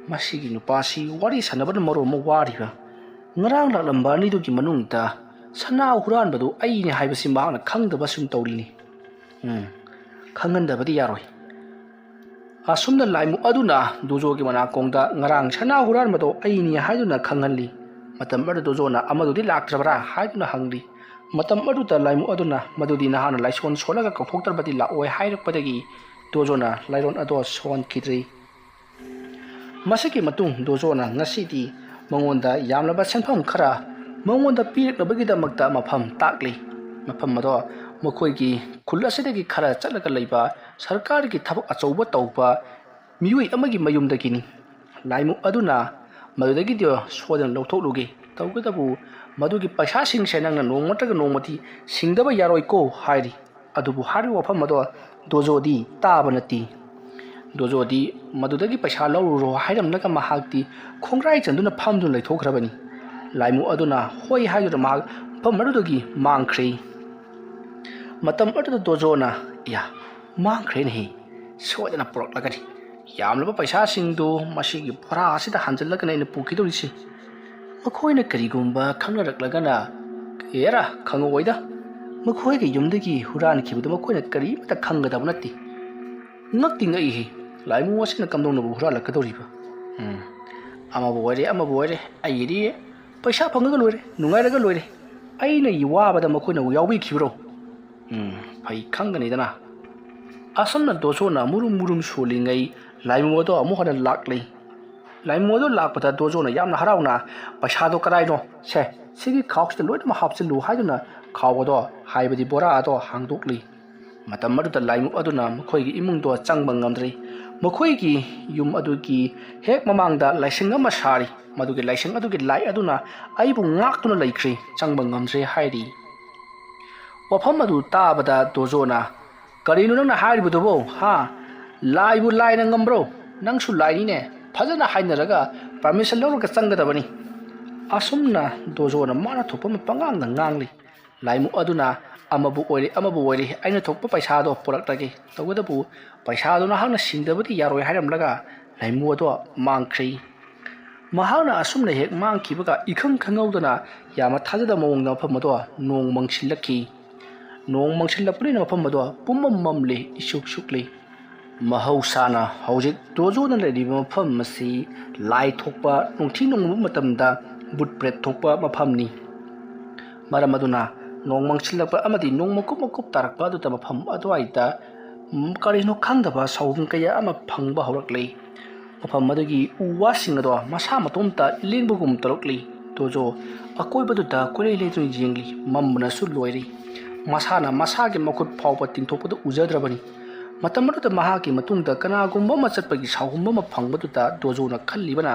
"ꯃꯁꯤꯒꯤ ꯅꯨꯄꯥꯁꯤ ꯋꯥꯔꯤ ꯁꯥꯟꯅꯕꯅ ꯃꯔꯣꯜ ꯑꯃ ꯋꯥꯔꯤꯕ꯫ ꯉꯔꯥꯡ ꯂꯥꯛꯂꯝꯕ ꯑꯅꯤꯗꯨꯒꯤ ꯃꯅꯨꯡꯗ ꯁꯅꯥ ꯍꯨꯔꯥꯟꯕꯗꯨ ꯑꯩꯅꯤ ꯍꯥꯏꯕꯁꯤ ꯃꯍꯥꯛꯅ ꯈꯪꯗꯕ ꯁꯨꯝ ꯇꯧꯔꯤꯅꯤ꯫ ꯎꯝ, ꯈꯪꯍꯟꯗꯕꯗꯤ ꯌꯥꯔꯣꯏ꯫" ꯑꯁꯨꯝꯅ ꯂꯥꯏꯃꯨ ꯑꯗꯨꯅ ꯗꯣꯖꯣꯒꯤ ꯃꯅꯥꯀꯣꯡꯗ ꯉꯔꯥꯡ ꯁꯅꯥ ꯍꯨꯔꯥꯟꯕꯗꯣ ꯑꯩꯅꯤ ꯍꯥꯏꯗꯨꯅ ꯈꯪꯍꯜꯂꯤ꯫ ꯃꯇꯝ ꯑꯗꯨꯗ ꯗꯣꯖꯣꯅ ꯑꯃꯗꯨꯗꯤ ꯂꯥꯛꯇ꯭ꯔꯕ꯭ꯔꯥ ꯍꯥꯏꯗꯨꯅ ꯍꯪꯂꯤ꯫ ꯃꯇꯝ ꯑꯗꯨꯗ ꯂꯥꯏꯃꯨ ꯑꯗꯨꯅ ꯃꯗꯨꯗꯤ ꯅꯍꯥꯛꯅ ꯂꯥꯏꯁꯣꯟ ꯁꯣꯜꯂꯒ ꯀꯧꯊꯣꯛꯇ꯭ꯔꯕꯗꯤ ꯂꯥꯛꯑꯣꯏ ꯍꯥꯏꯔꯛꯄꯗꯒꯤ ꯗꯣꯖꯣꯅ ꯂꯥꯏꯔꯣꯟ ꯑꯗꯣ ꯁꯣꯟꯈꯤꯗ꯭ꯔꯤ꯫ ꯃꯁꯤꯒꯤ ꯃꯇꯨꯡ ꯗꯣꯖꯣꯅ ꯉꯁꯤꯗꯤ ꯃꯉꯣꯟꯗ ꯌꯥꯝꯂꯕ ꯁꯦꯟꯐꯝ ꯈꯔ ꯃꯉꯣꯟꯗ ꯄꯤꯔꯛꯅꯕꯒꯤꯗꯃꯛꯇ ꯃꯐꯝ ꯇꯥꯛꯂꯤ꯫ ꯃꯐꯝ ꯑꯗꯣ ꯃꯈꯣꯏꯒꯤ ꯈꯨꯜ ꯑꯁꯤꯗꯒꯤ ꯈꯔ ꯆꯠꯂꯒ ꯂꯩꯕ ꯁꯔꯀꯥꯔꯒꯤ ꯊꯕꯛ ꯑꯆꯧꯕ ꯇꯧꯕ ꯃꯤꯑꯣꯏ ꯑꯃꯒꯤ ꯃꯌꯨꯝꯗꯒꯤꯅꯤ꯫ ꯂꯥꯏꯃꯨ ꯑꯗꯨꯅ ꯃꯗꯨꯗꯒꯤꯗꯤ ꯁꯣꯏꯗꯅ ꯂꯧꯊꯣꯛꯂꯨꯒꯦ, ꯇꯧꯕꯇꯕꯨ ꯃꯗꯨꯒꯤ ꯄꯩꯁꯥꯁꯤꯡꯁꯦ ꯅꯪꯅ ꯅꯣꯡꯃ ꯅꯠꯇ꯭ꯔꯒ ꯅꯣꯡꯃꯗꯤ ꯁꯤꯡꯗꯕ ꯌꯥꯔꯣꯏꯀꯣ ꯍꯥꯏꯔꯤ꯫ ꯑꯗꯨꯕꯨ ꯍꯥꯏꯔꯤꯕ ꯋꯥꯐꯝ ꯑꯗꯣ ꯗꯣꯖꯣꯗꯤ ꯇꯥꯕ ꯅꯠꯇꯦ꯫ ꯗꯣꯖꯣꯗꯤ ꯃꯗꯨꯗꯒꯤ ꯄꯩꯁꯥ ꯂꯧꯔꯨꯔꯣ ꯍꯥꯏꯔꯝꯂꯒ ꯃꯍꯥꯛꯇꯤ ꯈꯣꯡꯒ꯭ꯔꯥꯏ ꯆꯟꯗꯨꯅ ꯐꯝꯗꯨꯅ ꯂꯩꯊꯣꯛꯈ꯭ꯔꯕꯅꯤ꯫ ꯂꯥꯏꯃꯨ ꯑꯗꯨꯅ ꯍꯣꯏ ꯍꯥꯏꯗꯨꯅ ꯃꯍꯥꯛ ꯃꯐꯝ ꯑꯗꯨꯗꯒꯤ ꯃꯥꯡꯈ꯭ꯔꯦ꯫ ꯃꯇꯝ ꯑꯗꯨꯗ ꯗꯣꯖꯣꯅ, "ꯏꯌꯥ, ꯃꯥꯡꯈ꯭ꯔꯦꯅꯦꯍꯦ, ꯁꯣꯏꯗꯅ ꯄꯨꯔꯛꯂꯒꯅꯤ꯫ ꯌꯥꯝꯂꯕ ꯄꯩꯁꯥꯁꯤꯡꯗꯨ ꯃꯁꯤꯒꯤ ꯕꯣꯔꯥ ꯑꯁꯤꯗ ꯍꯥꯟꯖꯤꯜꯂꯒꯅꯤ ꯑꯩꯅ ꯄꯨꯈꯤꯗꯧꯔꯤꯁꯤ꯫ ꯃꯈꯣꯏꯅ ꯀꯔꯤꯒꯨꯝꯕ ꯈꯪꯅꯔꯛꯂꯒꯅ, ꯑꯦꯔꯥ, ꯈꯪꯉꯛꯑꯣꯏꯗ꯫ ꯃꯈꯣꯏꯒꯤ ꯌꯨꯝꯗꯒꯤ ꯍꯨꯔꯥꯟꯈꯤꯕꯗꯨ ꯃꯈꯣꯏꯅ ꯀꯔꯤꯃꯠꯇ ꯈꯪꯒꯗꯕ ꯅꯠꯇꯦ꯫ ꯉꯛꯇꯤ ꯉꯛꯏꯍꯦ, ꯂꯥꯏꯃꯨ ꯑꯁꯤꯅ ꯀꯝꯗꯧꯅꯕꯨ ꯍꯨꯔꯥꯜꯂꯛꯀꯗꯧꯔꯤꯕ?" ꯎꯝ꯫ ꯑꯃꯕꯨ ꯑꯣꯏꯔꯦ, ꯑꯃꯕꯨ ꯑꯣꯏꯔꯦ, ꯑꯩꯒꯤꯗꯤ ꯄꯩꯁꯥ ꯐꯪꯉꯒ ꯂꯣꯏꯔꯦ, ꯅꯨꯡꯉꯥꯏꯔꯒ ꯂꯣꯏꯔꯦ꯫ ꯑꯩꯅ ꯋꯥꯕꯗ ꯃꯈꯣꯏꯅ ꯌꯥꯎꯕꯤꯈꯤꯕ꯭ꯔꯣ? ꯎꯝ, ꯐꯩ ꯈꯪꯒꯅꯤꯗꯅ꯫ ꯑꯁꯨꯝꯅ ꯗꯣꯖꯣꯅ ꯃꯨꯔꯨꯝ ꯃꯨꯔꯨꯝ ꯁꯣꯜꯂꯤꯉꯩ ꯂꯥꯏꯃꯨ ꯑꯗꯣ ꯑꯃꯨꯛ ꯍꯟꯅ ꯂꯥꯛꯂꯤ꯫ ꯂꯥꯏꯃꯨ ꯑꯗꯣ ꯂꯥꯛꯄꯗ ꯗꯣꯖꯣꯅ ꯌꯥꯝꯅ ꯍꯔꯥꯎꯅ, "ꯄꯩꯁꯥꯗꯣ ꯀꯗꯥꯏꯅꯣ? ꯁꯦ, ꯁꯤꯒꯤ ꯈꯥꯎꯁꯤꯗ ꯂꯣꯏꯅꯃꯛ ꯍꯥꯞꯆꯤꯜꯂꯨ" ꯍꯥꯏꯗꯨꯅ ꯈꯥꯎ ꯑꯗꯣ, ꯍꯥꯏꯕꯗꯤ ꯕꯣꯔꯥ ꯑꯗꯣ ꯍꯥꯡꯗꯣꯛꯂꯤ꯫ ꯃꯇꯝ ꯑꯗꯨꯗ ꯂꯥꯏꯃꯨ ꯑꯗꯨꯅ ꯃꯈꯣꯏꯒꯤ ꯏꯃꯨꯡꯗꯣ ꯆꯪꯕ ꯉꯝꯗ꯭ꯔꯤ꯫ ꯃꯈꯣꯏꯒꯤ ꯌꯨꯝ ꯑꯗꯨꯒꯤ ꯍꯦꯛ ꯃꯃꯥꯡꯗ ꯂꯥꯏꯁꯪ ꯑꯃ ꯁꯥꯔꯤ꯫ ꯃꯗꯨꯒꯤ ꯂꯥꯏꯁꯪ ꯑꯗꯨꯒꯤ ꯂꯥꯏ ꯑꯗꯨꯅ ꯑꯩꯕꯨ ꯉꯥꯛꯇꯨꯅ ꯂꯩꯈ꯭ꯔꯦ, ꯆꯪꯕ ꯉꯝꯗ꯭ꯔꯦ ꯍꯥꯏꯔꯤ꯫ ꯋꯥꯐꯝ ꯑꯗꯨ ꯇꯥꯕꯗ ꯗꯣꯖꯣꯅ, "ꯀꯔꯤꯅꯣ ꯅꯪꯅ ꯍꯥꯏꯔꯤꯕꯗꯨꯕꯣ? ꯍꯥ? ꯂꯥꯏꯕꯨ ꯂꯥꯏꯅ ꯉꯝꯕ꯭ꯔꯣ? ꯅꯪꯁꯨ ꯂꯥꯏꯅꯤꯅꯦ꯫ ꯐꯖꯅ ꯍꯥꯏꯅꯔꯒ permission ꯂꯧꯔꯒ ꯆꯪꯒꯗꯕꯅꯤ"꯫ ꯑꯁꯨꯝꯅ ꯗꯣꯖꯣꯅ ꯃꯥꯅ ꯊꯣꯛꯄ ꯑꯃ ꯄꯉꯥꯡꯗ ꯉꯥꯡꯂꯤ꯫ ꯂꯥꯏꯃꯨ ꯑꯗꯨꯅ, "ꯑꯃꯕꯨ ꯑꯣꯏꯔꯦ, ꯑꯃꯕꯨ ꯑꯣꯏꯔꯦ, ꯑꯩꯅ ꯊꯣꯛꯄ ꯄꯩꯁꯥꯗꯣ ꯄꯨꯔꯛꯂꯒꯦ꯫ ꯇꯧꯕꯇꯕꯨ ꯄꯩꯁꯥꯗꯣ ꯅꯍꯥꯛꯅ ꯁꯤꯡꯗꯕꯗꯤ ꯌꯥꯔꯣꯏ" ꯍꯥꯏꯔꯝꯂꯒ ꯂꯥꯏꯃꯨ ꯑꯗꯣ ꯃꯥꯡꯈ꯭ꯔꯦ꯫ ꯃꯍꯥꯛꯅ ꯑꯁꯨꯝꯅ ꯍꯦꯛ ꯃꯥꯡꯈꯤꯕꯒ ꯏꯈꯪ ꯈꯪꯍꯧꯗꯅ ꯌꯥꯝꯅ ꯊꯥꯖꯗꯕ ꯃꯑꯣꯡꯗ ꯃꯐꯝ ꯑꯗꯣ ꯅꯣꯡ ꯃꯪꯁꯤꯜꯂꯛꯈꯤ꯫ ꯅꯣꯡ ꯃꯪꯁꯤꯜꯂꯛꯄꯅꯤꯅ ꯃꯐꯝ ꯑꯗꯣ ꯄꯨꯝꯃꯝ ꯃꯝꯂꯤ, ꯏꯁꯨꯛ ꯁꯨꯛꯂꯤ꯫ ꯃꯍꯧꯁꯥꯅ ꯍꯧꯖꯤꯛ ꯗꯣꯖꯣꯅ ꯂꯩꯔꯤꯕ ꯃꯐꯝ ꯑꯁꯤ ꯂꯥꯏ ꯊꯣꯛꯄ, ꯅꯨꯡꯊꯤ ꯅꯣꯡꯃꯪꯕ ꯃꯇꯝꯗ ꯚꯨꯠ ꯄ꯭ꯔꯦꯠ ꯊꯣꯛꯄ ꯃꯐꯝꯅꯤ꯫ ꯃꯔꯝ ꯑꯗꯨꯅ ꯅꯣꯡ ꯃꯪꯁꯤꯜꯂꯛꯄ ꯑꯃꯗꯤ ꯅꯣꯡ ꯃꯀꯨꯞ ꯃꯀꯨꯞ ꯇꯥꯔꯛꯄ ꯑꯗꯨꯗ ꯃꯐꯝ ꯑꯗꯨꯋꯥꯏꯗ, ꯎꯝ, ꯀꯔꯤꯅꯣ ꯈꯪꯗꯕ ꯁꯥꯎꯒꯨꯝ ꯀꯌꯥ ꯑꯃ ꯐꯪꯕ ꯍꯧꯔꯛꯂꯤ꯫ ꯃꯐꯝ ꯑꯗꯨꯒꯤ ꯎ ꯋꯥꯁꯤꯡ ꯑꯗꯣ ꯃꯁꯥ ꯃꯇꯣꯝꯇ ꯂꯦꯡꯕꯒꯨꯝ ꯇꯧꯔꯛꯂꯤ꯫ ꯗꯣꯖꯣ ꯑꯀꯣꯏꯕꯗꯨꯗ ꯀꯣꯏꯂꯩ ꯂꯩꯗꯨꯅ ꯌꯦꯡꯂꯤ꯫ ꯃꯝꯕꯅꯁꯨ ꯂꯣꯏꯔꯤ꯫ ꯃꯁꯥꯅ ꯃꯁꯥꯒꯤ ꯃꯈꯨꯠ ꯐꯥꯎꯕ ꯇꯤꯡꯊꯣꯛꯄꯗꯨ ꯎꯖꯗ꯭ꯔꯕꯅꯤ꯫ ꯃꯇꯝ ꯑꯗꯨꯗ ꯃꯍꯥꯛꯀꯤ ꯃꯇꯨꯡꯗ ꯀꯅꯥꯒꯨꯝꯕ ꯑꯃ ꯆꯠꯄꯒꯤ ꯁꯥꯎꯒꯨꯝꯕ ꯑꯃ ꯐꯪꯕꯗꯨꯗ ꯗꯣꯖꯣꯅ ꯈꯜꯂꯤꯕꯅ,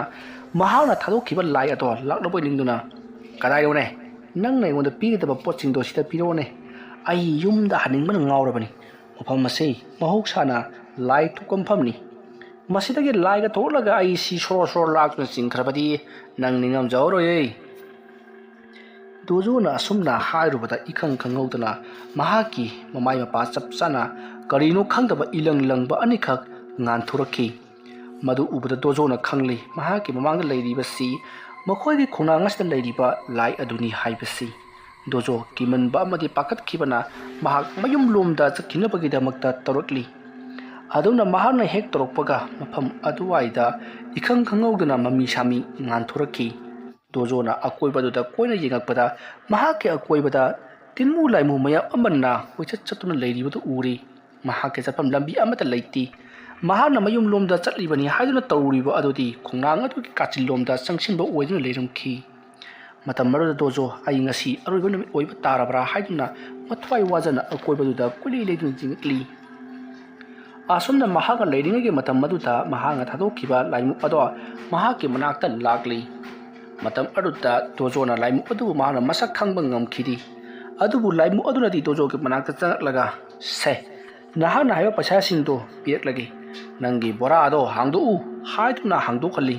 ꯃꯍꯥꯛꯅ ꯊꯥꯗꯣꯛꯈꯤꯕ ꯂꯥꯏ ꯑꯗꯣ ꯂꯥꯛꯂꯕꯣꯏ ꯅꯤꯡꯗꯨꯅ, "ꯀꯗꯥꯏꯅꯣꯅꯦ? ꯅꯪꯅ ꯑꯩꯉꯣꯟꯗ ꯄꯤꯒꯗꯕ ꯄꯣꯠꯁꯤꯡꯗꯣ ꯁꯤꯗ ꯄꯤꯔꯛꯑꯣꯅꯦ꯫ ꯑꯩ ꯌꯨꯝꯗ ꯍꯟꯅꯤꯡꯕꯅ ꯉꯥꯎꯔꯕꯅꯤ꯫ ꯃꯐꯝ ꯑꯁꯤ ꯃꯍꯧꯁꯥꯅ ꯂꯥꯏ ꯊꯣꯛꯄ ꯃꯐꯝꯅꯤ꯫ ꯃꯁꯤꯗꯒꯤ ꯂꯥꯏꯒ ꯊꯣꯛꯂꯒ ꯑꯩ ꯁꯤ ꯁꯣꯔꯣ ꯁꯣꯔꯣ ꯂꯥꯛꯇꯨꯅ ꯆꯤꯡꯈ꯭ꯔꯕꯗꯤ ꯅꯪ ꯅꯤꯡꯉꯝꯖꯍꯧꯔꯣꯏꯌꯦ"꯫ ꯗꯣꯖꯣꯅ ꯑꯁꯨꯝꯅ ꯍꯥꯏꯔꯨꯕꯗ ꯏꯈꯪ ꯈꯪꯍꯧꯗꯅ ꯃꯍꯥꯛꯀꯤ ꯃꯃꯥꯏ ꯃꯄꯥ ꯆꯞ ꯆꯥꯅ ꯀꯔꯤꯅꯣ ꯈꯪꯗꯕ ꯏꯂꯪ ꯂꯪꯕ ꯑꯅꯤꯈꯛ ꯉꯥꯟꯊꯣꯔꯛꯈꯤ꯫ ꯃꯗꯨ ꯎꯕꯗ ꯗꯣꯖꯣꯅ ꯈꯪꯂꯤ, ꯃꯍꯥꯛꯀꯤ ꯃꯃꯥꯡꯗ ꯂꯩꯔꯤꯕꯁꯤ ꯃꯈꯣꯏꯒꯤ ꯈꯣꯡꯅꯥꯡ ꯑꯁꯤꯗ ꯂꯩꯔꯤꯕ ꯂꯥꯏ ꯑꯗꯨꯅꯤ ꯍꯥꯏꯕꯁꯤ꯫ ꯗꯣꯖꯣ ꯀꯤꯃꯟꯕ ꯑꯃꯗꯤ ꯄꯥꯈꯠꯈꯤꯕꯅ ꯃꯍꯥꯛ ꯃꯌꯨꯝꯂꯣꯝꯗ ꯆꯠꯈꯤꯅꯕꯒꯤꯗꯃꯛꯇ ꯇꯧꯔꯛꯂꯤ꯫ ꯑꯗꯨꯝꯅ ꯃꯍꯥꯛꯅ ꯍꯦꯛ ꯇꯧꯔꯛꯄꯒ ꯃꯐꯝ ꯑꯗꯨꯋꯥꯏꯗ ꯏꯈꯪ ꯈꯪꯍꯧꯗꯅ ꯃꯃꯤ ꯁꯥꯃꯤ ꯉꯥꯟꯊꯣꯔꯛꯈꯤ꯫ ꯗꯣꯖꯣꯅ ꯑꯀꯣꯏꯕꯗꯨꯗ ꯀꯣꯏꯅ ꯌꯦꯡꯉꯛꯄꯗ ꯃꯍꯥꯛꯀꯤ ꯑꯀꯣꯏꯕꯗ ꯇꯤꯟꯃꯨ ꯂꯥꯏꯃꯨ ꯃꯌꯥꯝ ꯑꯃꯅ ꯀꯣꯏꯆꯠ ꯆꯠꯇꯨꯅ ꯂꯩꯔꯤꯕꯗꯨ ꯎꯔꯤ꯫ ꯃꯍꯥꯛꯀꯤ ꯆꯠꯐꯝ ꯂꯝꯕꯤ ꯑꯃꯠꯇ ꯂꯩꯇꯦ꯫ ꯃꯍꯥꯛꯅ ꯃꯌꯨꯝ ꯂꯣꯝꯗ ꯆꯠꯂꯤꯕꯅꯤ ꯍꯥꯏꯗꯨꯅ ꯇꯧꯔꯤꯕ ꯑꯗꯨꯗꯤ ꯈꯣꯡꯅꯥꯡ ꯑꯗꯨꯒꯤ ꯀꯥꯆꯤꯜꯂꯣꯝꯗ ꯆꯪꯁꯤꯟꯕ ꯑꯣꯏꯗꯨꯅ ꯂꯩꯔꯝꯈꯤ꯫ ꯃꯇꯝ ꯑꯗꯨꯗ ꯗꯣꯖꯣ, "ꯑꯩ ꯉꯁꯤ ꯑꯔꯣꯏꯕ ꯅꯨꯃꯤꯠ ꯑꯣꯏꯕ ꯇꯥꯔꯕ꯭ꯔꯥ?" ꯍꯥꯏꯗꯨꯅ ꯃꯊ꯭ꯋꯥꯏ ꯋꯥꯖꯅ ꯑꯀꯣꯏꯕꯗꯨꯗ ꯀꯨꯂꯤ ꯂꯩꯗꯨꯅ ꯌꯦꯡꯉꯛꯂꯤ꯫ ꯑꯁꯨꯝꯅ ꯃꯍꯥꯛꯅ ꯂꯩꯔꯤꯉꯩꯒꯤ ꯃꯇꯝ ꯑꯗꯨꯗ ꯃꯍꯥꯛꯅ ꯊꯥꯗꯣꯛꯈꯤꯕ ꯂꯥꯏꯃꯨꯛ ꯑꯗꯣ ꯃꯍꯥꯛꯀꯤ ꯃꯅꯥꯛꯇ ꯂꯥꯛꯂꯤ꯫ ꯃꯇꯝ ꯑꯗꯨꯗ ꯗꯣꯖꯣꯅ ꯂꯥꯏꯃꯨꯛ ꯑꯗꯨꯕꯨ ꯃꯍꯥꯛꯅ ꯃꯁꯛ ꯈꯪꯕ ꯉꯝꯈꯤꯗꯦ꯫ ꯑꯗꯨꯕꯨ ꯂꯥꯏꯃꯨꯛ ꯑꯗꯨꯅꯗꯤ ꯗꯣꯖꯣꯒꯤ ꯃꯅꯥꯛꯇ ꯆꯪꯂꯛꯂꯒ, "ꯁꯦ, ꯅꯍꯥꯛꯅ ꯍꯥꯏꯕ ꯄꯩꯁꯥꯁꯤꯡꯗꯣ ꯄꯤꯔꯛꯂꯒꯦ꯫ ꯅꯪꯒꯤ ꯕꯣꯔꯥ ꯑꯗꯣ ꯍꯥꯡꯗꯣꯛꯎ" ꯍꯥꯏꯗꯨꯅ ꯍꯥꯡꯗꯣꯛꯍꯜꯂꯤ꯫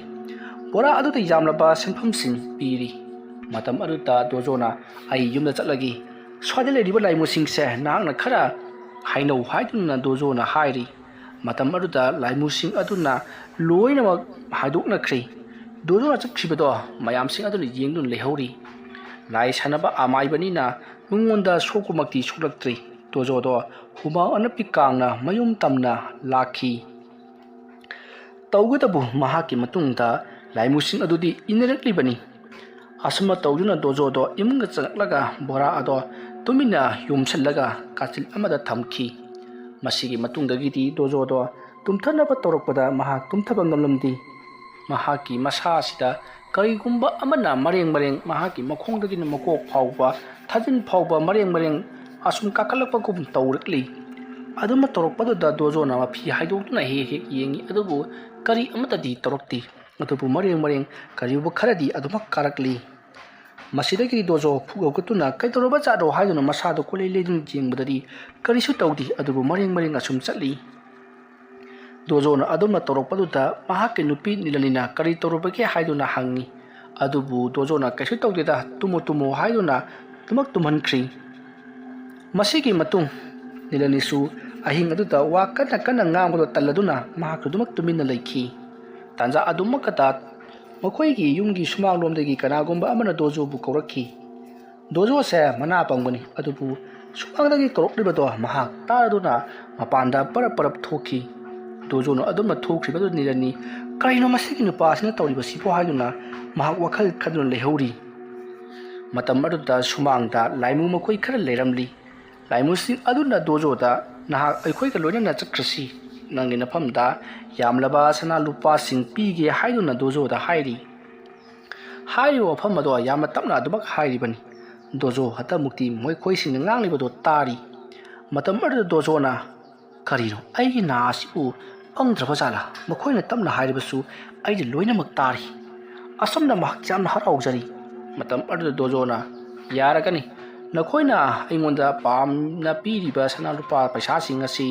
ꯕꯣꯔꯥ ꯑꯗꯨꯗ ꯌꯥꯝꯂꯕ ꯁꯦꯟꯐꯝꯁꯤꯡ ꯄꯤꯔꯤ꯫ ꯃꯇꯝ ꯑꯗꯨꯗ ꯗꯣꯖꯣꯅ, "ꯑꯩ ꯌꯨꯝꯗ ꯆꯠꯂꯒꯦ꯫ ꯁ꯭ꯋꯥꯏꯗ ꯂꯩꯔꯤꯕ ꯂꯥꯏꯃꯨꯁꯤꯡꯁꯦ ꯅꯍꯥꯛꯅ ꯈꯔ ꯍꯥꯏꯅꯧ" ꯍꯥꯏꯗꯨꯅ ꯗꯣꯖꯣꯅ ꯍꯥꯏꯔꯤ꯫ ꯃꯇꯝ ꯑꯗꯨꯗ ꯂꯥꯏꯃꯨꯁꯤꯡ ꯑꯗꯨꯅ ꯂꯣꯏꯅꯃꯛ ꯍꯥꯏꯗꯣꯛꯅꯈ꯭ꯔꯦ꯫ ꯗꯣꯖꯣꯅ ꯆꯠꯈ꯭ꯔꯤꯕꯗꯣ ꯃꯌꯥꯝꯁꯤꯡ ꯑꯗꯨꯅ ꯌꯦꯡꯗꯨꯅ ꯂꯩꯍꯧꯔꯤ꯫ ꯂꯥꯏ ꯁꯥꯟꯅꯕ ꯑꯃꯥꯏꯕꯅꯤꯅ ꯃꯉꯣꯟꯗ ꯁꯣꯛꯄꯃꯛꯇꯤ ꯁꯣꯛꯂꯛꯇ꯭ꯔꯤ꯫ ꯗꯣꯖꯣꯗꯣ ꯍꯨꯃꯥꯡ ꯑꯅꯞꯄꯤ ꯀꯥꯡꯅ ꯃꯌꯨꯝ ꯇꯝꯅ ꯂꯥꯛꯈꯤ꯫ ꯇꯧꯒꯗꯕꯨ ꯃꯍꯥꯛꯀꯤ ꯃꯇꯨꯡꯗ ꯂꯥꯏꯃꯨꯁꯤꯡ ꯑꯗꯨꯗꯤ ꯏꯟꯅꯔꯛꯂꯤꯕꯅꯤ꯫ ꯑꯁꯨꯝꯅ ꯇꯧꯗꯨꯅ ꯗꯣꯖꯣꯗꯣ ꯏꯃꯨꯡꯗ ꯆꯪꯂꯛꯂꯒ ꯕꯣꯔꯥ ꯑꯗꯣ ꯇꯨꯃꯤꯟꯅ ꯌꯣꯝꯁꯤꯜꯂꯒ ꯀꯥꯆꯤꯜ ꯑꯃꯗ ꯊꯝꯈꯤ꯫ ꯃꯁꯤꯒꯤ ꯃꯇꯨꯡꯗꯒꯤꯗꯤ ꯗꯣꯖꯣꯗꯣ ꯇꯨꯝꯊꯅꯕ ꯇꯧꯔꯛꯄꯗ ꯃꯍꯥꯛ ꯇꯨꯝꯊꯕ ꯉꯝꯂꯝꯗꯦ꯫ ꯃꯍꯥꯛꯀꯤ ꯃꯁꯥ ꯑꯁꯤꯗ ꯀꯔꯤꯒꯨꯝꯕ ꯑꯃꯅ ꯃꯔꯦꯡ ꯃꯔꯦꯡ ꯃꯍꯥꯛꯀꯤ ꯃꯈꯣꯡꯗꯒꯤꯅ ꯃꯀꯣꯛ ꯐꯥꯎꯕ, ꯊꯥꯖꯤꯟ ꯐꯥꯎꯕ ꯃꯔꯦꯡ ꯃꯔꯦꯡ ꯑꯁꯨꯝ ꯀꯥꯈꯠꯂꯛꯄꯒꯨꯝ ꯇꯧꯔꯛꯂꯤ꯫ ꯑꯗꯨꯝꯅ ꯇꯧꯔꯛꯄꯗꯨꯗ ꯗꯣꯖꯣꯅ ꯃꯐꯤ ꯍꯥꯏꯗꯣꯛꯇꯨꯅ ꯍꯦꯛ ꯍꯦꯛ ꯌꯦꯡꯉꯤ, ꯑꯗꯨꯕꯨ ꯀꯔꯤ ꯑꯃꯠꯇꯗꯤ ꯇꯧꯔꯛꯇꯦ꯫ ꯑꯗꯨꯕꯨ ꯃꯔꯦꯡ ꯃꯔꯦꯡ ꯀꯔꯤꯒꯨꯝꯕ ꯈꯔꯗꯤ ꯑꯗꯨꯃꯛ ꯀꯥꯔꯛꯂꯤ꯫ ꯃꯁꯤꯗꯒꯤꯗꯤ ꯗꯣꯖꯣ ꯐꯨꯛ ꯍꯧꯒꯠꯇꯨꯅ "ꯀꯩꯗꯧꯔꯕ ꯖꯥꯠꯅꯣ?" ꯍꯥꯏꯗꯨꯅ ꯃꯁꯥꯗꯨ ꯀꯣꯏꯂꯩ ꯂꯩꯗꯨꯅ ꯌꯦꯡꯕꯗꯗꯤ ꯀꯔꯤꯁꯨ ꯇꯧꯗꯦ, ꯑꯗꯨꯕꯨ ꯃꯔꯦꯡ ꯃꯔꯦꯡ ꯑꯁꯨꯝ ꯆꯠꯂꯤ꯫ ꯗꯣꯖꯣꯅ ꯑꯗꯨꯝꯅ ꯇꯧꯔꯛꯄꯗꯨꯗ ꯃꯍꯥꯛꯀꯤ ꯅꯨꯄꯤ ꯅꯤꯂꯅꯤꯅ "ꯀꯔꯤ ꯇꯧꯔꯨꯕꯒꯦ?" ꯍꯥꯏꯗꯨꯅ ꯍꯪꯉꯤ꯫ ꯑꯗꯨꯕꯨ ꯗꯣꯖꯣꯅ "ꯀꯩꯁꯨ ꯇꯧꯗꯦꯗ, ꯇꯨꯝꯃꯣ ꯇꯨꯝꯃꯣ" ꯍꯥꯏꯗꯨꯅ ꯑꯗꯨꯃꯛ ꯇꯨꯝꯍꯟꯈ꯭ꯔꯤ꯫ ꯃꯁꯤꯒꯤ ꯃꯇꯨꯡ ꯅꯤꯂꯅꯤꯁꯨ ꯑꯍꯤꯡ ꯑꯗꯨꯗ ꯋꯥ ꯀꯟꯅ ꯀꯟꯅ ꯉꯥꯡꯕꯗꯣ ꯇꯜꯂꯗꯨꯅ ꯃꯍꯥꯛꯁꯨ ꯑꯗꯨꯃꯛ ꯇꯨꯃꯤꯟꯅ ꯂꯩꯈꯤ꯫ ꯇꯥꯟꯖꯥ ꯑꯗꯨꯃꯛꯀꯗ ꯃꯈꯣꯏꯒꯤ ꯌꯨꯝꯒꯤ ꯁꯨꯃꯥꯡꯂꯣꯝꯗꯒꯤ ꯀꯅꯥꯒꯨꯝꯕ ꯑꯃꯅ ꯗꯣꯖꯣꯕꯨ ꯀꯧꯔꯛꯈꯤ꯫ ꯗꯣꯖꯣꯁꯦ ꯃꯅꯥ ꯄꯪꯕꯅꯤ, ꯑꯗꯨꯕꯨ ꯁꯨꯃꯥꯡꯗꯒꯤ ꯀꯧꯔꯛꯂꯤꯕꯗꯣ ꯃꯍꯥꯛ ꯇꯥꯔꯗꯨꯅ ꯃꯄꯥꯟꯗ ꯄꯔꯞ ꯄꯔꯞ ꯊꯣꯛꯈꯤ꯫ ꯗꯣꯖꯣꯅ ꯑꯗꯨꯝꯅ ꯊꯣꯛꯈ꯭ꯔꯤꯕꯗꯨ ꯅꯤꯂꯅꯤ "ꯀꯔꯤꯅꯣ ꯃꯁꯤꯒꯤ ꯅꯨꯄꯥꯁꯤꯅ ꯇꯧꯔꯤꯕꯁꯤꯕꯣ?" ꯍꯥꯏꯗꯨꯅ ꯃꯍꯥꯛ ꯋꯥꯈꯜ ꯈꯟꯗꯨꯅ ꯂꯩꯍꯧꯔꯤ꯫ ꯃꯇꯝ ꯑꯗꯨꯗ ꯁꯨꯃꯥꯡꯗ ꯂꯥꯏꯃꯨ ꯃꯈꯣꯏ ꯈꯔ ꯂꯩꯔꯝꯂꯤ꯫ ꯂꯥꯏꯃꯨꯁꯤꯡ ꯑꯗꯨꯅ ꯗꯣꯖꯣꯗ "ꯅꯍꯥꯛ ꯑꯩꯈꯣꯏꯒ ꯂꯣꯏꯅꯅ ꯆꯠꯈ꯭ꯔꯁꯤ, ꯅꯪꯒꯤ ꯅꯐꯝꯗ ꯌꯥꯝꯂꯕ ꯁꯅꯥ ꯂꯨꯄꯥꯁꯤꯡ ꯄꯤꯒꯦ" ꯍꯥꯏꯗꯨꯅ ꯗꯣꯖꯣꯗ ꯍꯥꯏꯔꯤ꯫ ꯍꯥꯏꯔꯤꯕ ꯋꯥꯐꯝ ꯑꯗꯣ ꯌꯥꯝꯅ ꯇꯞꯅ ꯑꯗꯨꯃꯛ ꯍꯥꯏꯔꯤꯕꯅꯤ꯫ ꯗꯣꯖꯣ ꯍꯟꯗꯛꯃꯨꯛꯇꯤ ꯃꯈꯣꯏꯁꯤꯡꯅ ꯉꯥꯡꯂꯤꯕꯗꯣ ꯇꯥꯔꯤ꯫ ꯃꯇꯝ ꯑꯗꯨꯗ ꯗꯣꯖꯣꯅ "ꯀꯔꯤꯅꯣ, ꯑꯩꯒꯤ ꯅꯥ ꯑꯁꯤꯕꯨ ꯄꯪꯗ꯭ꯔꯕ ꯖꯥꯠꯂꯥ? ꯃꯈꯣꯏꯅ ꯇꯞꯅ ꯍꯥꯏꯔꯕꯁꯨ ꯑꯩꯗꯤ ꯂꯣꯏꯅꯃꯛ ꯇꯥꯔꯤ꯫" ꯑꯁꯨꯝꯅ ꯃꯍꯥꯛ ꯌꯥꯝꯅ ꯍꯔꯥꯎꯖꯔꯤ꯫ ꯃꯇꯝ ꯑꯗꯨꯗ ꯗꯣꯖꯣꯅ "ꯌꯥꯔꯒꯅꯤ, ꯅꯈꯣꯏꯅ ꯑꯩꯉꯣꯟꯗ ꯄꯥꯝꯅ ꯄꯤꯔꯤꯕ ꯁꯅꯥ ꯂꯨꯄꯥ ꯄꯩꯁꯥꯁꯤꯡ ꯑꯁꯤ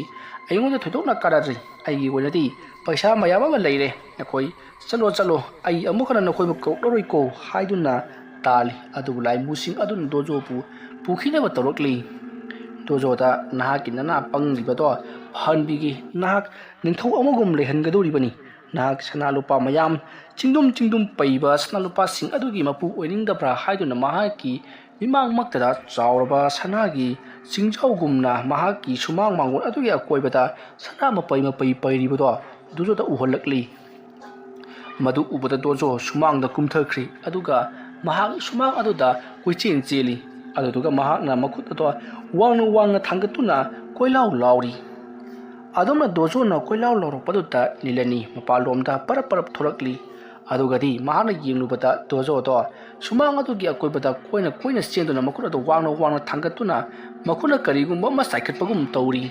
ꯑꯩꯉꯣꯟꯗ ꯊꯣꯏꯗꯣꯛꯅ ꯀꯥꯟꯅꯗ꯭ꯔꯤ꯫ ꯑꯩꯒꯤ ꯑꯣꯏꯅꯗꯤ ꯄꯩꯁꯥ ꯃꯌꯥꯝ ꯑꯃ ꯂꯩꯔꯦ꯫ ꯅꯈꯣꯏ ꯆꯠꯂꯣ, ꯆꯠꯂꯣ, ꯑꯩ ꯑꯃꯨꯛ ꯍꯟꯅ ꯅꯈꯣꯏꯕꯨ ꯀꯧꯔꯛꯂꯔꯣꯏꯀꯣ" ꯍꯥꯏꯗꯨꯅ ꯇꯥꯜꯂꯤ꯫ ꯑꯗꯨꯕꯨ ꯂꯥꯏꯃꯨꯁꯤꯡ ꯑꯗꯨꯅ ꯗꯣꯖꯣꯕꯨ ꯄꯨꯈꯤꯅꯕ ꯇꯧꯔꯛꯂꯤ꯫ ꯗꯣꯖꯣꯗ "ꯅꯍꯥꯛꯀꯤ ꯅꯅꯥ ꯄꯪꯂꯤꯕꯗꯣ ꯐꯍꯟꯕꯤꯒꯦ꯫ ꯅꯍꯥꯛ ꯅꯤꯡꯊꯧ ꯑꯃꯒꯨꯝ ꯂꯩꯍꯟꯒꯗꯧꯔꯤꯕꯅꯤ꯫ ꯅꯍꯥꯛ ꯁꯅꯥ ꯂꯨꯄꯥ ꯃꯌꯥꯝ, ꯆꯤꯡꯗꯨꯝ ꯆꯤꯡꯗꯨꯝ ꯄꯩꯕ ꯁꯅꯥ ꯂꯨꯄꯥꯁꯤꯡ ꯑꯗꯨꯒꯤ ꯃꯄꯨ ꯑꯣꯏꯅꯤꯡꯗꯕ꯭ꯔꯥ?" ꯍꯥꯏꯗꯨꯅ ꯃꯍꯥꯛꯀꯤ ꯃꯤꯃꯥꯡꯃꯛꯇꯗ ꯆꯥꯎꯔꯕ ꯁꯅꯥꯒꯤ ꯆꯤꯡꯖꯥꯎꯒꯨꯝꯅ ꯃꯍꯥꯛꯀꯤ ꯁꯨꯃꯥꯡ ꯃꯥꯡꯒꯣꯜ ꯑꯗꯨꯒꯤ ꯑꯀꯣꯏꯕꯗ ꯁꯅꯥ ꯃꯄꯩ ꯃꯄꯩ ꯄꯩꯔꯤꯕꯗꯣ ꯗꯣꯖꯣꯗ ꯎꯍꯜꯂꯛꯂꯤ꯫ ꯃꯗꯨ ꯎꯕꯗ ꯗꯣꯖꯣ ꯁꯨꯃꯥꯡꯗ ꯀꯨꯝꯊꯈ꯭ꯔꯤ, ꯑꯗꯨꯒ ꯃꯍꯥꯛ ꯁꯨꯃꯥꯡ ꯑꯗꯨꯗ ꯀꯣꯏꯆꯦꯟ ꯆꯦꯜꯂꯤ꯫ ꯑꯗꯨꯗꯨꯒ ꯃꯍꯥꯛꯅ ꯃꯈꯨꯠ ꯑꯗꯣ ꯋꯥꯡꯅ ꯋꯥꯡꯅ ꯊꯥꯡꯒꯠꯇꯨꯅ ꯀꯣꯏꯂꯥꯎ ꯂꯥꯎꯔꯤ꯫ ꯑꯗꯨꯝꯅ ꯗꯣꯖꯣꯅ ꯀꯣꯏꯂꯥꯎ ꯂꯥꯎꯔꯛꯄꯗꯨꯗ ꯅꯤꯂꯅꯤ ꯃꯄꯥꯟꯂꯣꯝꯗ ꯄꯔꯞ ꯄꯔꯞ ꯊꯣꯔꯛꯂꯤ꯫ ꯑꯗꯨꯒꯗꯤ ꯃꯍꯥꯛꯅ ꯌꯦꯡꯂꯨꯕꯗ ꯗꯣꯖꯣꯗꯣ ꯁꯨꯃꯥꯡ ꯑꯗꯨꯒꯤ ꯑꯀꯣꯏꯕꯗ ꯀꯣꯏꯅ ꯀꯣꯏꯅ ꯆꯦꯟꯗꯨꯅ ꯃꯈꯨꯠ ꯑꯗꯨ ꯋꯥꯡꯅ ꯋꯥꯡꯅ ꯊꯥꯡꯒꯠꯇꯨꯅ ꯃꯈꯨꯠꯅ ꯀꯔꯤꯒꯨꯝꯕ ꯑꯃ ꯆꯥꯏꯈꯠꯄꯒꯨꯝ ꯇꯧꯔꯤ꯫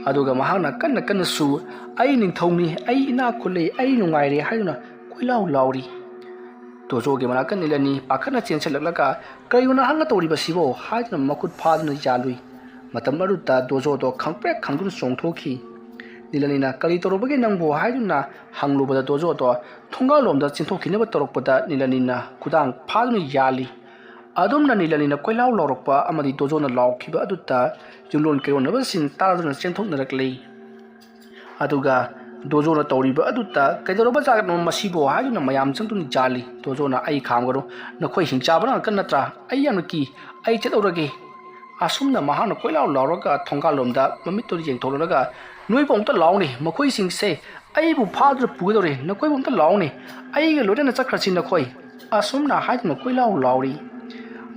ꯑꯗꯨꯒ ꯃꯍꯥꯛꯅ ꯀꯟꯅ ꯀꯟꯅꯁꯨ "ꯑꯩ ꯅꯤꯡꯊꯧꯅꯤ, ꯑꯩ ꯏꯅꯥꯛ ꯈꯨꯜꯂꯦ, ꯑꯩ ꯅꯨꯡꯉꯥꯏꯔꯦ" ꯍꯥꯏꯗꯨꯅ ꯀꯣꯏꯂꯥꯎ ꯂꯥꯎꯔꯤ꯫ ꯗꯣꯖꯣꯒꯤ ꯃꯅꯥꯛꯇ ꯅꯤꯂꯅꯤ ꯄꯥꯈꯠꯅ ꯆꯦꯟꯁꯤꯜꯂꯛꯂꯒ "ꯀꯔꯤꯅꯣ ꯅꯍꯥꯛꯅ ꯇꯧꯔꯤꯕꯁꯤꯕꯣ?" ꯍꯥꯏꯗꯨꯅ ꯃꯈꯨꯠ ꯐꯥꯗꯨꯅ ꯌꯥꯜꯂꯨꯏ꯫ ꯃꯇꯝ ꯑꯗꯨꯗ ꯗꯣꯖꯣꯗꯣ ꯈꯪꯄ꯭ꯔꯦꯛ ꯈꯪꯗꯨꯅ ꯆꯣꯡꯊꯣꯛꯈꯤ꯫ ꯅꯤꯂꯅꯤꯅ "ꯀꯔꯤ ꯇꯧꯔꯨꯕꯒꯦ ꯅꯪꯕꯨ?" ꯍꯥꯏꯗꯨꯅ ꯍꯪꯂꯨꯕꯗ ꯗꯣꯖꯣꯗꯣ ꯊꯣꯡꯒꯥꯜꯂꯣꯝꯗ ꯆꯦꯟꯊꯣꯛꯈꯤꯅꯕ ꯇꯧꯔꯛꯄꯗ ꯅꯤꯂꯅꯤꯅ ꯈꯨꯗꯥꯡ ꯐꯥꯗꯨꯅ ꯌꯥꯜꯂꯤ꯫ ꯑꯗꯨꯝꯅ ꯅꯤꯂꯅꯤꯅ ꯀꯣꯏꯂꯥꯎ ꯂꯥꯎꯔꯛꯄ ꯑꯃꯗꯤ ꯗꯣꯖꯣꯅ ꯂꯥꯎꯈꯤꯕ ꯑꯗꯨꯗ ꯌꯨꯝꯂꯣꯟ ꯀꯩꯔꯣꯟꯅꯕꯁꯤꯡ ꯇꯥꯗꯨꯅ ꯆꯦꯟꯊꯣꯛꯅꯔꯛꯂꯤ꯫ ꯑꯗꯨꯒ ꯗꯣꯖꯣꯅ ꯇꯧꯔꯤꯕ ꯑꯗꯨꯗ "ꯀꯩꯗꯧꯔꯕ ꯖꯥꯠꯅꯣ ꯃꯁꯤꯕꯣ?" ꯍꯥꯏꯗꯨꯅ ꯃꯌꯥꯝ ꯆꯪꯗꯨꯅ ꯌꯥꯜꯂꯤ꯫ ꯗꯣꯖꯣꯅ "ꯑꯩ ꯈꯥꯝꯒꯅꯨ, ꯅꯈꯣꯏ ꯍꯤꯡꯆꯥꯕ ꯉꯥꯛꯇ ꯅꯠꯇ꯭ꯔꯥ? ꯑꯩ ꯌꯥꯝꯅ ꯀꯤ, ꯑꯩ ꯆꯠꯍꯧꯔꯒꯦ" ꯑꯁꯨꯝꯅ ꯃꯍꯥꯛꯅ ꯀꯣꯏꯂꯥꯎ ꯂꯥꯎꯔꯒ ꯊꯣꯡꯒꯥꯜꯂꯣꯝꯗ ꯃꯃꯤꯠꯇꯨꯗ ꯌꯦꯡꯊꯣꯛꯂꯨꯔꯒ, "ꯅꯣꯏꯕꯨ ꯑꯝꯇ ꯂꯥꯎꯅꯦ, ꯃꯈꯣꯏꯁꯤꯡꯁꯦ ꯑꯩꯕꯨ ꯐꯥꯗꯨꯅ ꯄꯨꯒꯗꯧꯔꯦ, ꯅꯈꯣꯏꯕꯨ ꯑꯝꯇ ꯂꯥꯎꯅꯦ, ꯑꯩꯒ ꯂꯣꯏꯅꯅ ꯆꯠꯈ꯭ꯔꯁꯤ ꯅꯈꯣꯏ"꯫ ꯑꯁꯨꯝꯅ ꯍꯥꯏꯗꯨꯅ ꯀꯣꯏꯂꯥꯎ ꯂꯥꯎꯔꯤ꯫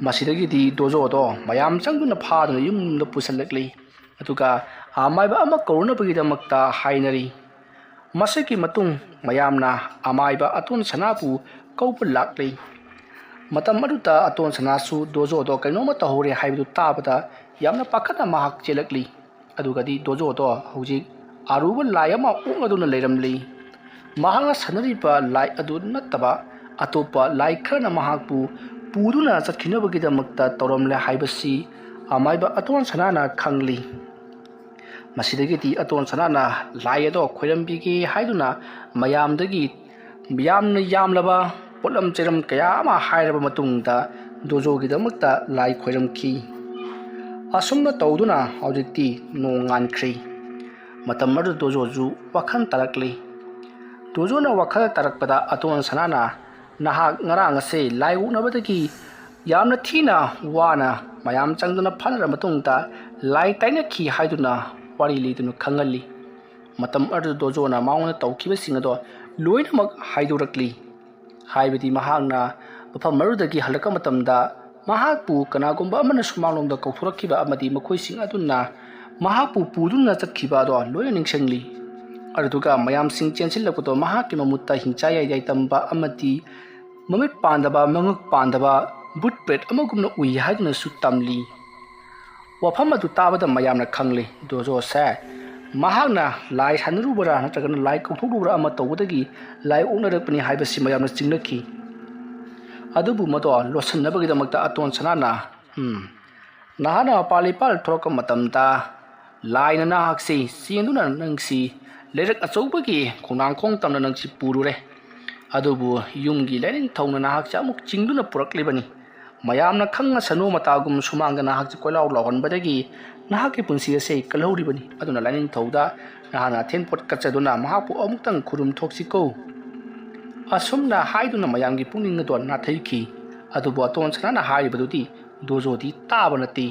ꯃꯁꯤꯗꯒꯤꯗꯤ ꯗꯣꯖꯣꯗꯣ ꯃꯌꯥꯝ ꯆꯪꯗꯨꯅ ꯐꯥꯗꯨꯅ ꯌꯨꯝꯗ ꯄꯨꯁꯤꯜꯂꯛꯂꯤ꯫ ꯑꯗꯨꯒ ꯑꯃꯥꯏꯕ ꯑꯃ ꯀꯧꯔꯨꯅꯕꯒꯤꯗꯃꯛꯇ ꯍꯥꯏꯅꯔꯤ꯫ ꯃꯁꯤꯒꯤ ꯃꯇꯨꯡ ꯃꯌꯥꯝꯅ ꯑꯃꯥꯏꯕ ꯑꯇꯣꯟ ꯁꯅꯥꯕꯨ ꯀꯧꯕ ꯂꯥꯛꯂꯤ꯫ ꯃꯇꯝ ꯑꯗꯨꯗ ꯑꯇꯣꯟ ꯁꯅꯥꯁꯨ ꯗꯣꯖꯣꯗꯣ ꯀꯩꯅꯣꯝꯃ ꯇꯧꯍꯧꯔꯦ ꯍꯥꯏꯕꯗꯨ ꯇꯥꯕꯗ ꯌꯥꯝꯅ ꯄꯥꯈꯠꯅ ꯃꯍꯥꯛ ꯆꯦꯜꯂꯛꯂꯤ꯫ ꯑꯗꯨꯒꯗꯤ ꯗꯣꯖꯣꯗꯣ ꯍꯧꯖꯤꯛ ꯑꯔꯨꯕ ꯂꯥꯏ ꯑꯃ ꯑꯣꯛꯂꯗꯨꯅ ꯂꯩꯔꯝꯂꯤ꯫ ꯃꯍꯥꯛꯅ ꯁꯥꯟꯅꯔꯤꯕ ꯂꯥꯏ ꯑꯗꯨ ꯅꯠꯇꯕ ꯑꯇꯣꯞꯄ ꯂꯥꯏ ꯈꯔꯅ ꯃꯍꯥꯛꯄꯨ ꯄꯨꯗꯨꯅ ꯆꯠꯈꯤꯅꯕꯒꯤꯗꯃꯛꯇ ꯇꯧꯔꯝꯂꯦ ꯍꯥꯏꯕꯁꯤ ꯑꯃꯥꯏꯕ ꯑꯇꯣꯟ ꯁꯅꯥꯅ ꯈꯪꯂꯤ꯫ ꯃꯁꯤꯗꯒꯤꯗꯤ ꯑꯇꯣꯟ ꯁꯅꯥꯅ ꯂꯥꯏ ꯑꯗꯣ ꯈꯣꯏꯔꯝꯕꯤꯒꯦ ꯍꯥꯏꯗꯨꯅ ꯃꯌꯥꯝꯗꯒꯤ ꯌꯥꯝꯅ ꯌꯥꯝꯂꯕ ꯄꯣꯠꯂꯝ ꯆꯩꯔꯝ ꯀꯌꯥ ꯑꯃ ꯍꯥꯏꯔꯕ ꯃꯇꯨꯡꯗ ꯗꯣꯖꯣꯒꯤꯗꯃꯛꯇ ꯂꯥꯏ ꯈꯣꯏꯔꯝꯈꯤ꯫ ꯑꯁꯨꯝꯅ ꯇꯧꯗꯨꯅ ꯍꯧꯖꯤꯛꯇꯤ ꯅꯣꯡ ꯉꯥꯟꯈ꯭ꯔꯦ꯫ ꯃꯇꯝ ꯑꯗꯨꯗ ꯗꯣꯖꯣꯁꯨ ꯋꯥꯈꯜ ꯇꯥꯔꯛꯂꯤ꯫ ꯗꯣꯖꯣꯅ ꯋꯥꯈꯜ ꯇꯥꯔꯛꯄꯗ ꯑꯇꯣꯟ ꯁꯅꯥꯅ, "ꯅꯍꯥꯛ ꯉꯔꯥꯡ ꯑꯁꯦ ꯂꯥꯏ ꯑꯣꯛꯅꯕꯗꯒꯤ ꯌꯥꯝꯅ ꯊꯤꯅ ꯋꯥꯅ ꯃꯌꯥꯝ ꯆꯪꯗꯨꯅ ꯐꯥꯅꯔ ꯃꯇꯨꯡꯗ ꯂꯥꯏ ꯇꯥꯏꯅꯈꯤ" ꯍꯥꯏꯗꯨꯅ ꯋꯥꯔꯤ ꯂꯤꯗꯨꯅ ꯈꯪꯍꯜꯂꯤ꯫ ꯃꯇꯝ ꯑꯗꯨꯗ ꯗꯣꯖꯣꯅ ꯃꯉꯣꯟꯗ ꯇꯧꯈꯤꯕꯁꯤꯡ ꯑꯗꯣ ꯂꯣꯏꯅꯃꯛ ꯍꯥꯏꯗꯣꯔꯛꯂꯤ꯫ ꯍꯥꯏꯕꯗꯤ ꯃꯍꯥꯛꯅ ꯃꯐꯝ ꯑꯗꯨꯗꯒꯤ ꯍꯜꯂꯛꯄ ꯃꯇꯝꯗ ꯃꯍꯥꯛꯄꯨ ꯀꯅꯥꯒꯨꯝꯕ ꯑꯃꯅ ꯁꯨꯃꯥꯡꯂꯣꯝꯗ ꯀꯧꯊꯣꯔꯛꯈꯤꯕ ꯑꯃꯗꯤ ꯃꯈꯣꯏꯁꯤꯡ ꯑꯗꯨꯅ ꯃꯍꯥꯛꯄꯨ ꯄꯨꯗꯨꯅ ꯆꯠꯈꯤꯕ ꯑꯗꯣ ꯂꯣꯏꯅ ꯅꯤꯡꯁꯤꯡꯂꯤ꯫ ꯑꯗꯨꯒ ꯃꯌꯥꯝꯁꯤꯡ ꯆꯦꯟꯁꯤꯜꯂꯛꯄꯗꯣ ꯃꯍꯥꯛꯀꯤ ꯃꯃꯨꯠꯇ ꯍꯤꯡꯆꯥ ꯌꯥꯏꯗꯥꯏ ꯇꯝꯕ ꯑꯃꯗꯤ ꯃꯃꯤꯠ ꯄꯥꯟꯗꯕ, ꯃꯉꯛ ꯄꯥꯟꯗꯕ ꯕꯨꯠ ꯄ꯭ꯔꯦꯠ ꯑꯃꯒꯨꯝꯅ ꯎꯏ ꯍꯥꯏꯗꯨꯅꯁꯨ ꯇꯝꯂꯤ꯫ ꯋꯥꯐꯝ ꯑꯗꯨ ꯇꯥꯕꯗ ꯃꯌꯥꯝꯅ ꯈꯪꯂꯤ, ꯗꯣꯖꯣꯁꯦ ꯃꯍꯥꯛꯅ ꯂꯥꯏ ꯁꯥꯟꯅꯔꯨꯕ꯭ꯔꯥ ꯅꯠꯇ꯭ꯔꯒꯅ ꯂꯥꯏ ꯀꯧꯊꯣꯛꯂꯨꯕ꯭ꯔꯥ ꯑꯃ ꯇꯧꯕꯗꯒꯤ ꯂꯥꯏ ꯑꯣꯛꯅꯔꯛꯄꯅꯤ ꯍꯥꯏꯕꯁꯤ ꯃꯌꯥꯝꯅ ꯆꯤꯡꯅꯈꯤ꯫ ꯑꯗꯨꯕꯨ ꯃꯗꯣ ꯂꯣꯠꯁꯤꯟꯅꯕꯒꯤꯗꯃꯛꯇ ꯑꯇꯣꯟ ꯁꯅꯥꯅ, "ꯎꯝ, ꯅꯍꯥꯛꯅ ꯃꯄꯥꯜ ꯏꯄꯥꯜ ꯊꯣꯛꯂꯛꯄ ꯃꯇꯝꯗ ꯂꯥꯏꯅ ꯅꯍꯥꯛꯁꯤ ꯆꯦꯟꯗꯨꯅ ꯅꯪꯁꯤ ꯂꯩꯔꯛ ꯑꯆꯧꯕꯒꯤ ꯈꯣꯡꯅꯥꯡꯈꯣꯡ ꯇꯝꯅ ꯅꯪꯁꯤ ꯄꯨꯔꯨꯔꯦ꯫ ꯑꯗꯨꯕꯨ ꯌꯨꯝꯒꯤ ꯂꯥꯏꯅꯤꯡꯊꯧꯅ ꯅꯍꯥꯛꯁꯤ ꯑꯃꯨꯛ ꯆꯤꯡꯗꯨꯅ ꯄꯨꯔꯛꯂꯤꯕꯅꯤ꯫ ꯃꯌꯥꯝꯅ ꯈꯪꯉꯁꯅꯨ ꯃꯇꯥꯒꯨꯝ ꯁꯨꯃꯥꯡꯗ ꯅꯍꯥꯛꯁꯤ ꯀꯣꯏꯂꯥꯎ ꯂꯥꯎꯍꯟꯕꯗꯒꯤ ꯅꯍꯥꯛꯀꯤ ꯄꯨꯟꯁꯤ ꯑꯁꯦ ꯀꯜꯍꯧꯔꯤꯕꯅꯤ꯫ ꯑꯗꯨꯅ ꯂꯥꯏꯅꯤꯡꯊꯧꯗ ꯅꯍꯥꯛꯅ ꯑꯊꯦꯟ ꯄꯣꯠ ꯀꯠꯆꯗꯨꯅ ꯃꯍꯥꯛꯄꯨ ꯑꯃꯨꯛꯇꯪ ꯈꯨꯔꯨꯝ ꯊꯣꯛꯁꯤꯀꯣ"꯫ ꯑꯁꯨꯝꯅ ꯍꯥꯏꯗꯨꯅ ꯃꯌꯥꯝꯒꯤ ꯄꯨꯛꯅꯤꯡ ꯑꯗꯣ ꯅꯥꯊꯩꯈꯤ꯫ ꯑꯗꯨꯕꯨ ꯑꯇꯣꯟ ꯁꯅꯥꯅ ꯍꯥꯏꯔꯤꯕꯗꯨꯗꯤ ꯗꯣꯖꯣꯗꯤ ꯇꯥꯕ ꯅꯠꯇꯦ꯫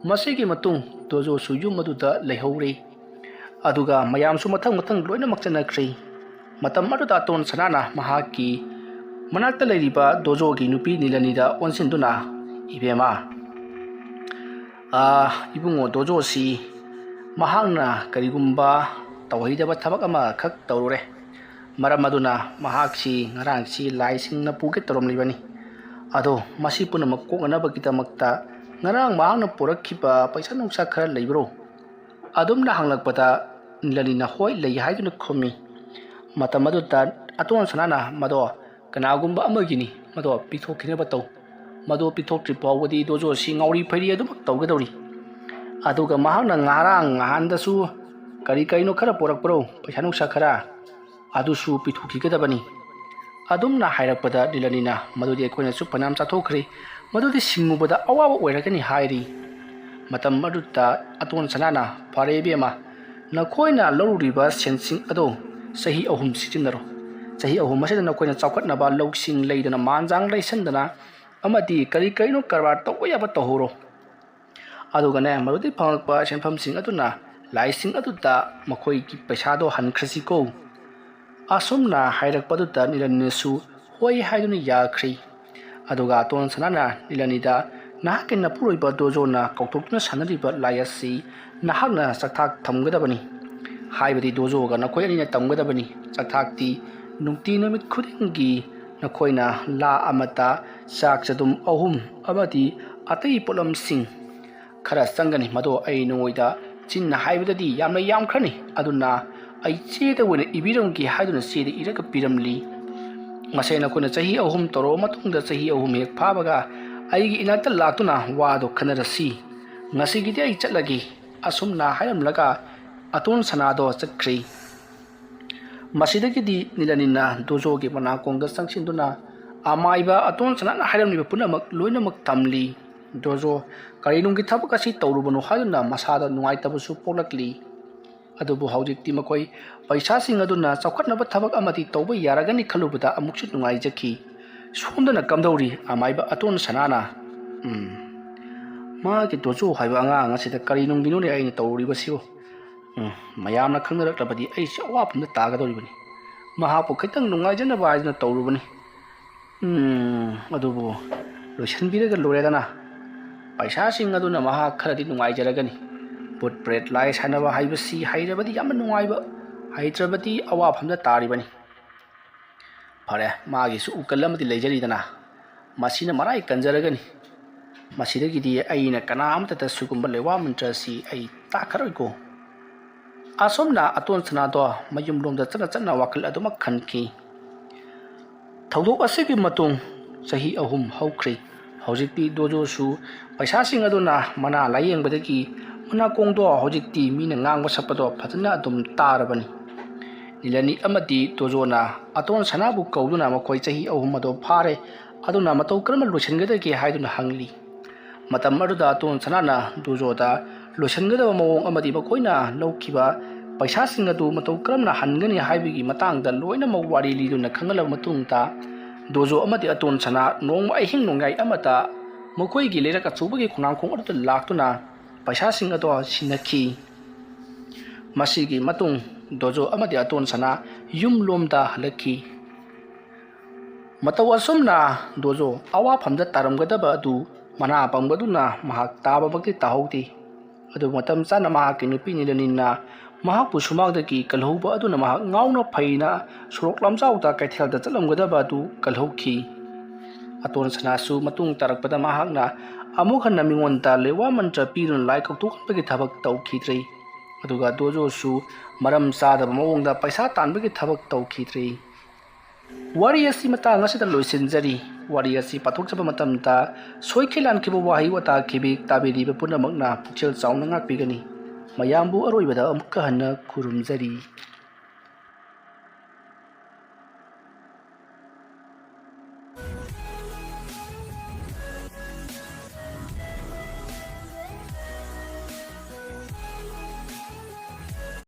ꯃꯁꯤꯒꯤ ꯃꯇꯨꯡ ꯗꯣꯖꯣꯁꯨ ꯌꯨꯝ ꯑꯗꯨꯗ ꯂꯩꯍꯧꯔꯦ꯫ ꯑꯗꯨꯒ ꯃꯌꯥꯝꯁꯨ ꯃꯊꯪ ꯃꯊꯪ ꯂꯣꯏꯅꯃꯛ ꯆꯠꯅꯈ꯭ꯔꯦ꯫ ꯃꯇꯝ ꯑꯗꯨꯗ ꯑꯇꯣꯟ ꯁꯅꯥꯅ ꯃꯍꯥꯛꯀꯤ ꯃꯅꯥꯛꯇ ꯂꯩꯔꯤꯕ ꯗꯣꯖꯣꯒꯤ ꯅꯨꯄꯤ ꯅꯤꯂꯅꯤꯗ ꯑꯣꯟꯁꯤꯟꯗꯨꯅ, "ꯏꯕꯦꯝꯃ, ꯑꯥ, ꯏꯕꯨꯡꯉꯣ ꯗꯣꯖꯣꯁꯤ ꯃꯍꯥꯛꯅ ꯀꯔꯤꯒꯨꯝꯕ ꯇꯧꯍꯩꯗꯕ ꯊꯕꯛ ꯑꯃꯈꯛ ꯇꯧꯔꯨꯔꯦ꯫ ꯃꯔꯝ ꯑꯗꯨꯅ ꯃꯍꯥꯛꯁꯤ ꯉꯔꯥꯡꯁꯤ ꯂꯥꯏꯁꯤꯡꯅ ꯄꯨꯒꯦ ꯇꯧꯔꯝꯂꯤꯕꯅꯤ꯫ ꯑꯗꯣ ꯃꯁꯤ ꯄꯨꯝꯅꯃꯛ ꯀꯣꯛꯅꯅꯕꯒꯤꯗꯃꯛꯇ ꯉꯔꯥꯡ ꯃꯍꯥꯛꯅ ꯄꯨꯔꯛꯈꯤꯕ ꯄꯩꯁꯥ ꯅꯨꯡꯁꯥ ꯈꯔ ꯂꯩꯕ꯭ꯔꯣ?" ꯑꯗꯨꯝꯅ ꯍꯪꯂꯛꯄꯗ ꯅꯤꯂꯅꯤꯅ "ꯍꯣꯏ, ꯂꯩ" ꯍꯥꯏꯗꯨꯅ ꯈꯨꯝꯃꯤ꯫ ꯃꯇꯝ ꯑꯗꯨꯗ ꯑꯇꯣꯟ ꯁꯅꯥꯅ "ꯃꯗꯣ ꯀꯅꯥꯒꯨꯝꯕ ꯑꯃꯒꯤꯅꯤ, ꯃꯗꯣ ꯄꯤꯊꯣꯛꯈꯤꯅꯕ ꯇꯧ꯫ ꯃꯗꯣ ꯄꯤꯊꯣꯛꯇ꯭ꯔꯤ ꯐꯥꯎꯕꯗꯤ ꯗꯣꯖꯣꯁꯤ ꯉꯥꯎꯔꯤ ꯐꯩꯔꯤ ꯑꯗꯨꯃꯛ ꯇꯧꯒꯗꯧꯔꯤ꯫ ꯑꯗꯨꯒ ꯃꯍꯥꯛꯅ ꯉꯔꯥꯡ ꯅꯍꯥꯟꯗꯁꯨ ꯀꯔꯤ ꯀꯔꯤꯅꯣ ꯈꯔ ꯄꯨꯔꯛꯄ꯭ꯔꯣ, ꯄꯩꯁꯥ ꯅꯨꯡꯁꯥ ꯈꯔ, ꯑꯗꯨꯁꯨ ꯄꯤꯊꯣꯛꯈꯤꯒꯗꯕꯅꯤ" ꯑꯗꯨꯝꯅ ꯍꯥꯏꯔꯛꯄꯗ ꯅꯤꯂꯅꯤꯅ "ꯃꯗꯨꯗꯤ ꯑꯩꯈꯣꯏꯅꯁꯨ ꯐꯅꯌꯥꯝ ꯆꯥꯊꯣꯛꯈ꯭ꯔꯦ, ꯃꯗꯨꯗꯤ ꯁꯤꯡꯉꯨꯕꯗ ꯑꯋꯥꯕ ꯑꯣꯏꯔꯒꯅꯤ" ꯍꯥꯏꯔꯤ꯫ ꯃꯇꯝ ꯑꯗꯨꯗ ꯑꯇꯣꯟ ꯁꯅꯥꯅ "ꯐꯔꯦ ꯏꯕꯦꯝꯃ, ꯅꯈꯣꯏꯅ ꯂꯧꯔꯨꯔꯤꯕ ꯁꯦꯟꯁꯤꯡ ꯑꯗꯣ ꯆꯍꯤ ꯑꯍꯨꯝ ꯁꯤꯖꯤꯟꯅꯔꯣ꯫ ꯆꯍꯤ ꯑꯍꯨꯝ ꯑꯁꯤꯗ ꯅꯈꯣꯏꯅ ꯆꯥꯎꯈꯠꯅꯕ ꯂꯧꯁꯤꯡ ꯂꯩꯗꯅ, ꯃꯥꯟꯖꯥꯡ ꯂꯩꯁꯟꯗꯅ ꯑꯃꯗꯤ ꯀꯔꯤ ꯀꯔꯤꯅꯣ ꯀꯔꯕꯥꯔ ꯇꯧꯕ ꯌꯥꯕ ꯇꯧꯍꯧꯔꯣ꯫ ꯑꯗꯨꯒꯅꯦ, ꯃꯗꯨꯗꯒꯤ ꯐꯪꯂꯛꯄ ꯁꯦꯟꯐꯝꯁꯤꯡ ꯑꯗꯨꯅ ꯂꯥꯏꯁꯤꯡ ꯑꯗꯨꯗ ꯃꯈꯣꯏꯒꯤ ꯄꯩꯁꯥꯗꯣ ꯍꯟꯈ꯭ꯔꯁꯤꯀꯣ" ꯑꯁꯨꯝꯅ ꯍꯥꯏꯔꯛꯄꯗꯨꯗ ꯅꯤꯂꯅꯤꯅꯁꯨ "ꯍꯣꯏ" ꯍꯥꯏꯗꯨꯅ ꯌꯥꯈ꯭ꯔꯦ꯫ ꯑꯗꯨꯒ ꯑꯇꯣꯟ ꯁꯅꯥꯅ ꯅꯤꯂꯅꯤꯗ "ꯅꯍꯥꯛꯀꯤ ꯅꯄꯨꯔꯣꯏꯕ ꯗꯣꯖꯣꯅ ꯀꯧꯊꯣꯛꯇꯨꯅ ꯁꯥꯟꯅꯔꯤꯕ ꯂꯥꯏ ꯑꯁꯤ ꯅꯍꯥꯛꯅ ꯆꯥꯛꯊꯥꯛ ꯊꯝꯒꯗꯕꯅꯤ, ꯍꯥꯏꯕꯗꯤ ꯗꯣꯖꯣꯒ ꯅꯈꯣꯏ ꯑꯅꯤꯅ ꯇꯝꯒꯗꯕꯅꯤ꯫ ꯆꯥꯛꯊꯥꯛꯇꯤ ꯅꯨꯡꯇꯤ ꯅꯨꯃꯤꯠ ꯈꯨꯗꯤꯡꯒꯤ ꯅꯈꯣꯏꯅ ꯂꯥ ꯑꯃꯗ ꯆꯥꯛ ꯆꯗꯨꯝ ꯑꯍꯨꯝ ꯑꯃꯗꯤ ꯑꯇꯩ ꯄꯣꯠꯂꯝꯁꯤꯡ ꯈꯔ ꯆꯪꯒꯅꯤ꯫ ꯃꯗꯣ ꯑꯩ ꯅꯉꯣꯏꯗ ꯆꯤꯟꯅ ꯍꯥꯏꯕꯗꯗꯤ ꯌꯥꯝꯅ ꯌꯥꯝꯈ꯭ꯔꯅꯤ, ꯑꯗꯨꯅ ꯑꯩ ꯆꯦꯗ ꯑꯣꯏꯅ ꯏꯕꯤꯔꯝꯒꯦ" ꯍꯥꯏꯗꯨꯅ ꯆꯦꯗ ꯏꯔꯒ ꯄꯤꯔꯝꯂꯤ꯫ "ꯃꯁꯦ ꯅꯈꯣꯏꯅ ꯆꯍꯤ ꯑꯍꯨꯝ ꯇꯧꯔꯕ ꯃꯇꯨꯡꯗ ꯆꯍꯤ ꯑꯍꯨꯝ ꯍꯦꯛ ꯐꯥꯕꯒ ꯑꯩꯒꯤ ꯏꯅꯥꯛꯇ ꯂꯥꯛꯇꯨꯅ ꯋꯥꯗꯣ ꯈꯟꯅꯔꯁꯤ꯫ ꯉꯁꯤꯒꯤꯗꯤ ꯑꯩ ꯆꯠꯂꯒꯦ" ꯑꯁꯨꯝꯅ ꯍꯥꯏꯔꯝꯂꯒ ꯑꯇꯣꯟ ꯁꯅꯥꯗꯣ ꯆꯠꯈ꯭ꯔꯦ꯫ ꯃꯁꯤꯗꯒꯤꯗꯤ ꯅꯤꯂꯅꯤꯅ ꯗꯣꯖꯣꯒꯤ ꯃꯅꯥꯀꯣꯡꯗ ꯆꯪꯁꯤꯟꯗꯨꯅ ꯑꯃꯥꯏꯕ ꯑꯇꯣꯟ ꯁꯅꯥꯅ ꯍꯥꯏꯔꯝꯂꯤꯕ ꯄꯨꯝꯅꯃꯛ ꯂꯣꯏꯅꯃꯛ ꯇꯝꯂꯤ꯫ ꯗꯣꯖꯣ ꯀꯔꯤ ꯅꯨꯡꯒꯤ ꯊꯕꯛ ꯑꯁꯤ ꯇꯧꯔꯨꯕꯅꯣ ꯍꯥꯏꯗꯨꯅ ꯃꯁꯥꯗ ꯅꯨꯡꯉꯥꯏꯇꯕꯁꯨ ꯄꯣꯛꯂꯛꯂꯤ꯫ ꯑꯗꯨꯕꯨ ꯍꯧꯖꯤꯛꯇꯤ ꯃꯈꯣꯏ ꯄꯩꯁꯥꯁꯤꯡ ꯑꯗꯨꯅ ꯆꯥꯎꯈꯠꯅꯕ ꯊꯕꯛ ꯑꯃꯗꯤ ꯇꯧꯕ ꯌꯥꯔꯒꯅꯤ ꯈꯜꯂꯨꯕꯗ ꯑꯃꯨꯛꯁꯨ ꯅꯨꯡꯉꯥꯏꯖꯈꯤ꯫ ꯁꯣꯝꯗꯅ ꯀꯝꯗꯧꯔꯤ ꯑꯃꯥꯏꯕ ꯑꯇꯣꯟ ꯁꯅꯥꯅ? ꯎꯝ꯫ ꯃꯥꯒꯤ ꯗꯣꯖꯣ ꯍꯥꯏꯕ ꯑꯉꯥꯡ ꯑꯁꯤꯗ ꯀꯔꯤ ꯅꯨꯡꯒꯤꯅꯣꯅꯦ ꯑꯩꯅ ꯇꯧꯔꯨꯔꯤꯕꯁꯤꯕꯨ? ꯎꯝ, ꯃꯌꯥꯝꯅ ꯈꯪꯅꯔꯛꯂꯕꯗꯤ ꯑꯩꯁꯦ ꯑꯋꯥꯐꯝꯗ ꯇꯥꯒꯗꯧꯔꯤꯕꯅꯤ꯫ ꯃꯍꯥꯛꯄꯨ ꯈꯤꯇꯪ ꯅꯨꯡꯉꯥꯏꯖꯅꯕ ꯍꯥꯏꯗꯨꯅ ꯇꯧꯔꯨꯕꯅꯤ꯫ ꯎꯝ, ꯑꯗꯨꯕꯨ ꯂꯣꯏꯁꯤꯟꯕꯤꯔꯒ ꯂꯣꯏꯔꯦꯗꯅ꯫ ꯄꯩꯁꯥꯁꯤꯡ ꯑꯗꯨꯅ ꯃꯍꯥꯛ ꯈꯔꯗꯤ ꯅꯨꯡꯉꯥꯏꯖꯔꯒꯅꯤ꯫ ꯚꯨꯠ ꯄ꯭ꯔꯦꯠ ꯂꯥꯏ ꯁꯥꯟꯅꯕ ꯍꯥꯏꯕꯁꯤ ꯍꯩꯔꯕꯗꯤ ꯌꯥꯝꯅ ꯅꯨꯡꯉꯥꯏꯕ, ꯍꯩꯇ꯭ꯔꯕꯗꯤ ꯑꯋꯥꯐꯝꯗ ꯇꯥꯔꯤꯕꯅꯤ꯫ ꯐꯔꯦ, ꯃꯥꯒꯤꯁꯨ ꯎꯀꯜ ꯑꯃꯗꯤ ꯂꯩꯖꯔꯤꯗꯅ, ꯃꯁꯤꯅ ꯃꯔꯥꯏ ꯀꯟꯖꯔꯒꯅꯤ꯫ ꯃꯁꯤꯗꯒꯤꯗꯤ ꯑꯩꯅ ꯀꯅꯥ ꯑꯃꯠꯇꯗ ꯁꯤꯒꯨꯝꯕ ꯂꯩꯋꯥ ꯃꯟꯇ꯭ꯔ ꯑꯁꯤ ꯑꯩ ꯇꯥꯛꯈꯔꯣꯏꯀꯣ꯫ ꯑꯁꯨꯝꯅ ꯑꯇꯣꯟ ꯁꯅꯥꯗꯣ ꯃꯌꯨꯝꯂꯣꯝꯗ ꯆꯠꯅ ꯆꯠꯅ ꯋꯥꯈꯜ ꯑꯗꯨꯃꯛ ꯈꯟꯈꯤ꯫ ꯊꯧꯗꯣꯛ ꯑꯁꯤꯒꯤ ꯃꯇꯨꯡ ꯆꯍꯤ ꯑꯍꯨꯝ ꯍꯧꯈ꯭ꯔꯦ꯫ ꯍꯧꯖꯤꯛꯇꯤ ꯗꯣꯖꯣꯁꯨ ꯄꯩꯁꯥꯁꯤꯡ ꯑꯗꯨꯅ ꯃꯅꯥ ꯂꯥꯌꯦꯡꯕꯗꯒꯤ ꯃꯅꯥꯀꯣꯡꯗꯣ ꯍꯧꯖꯤꯛꯇꯤ ꯃꯤꯅ ꯉꯥꯡꯕ ꯁꯛꯄꯗꯣ ꯐꯖꯅ ꯑꯗꯨꯝ ꯇꯥꯔꯕꯅꯤ꯫ ꯅꯤꯂꯅꯤ ꯑꯃꯗꯤ ꯗꯣꯖꯣꯅ ꯑꯇꯣꯟ ꯁꯅꯥꯕꯨ ꯀꯧꯗꯨꯅ ꯃꯈꯣꯏ ꯆꯍꯤ ꯑꯍꯨꯝ ꯑꯗꯣ ꯐꯥꯔꯦ, ꯑꯗꯨꯅ ꯃꯇꯧ ꯀꯔꯝꯅ ꯂꯣꯏꯁꯤꯟꯒꯗꯒꯦ ꯍꯥꯏꯗꯨꯅ ꯍꯪꯂꯤ꯫ ꯃꯇꯝ ꯑꯗꯨꯗ ꯑꯇꯣꯟ ꯁꯅꯥꯅ ꯗꯣꯖꯣꯗ ꯂꯣꯏꯁꯤꯟꯒꯗꯕ ꯃꯑꯣꯡ ꯑꯃꯗꯤ ꯃꯈꯣꯏꯅ ꯂꯧꯈꯤꯕ ꯄꯩꯁꯥꯁꯤꯡ ꯑꯗꯨ ꯃꯇꯧ ꯀꯔꯝꯅ ꯍꯟꯒꯅꯤ ꯍꯥꯏꯕꯒꯤ ꯃꯇꯥꯡꯗ ꯂꯣꯏꯅꯃꯛ ꯋꯥꯔꯤ ꯂꯤꯗꯨꯅ ꯈꯪꯍꯜꯂꯕ ꯃꯇꯨꯡꯗ, ꯗꯣꯖꯣ ꯑꯃꯗꯤ ꯑꯇꯣꯟ ꯁꯅꯥ ꯅꯣꯡꯃ ꯑꯍꯤꯡ ꯅꯣꯡꯌꯥꯏ ꯑꯃꯗ ꯃꯈꯣꯏꯒꯤ ꯂꯩꯔꯛ ꯑꯆꯧꯕꯒꯤ ꯈꯣꯡꯅꯥꯡꯈꯣꯡ ꯑꯗꯨꯗ ꯂꯥꯛꯇꯨꯅ ꯄꯩꯁꯥꯁꯤꯡ ꯑꯗꯣ ꯁꯤꯟꯅꯈꯤ꯫ ꯃꯁꯤꯒꯤ ꯃꯇꯨꯡ ꯗꯣꯖꯣ ꯑꯃꯗꯤ ꯑꯇꯣꯟ ꯁꯅꯥ ꯌꯨꯝꯂꯣꯝꯗ ꯍꯜꯂꯛꯈꯤ꯫ ꯃꯇꯧ ꯑꯁꯨꯝꯅ ꯗꯣꯖꯣ ꯑꯋꯥꯐꯝꯗ ꯇꯥꯔꯝꯒꯗꯕ ꯑꯗꯨ ꯃꯅꯥ ꯄꯪꯕꯗꯨꯅ ꯃꯍꯥꯛ ꯇꯥꯕꯃꯛꯇꯤ ꯇꯥꯍꯧꯗꯦ꯫ ꯑꯗꯨꯕꯨ ꯃꯇꯝ ꯆꯥꯅ ꯃꯍꯥꯛꯀꯤ ꯅꯨꯄꯤ ꯅꯤꯂꯅꯤꯅ ꯃꯍꯥꯛꯄꯨ ꯁꯨꯃꯥꯡꯗꯒꯤ ꯀꯜꯍꯧꯕ ꯑꯗꯨꯅ ꯃꯍꯥꯛ ꯉꯥꯎꯅ ꯐꯩꯅ ꯁꯣꯔꯣꯛ ꯂꯝꯖꯥꯎꯗ ꯀꯩꯊꯦꯜꯗ ꯆꯠꯂꯝꯒꯗꯕ ꯑꯗꯨ ꯀꯜꯍꯧꯈꯤ꯫ ꯑꯇꯣꯟ ꯁꯅꯥꯁꯨ ꯃꯇꯨꯡ ꯇꯥꯔꯛꯄꯗ ꯃꯍꯥꯛꯅ ꯑꯃꯨꯛ ꯍꯟꯅ ꯃꯤꯉꯣꯟꯗ ꯂꯩꯋꯥ ꯃꯟꯇ꯭ꯔ ꯄꯤꯗꯨꯅ ꯂꯥꯏ ꯀꯧꯊꯣꯛꯍꯟꯕꯒꯤ ꯊꯕꯛ ꯇꯧꯈꯤꯗ꯭ꯔꯦ꯫ ꯑꯗꯨꯒ ꯗꯣꯖꯣꯁꯨ ꯃꯔꯝ ꯆꯥꯗꯕ ꯃꯑꯣꯡꯗ ꯄꯩꯁꯥ ꯇꯥꯟꯕꯒꯤ ꯊꯕꯛ ꯇꯧꯈꯤꯗ꯭ꯔꯦ꯫ ꯋꯥꯔꯤ ꯑꯁꯤ ꯃꯇꯥꯡ ꯑꯁꯤꯗ ꯂꯣꯏꯁꯤꯟꯖꯔꯤ꯫ ꯋꯥꯔꯤ ꯑꯁꯤ ꯄꯥꯊꯣꯛꯆꯕ ꯃꯇꯝꯗ ꯁꯣꯏꯈꯤ ꯂꯥꯟꯈꯤꯕ ꯋꯥꯍꯩ ꯋꯥꯇꯥ ꯈꯤꯕꯤꯛ ꯇꯥꯕꯤꯔꯤꯕ ꯄꯨꯝꯅꯃꯛꯅ ꯄꯨꯛꯆꯦꯜ ꯆꯥꯎꯅ ꯉꯥꯛꯄꯤꯒꯅꯤ꯫ ꯃꯌꯥꯝꯕꯨ ꯑꯔꯣꯏꯕꯗ ꯑꯃꯨꯛꯀ ꯍꯟꯅ ꯈꯨꯔꯨꯝꯖꯔꯤ꯫